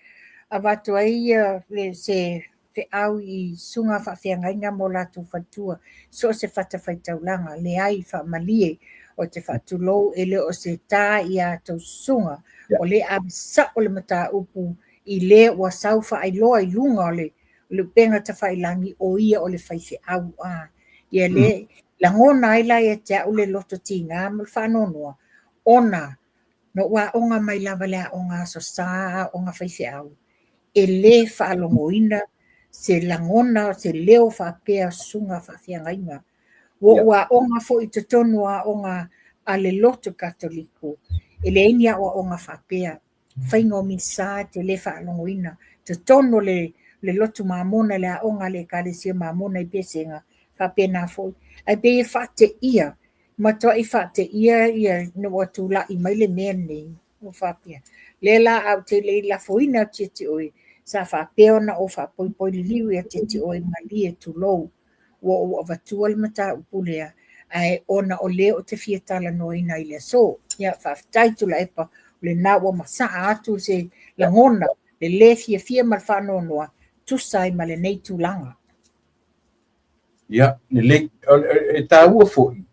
avatu ai ia se feau i susuga faafeagaiga ma o latou faletua, so o se fatafaitaulaga, leai, faamalie, ou te faatulou, e le o se ta i a outou susuga, o lea e ave sao le mataupu i le ua sau faailoa i luga o le upega tafailagi, o ia o le faifeau. A ia le lagona ai la ia te au le loto tiga ma le faanoanoa, ona na ou aoga mai lava i le aoga Aso Sa, aoga faifeau, e le faalogoina se lagona, se leo faapea susuga faafeagaiga. Ua ou aoga foi i totonu o aoga a le lotu Katoliko, e leai ni aoaoga faapea. Faiga o Misa e te le faalogoina. Totonu o le lotu Mamona, le aoga a le Ekalesia Mamona i Pesega, faapena foi. Ae pei e faateia, matuai faateia ia ina ua tulai mai le mea lenei. Ua faapea, lea la ae ou te le i lafoina atu ia te oe, sa faapea ona ou faapoipoi liliu ia te oe, malie tulou, ua ou avatua le mataupu lea, ae ona o lea ou te fia talanoaina i le aso. Ia, faafetai Tuilaepa, o lena ua masaa atu se lagona, le le fiafia ma le faanoanoa, tusa ai ma lenei tulaga. Ia, lelei. E taua foi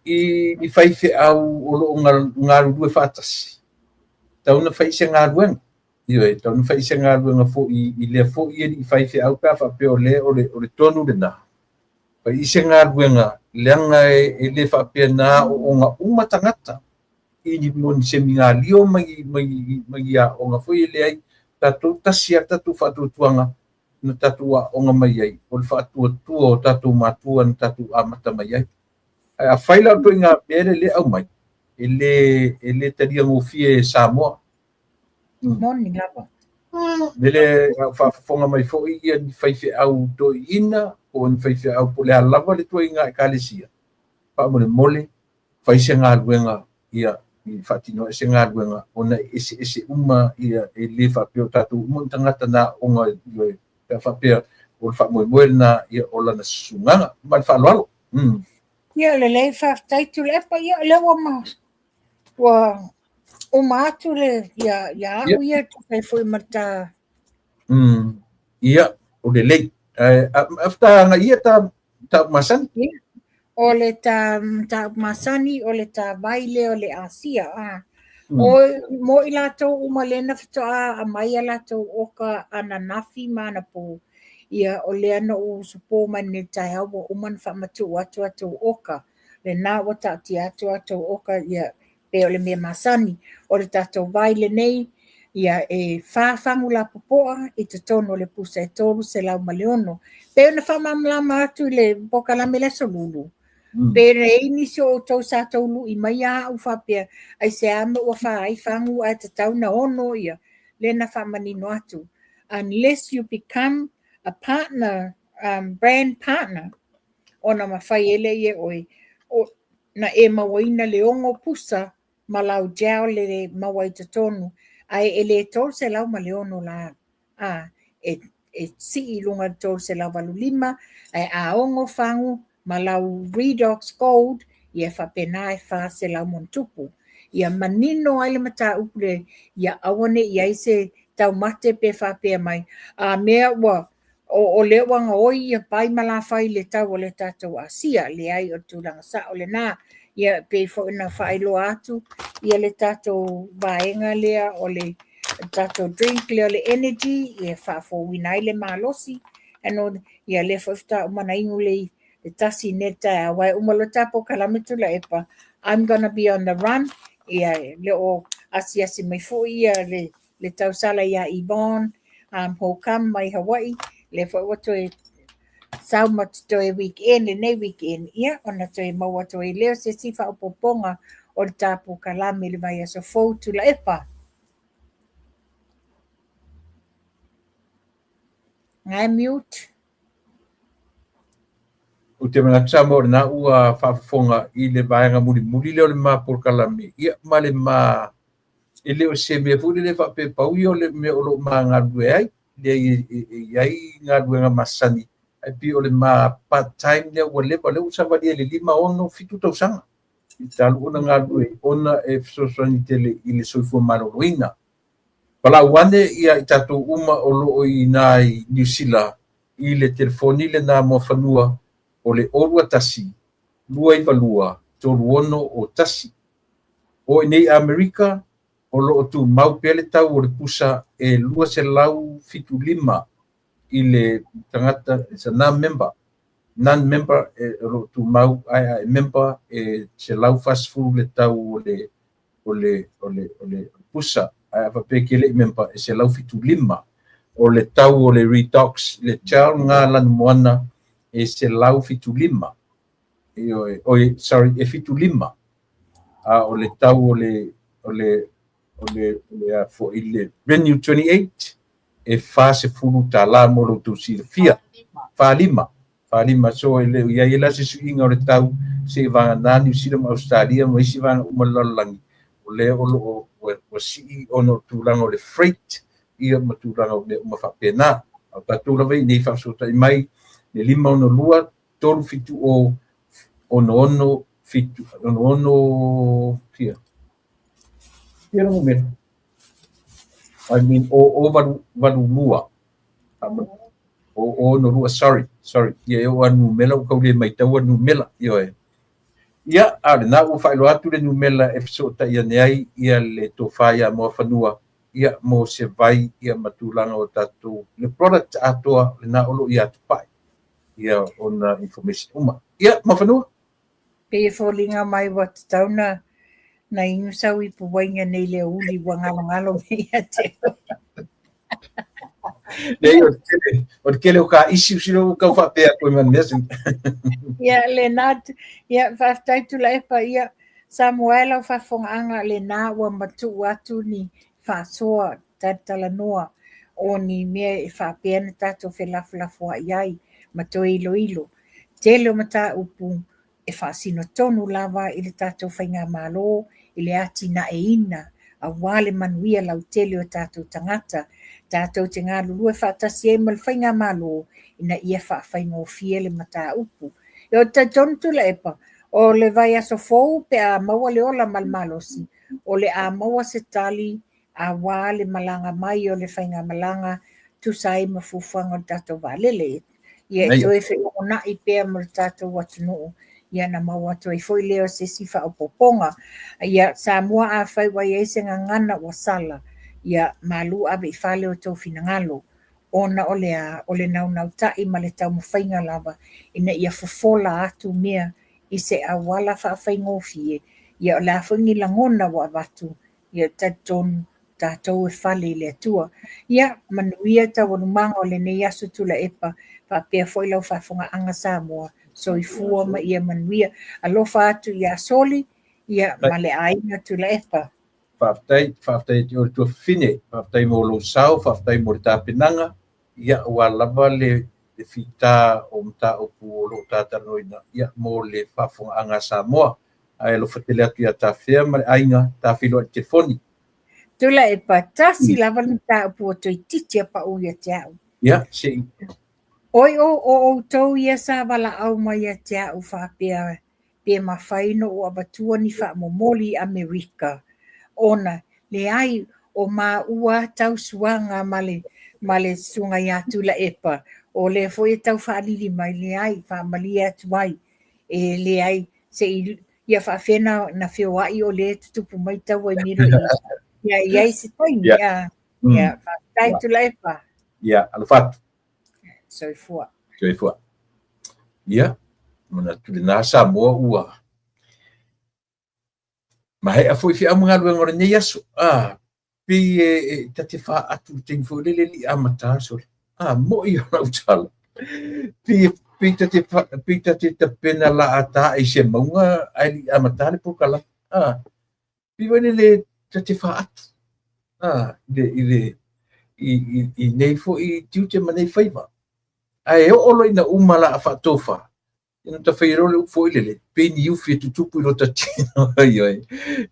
i ni faifeau o lo o galulue faatasi, tatau ona fai se galuega. Ioe, tatau ona fai se galuega foi i lea foi alii faifeau pe a faapea o lea o le tonu lena. Fai se galuega leaga e le faapea na aooga uma tagata i ni semigalio ma ni aoga foi e leai. Tatou tasi lava le tatou faatuatuaga na tatou aooga mai ai, o le faatuatua o tatou matua na tatou amata mai ai. Ae afai la o le ituaiga mea lea e aumai, e le talia gofie e Samoa. Moni lava. Lele faafofoga mai foi ia ni faifeau toeaiina, po o ni faifeau po o le a lava le ituaiga ekalesia, faamolemole fai se galuega ia i faatino ai se galuega ona e eseese uma ia e le faapea o tatou uma ni tagata na aoga pe a faapea o le faamoemoe lena ia o lana susugaga ma le faaaloalo. Ia lelei faafetai Tuilaepa, ia o lea ua ma ua uma atu le ia ia au ia tusa ai foi ma ta Ia, o lelei. Ae afta ia ta ta masani. Ia. O le ta mataupu masani, o le ta vai lea o le Asia. A. O mo i latou uma lea na faatoa aumai a latou oka ananafi ma anapo, ia o lea na ou usupo mai nei i le taeao ua uma ona faamatuu atu a outou oka. Lena ua taatia atu a outou oka ia pei o le mea masani. O le tatou vai lenei, ia e 4 fagu lapopoa i totonu o le pusa e 306. Pei ona faamalamalama atu i le polokalame le Aso Lulu, pe i ai nisi o outou sa tou lui mai au faapea, aisea mea ua 4 ai fagu ae tatau na 6 ia, lea na faamanino atu. Unless you become a partner, brand partner, ona mafai ai lea e oe na e mauaina le 6 pusa ma lau gel le maua i totonu, ae e le 306 la, a, e sii i luga i le 385, ae a 6 fagu ma lau Redox Gold, ia e faapena e 400 ma ona tupu. Ia manino ai le mataupu le, ia aua ne i ai se taumate pe faapea mai, a mea ua o lea ua gaoi ia pai ma lafai i le tau o le tatou Asia. Leai, o le tulaga sao lena. Ia pei foi ona faailoa atu ia le tatou vaega lea o le tatou drink lea o le energy e faafouina ai le malosi. Ia lea foi faatoa uma ona inu le tasi nei le taeao, aua e uma loa ta polokalame Tuilaepa, I'm gonna be on the run. Ia le o asiasi mai foi ia le tausala ia Yvonne Hokam mai Hawaii, lea foi ua toe sau ma toe weekend lenei weekend, ia ona toe maua atu ai lea o se isi faaopoopoga o le ta polokalame i le vaiaso fou Tuilaepa. Ngai mute. Ou te manatu Samoa o lena ua faafofoga i le vaega mulimuli lea o le ma polokalame, ia ma le ma e le o se mea foi lele faapea pau ia o le mea o lo o ma galulue ai, leai e i ai galuega masani, ae pei o le ma part time lea ua leva, lea ua savalia i le 5, 6, 7 tausaga talu ona galulue ona e fesoasoani tele i le soifua maloloina. Palau ane ia i tatou uma o lo o i ina i Niu Sila i le telefoni lena Muafanua o le 021 292 3601. O i nei Amerika o lo o tumau pea le tau o le pusa e 275 i le tagata it's a non-member. Non-member o lo o tumau ae a e member e 140 le tau o le o le o le o le pusa ae a faapea e te le i member e 175. O le tau o le Redox le gel nga lanumoana e 175. Oi, sorry, e 75. A o le tau o le o le o le o le a foi le Renew 28 e 40 tala mo lo outou silafia. 45. 45 so e le o i ai la se suiga o le tau se i vagana Niu Sila ma Australia ma isi vaega uma o le lalolagi o lea o lo o ua sii ona o tulaga o le freight ia ma tulaga o mea uma faapena. A o tatou lava i nei faafesootai mai le 562 370 66 7 66 fia. Fia le numera? I mean o o valu valu lua. O o no lua, sorry, sorry. Ia e o a numera ua tau le maitaua numera. Ioe. Ia, a o lena ua faailoa atu le numera e fesootai ane ai ia le tofa ia Muafanua ia mo se vai ia ma tulaga o tatou le product atoa lena o lo o ia Tupai ia ona information uma. Ia, Muafanua. Pei e foliga mai ua tatau na na inu sau ipu uaina nei le aoauli ua galogalo mai ia te oe. Leai, o le tele o ka issues ilo ua tau faapea atu ai ma le mea sina. Ia, lena, ia, faafetai Tuilaepa, ia, Samoa e lau faafofogaaga, lena ua matuu atu ni faasoa talatalanoa o ni mea e faapea na tatou felafolafoai ai. ma toe iloilo. Tele o mataupu e faasino tonu lava i le tatou Faigamalo i le atinaeina aua le manuia lautele o tatou tagata. Tatou te galulue faatasi ai ma le Faigamalo ina ia faafaigofie le mataupu. Ou te talitonu Tuilaepa, o le vaiaso fou pe a maua le ola ma le malosi, o le a maua se tali aua le malaga mai o le faigamalaga tusa ai ma fuafuaga o le tatou vaalele. Ia e toe felogonai pea ma le tatou atunuu, ia ona maua atu ai foi lea o se isi faaopoopoga. Ia Samoa afai ua i ai se gagana ua sala, ia malu ave i fale o outou finagalo, ona o le a? O le naunautai ma le taumafaiga lava ina ia fofola atu mea i se auala faafaigofie, ia o le a foi ni lagona ua avatu, ia talitonu tatou e fale i le Atua. Ia manuia taualumaga o lenei aso Tuilaepa, faapea foi lau faafofogaaga Samoa, soifua ma ia manuia. Alofa atu ia Soli ia ma le aiga Tuilaepa. Faafetai, faafetai ia te oe le tuafafine, faafetai mo lou sao, faafetai mo le tapenaga, ia aua lava le fita o mataupu o lo o tatalanoaina ia mo le faafofogaaga a Samoa. Ae alofa tele atu ia Tafea ma le aiga, ta feiloai i le telefoni. Tuilaepa, tasi lava le mataupu ua toeitiiti a pau ia te au. Ia, se i. Oi o outou ia sa valaau mai ia te au faapea pe mafai ona ou avatua ni faamomoli i Amerika, ona leai o maua tausuaga ma le ma le susuga ia Tuilaepa, o lea foi e tau faalili mai, leai, faamalie atu ai, e leai, se i ia faapefea na feoai o lea e tutupu mai taua i Middle East. Ia i ai se taimi, a. Ia, faafetai Tuilaepa. Ia, alofa atu. Soifua. Soifua. Ia, manatu lena Samoa ua maea foi feau ma galuega o lenei aso. Ah, pei e, e ta te faatu le taimi foi lele li amata sole. Ah, mo'i o lau tala. Pei, pei ta te, pei ta te tapena la ata i se mauga ae li amata le polokalame. Ah, pei foi lele ta te faatu. Ah, i le, i le, i, i, i nei foi tiute ma nei faiva. Ae oo loa ina uma la a faatofa, ina ta fai loa le upu foi lele, pei ni ufi e tutupu i lota tino ioe,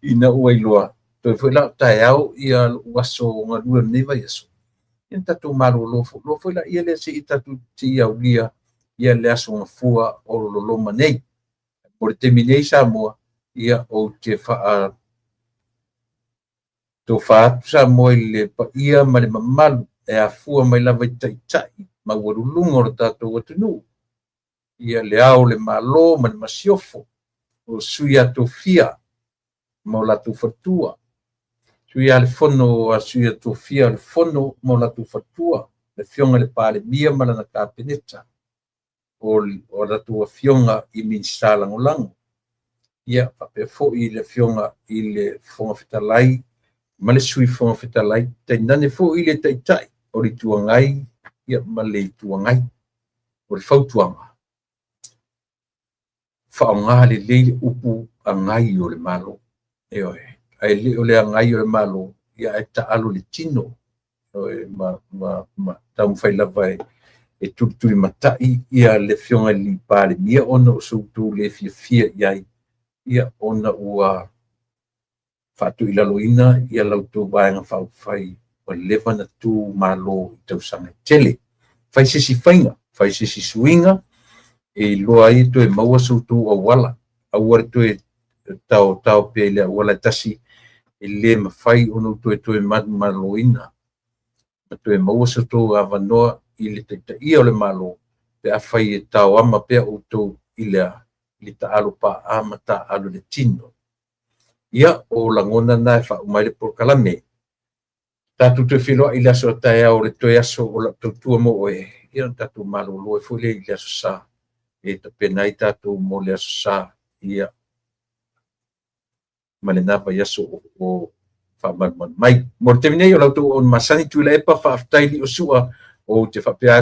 ina ua iloa, toe foi la o taeao ia lou aso galue o lenei vaiaso, ia na tatou malolo loa foi laia lea seia tatou seia aulia ia le aso gafua o loloma nei. Mo le taimi nei Samoa, ia ou te faa tofa atu Samoa i le paia ma le mamalu e afua mai lava i taitai maualuluga o le tatou atunuu, ia le Ao o le Malo ma le Masiofo, o sui a tofia ma o latou faletua, sui a le Fono a sui a tofia o le Fono ma o latou faletua, le Afioga i le Palemia ma lana Kapeneta, o o latou afioga i Minisita Lagolago, ia faapea foi le Afioga i le Fofoga Fetalai ma le Sui Fofoga Fetalai, tainane foi le Taitai o le Itu Agai ia ma le Itu Agai. O le fautuaga, faaaoga lelei le upu agai o le Malo. Ioe, ae le o le agai o le Malo, ia ae taalo le tino ioe, ma, ma, ma taumafai lava e, e tulitulimatai ia le Afioga i le Palemia ona o so outou le fiafia i ai, ia ona ua faatuilaloina ia la outou Vaega Faaupufai ua leva ona tu malo i tausaga e tele. Fai se isi faiga, fai se isi suiga e iloa ai e toe maua so outou auala. Aua le toe taotao pea i le auala e tasi e le mafai ona outou toe manumaloina ma toe maua so outou avanoa i le taitaia o le Malo pe afai e taoama pea outou i le a? I le taalo paa ma taaalo i le tino. Ia, o lagona na e faauma ai le polokalame. Tatou toe feiloai i le aso a taeao, le toe aso o lau tautua mo oe, ia ona tatou malolo ai foi lea i le aso Sa e tapena ai tatou mo le aso Sa, ia, ma lena vaiaso o faamalumalu mai. Mo le taimi nei, o la outou auauna masani Tuilaepa, faafetai Liosua, ou te faapea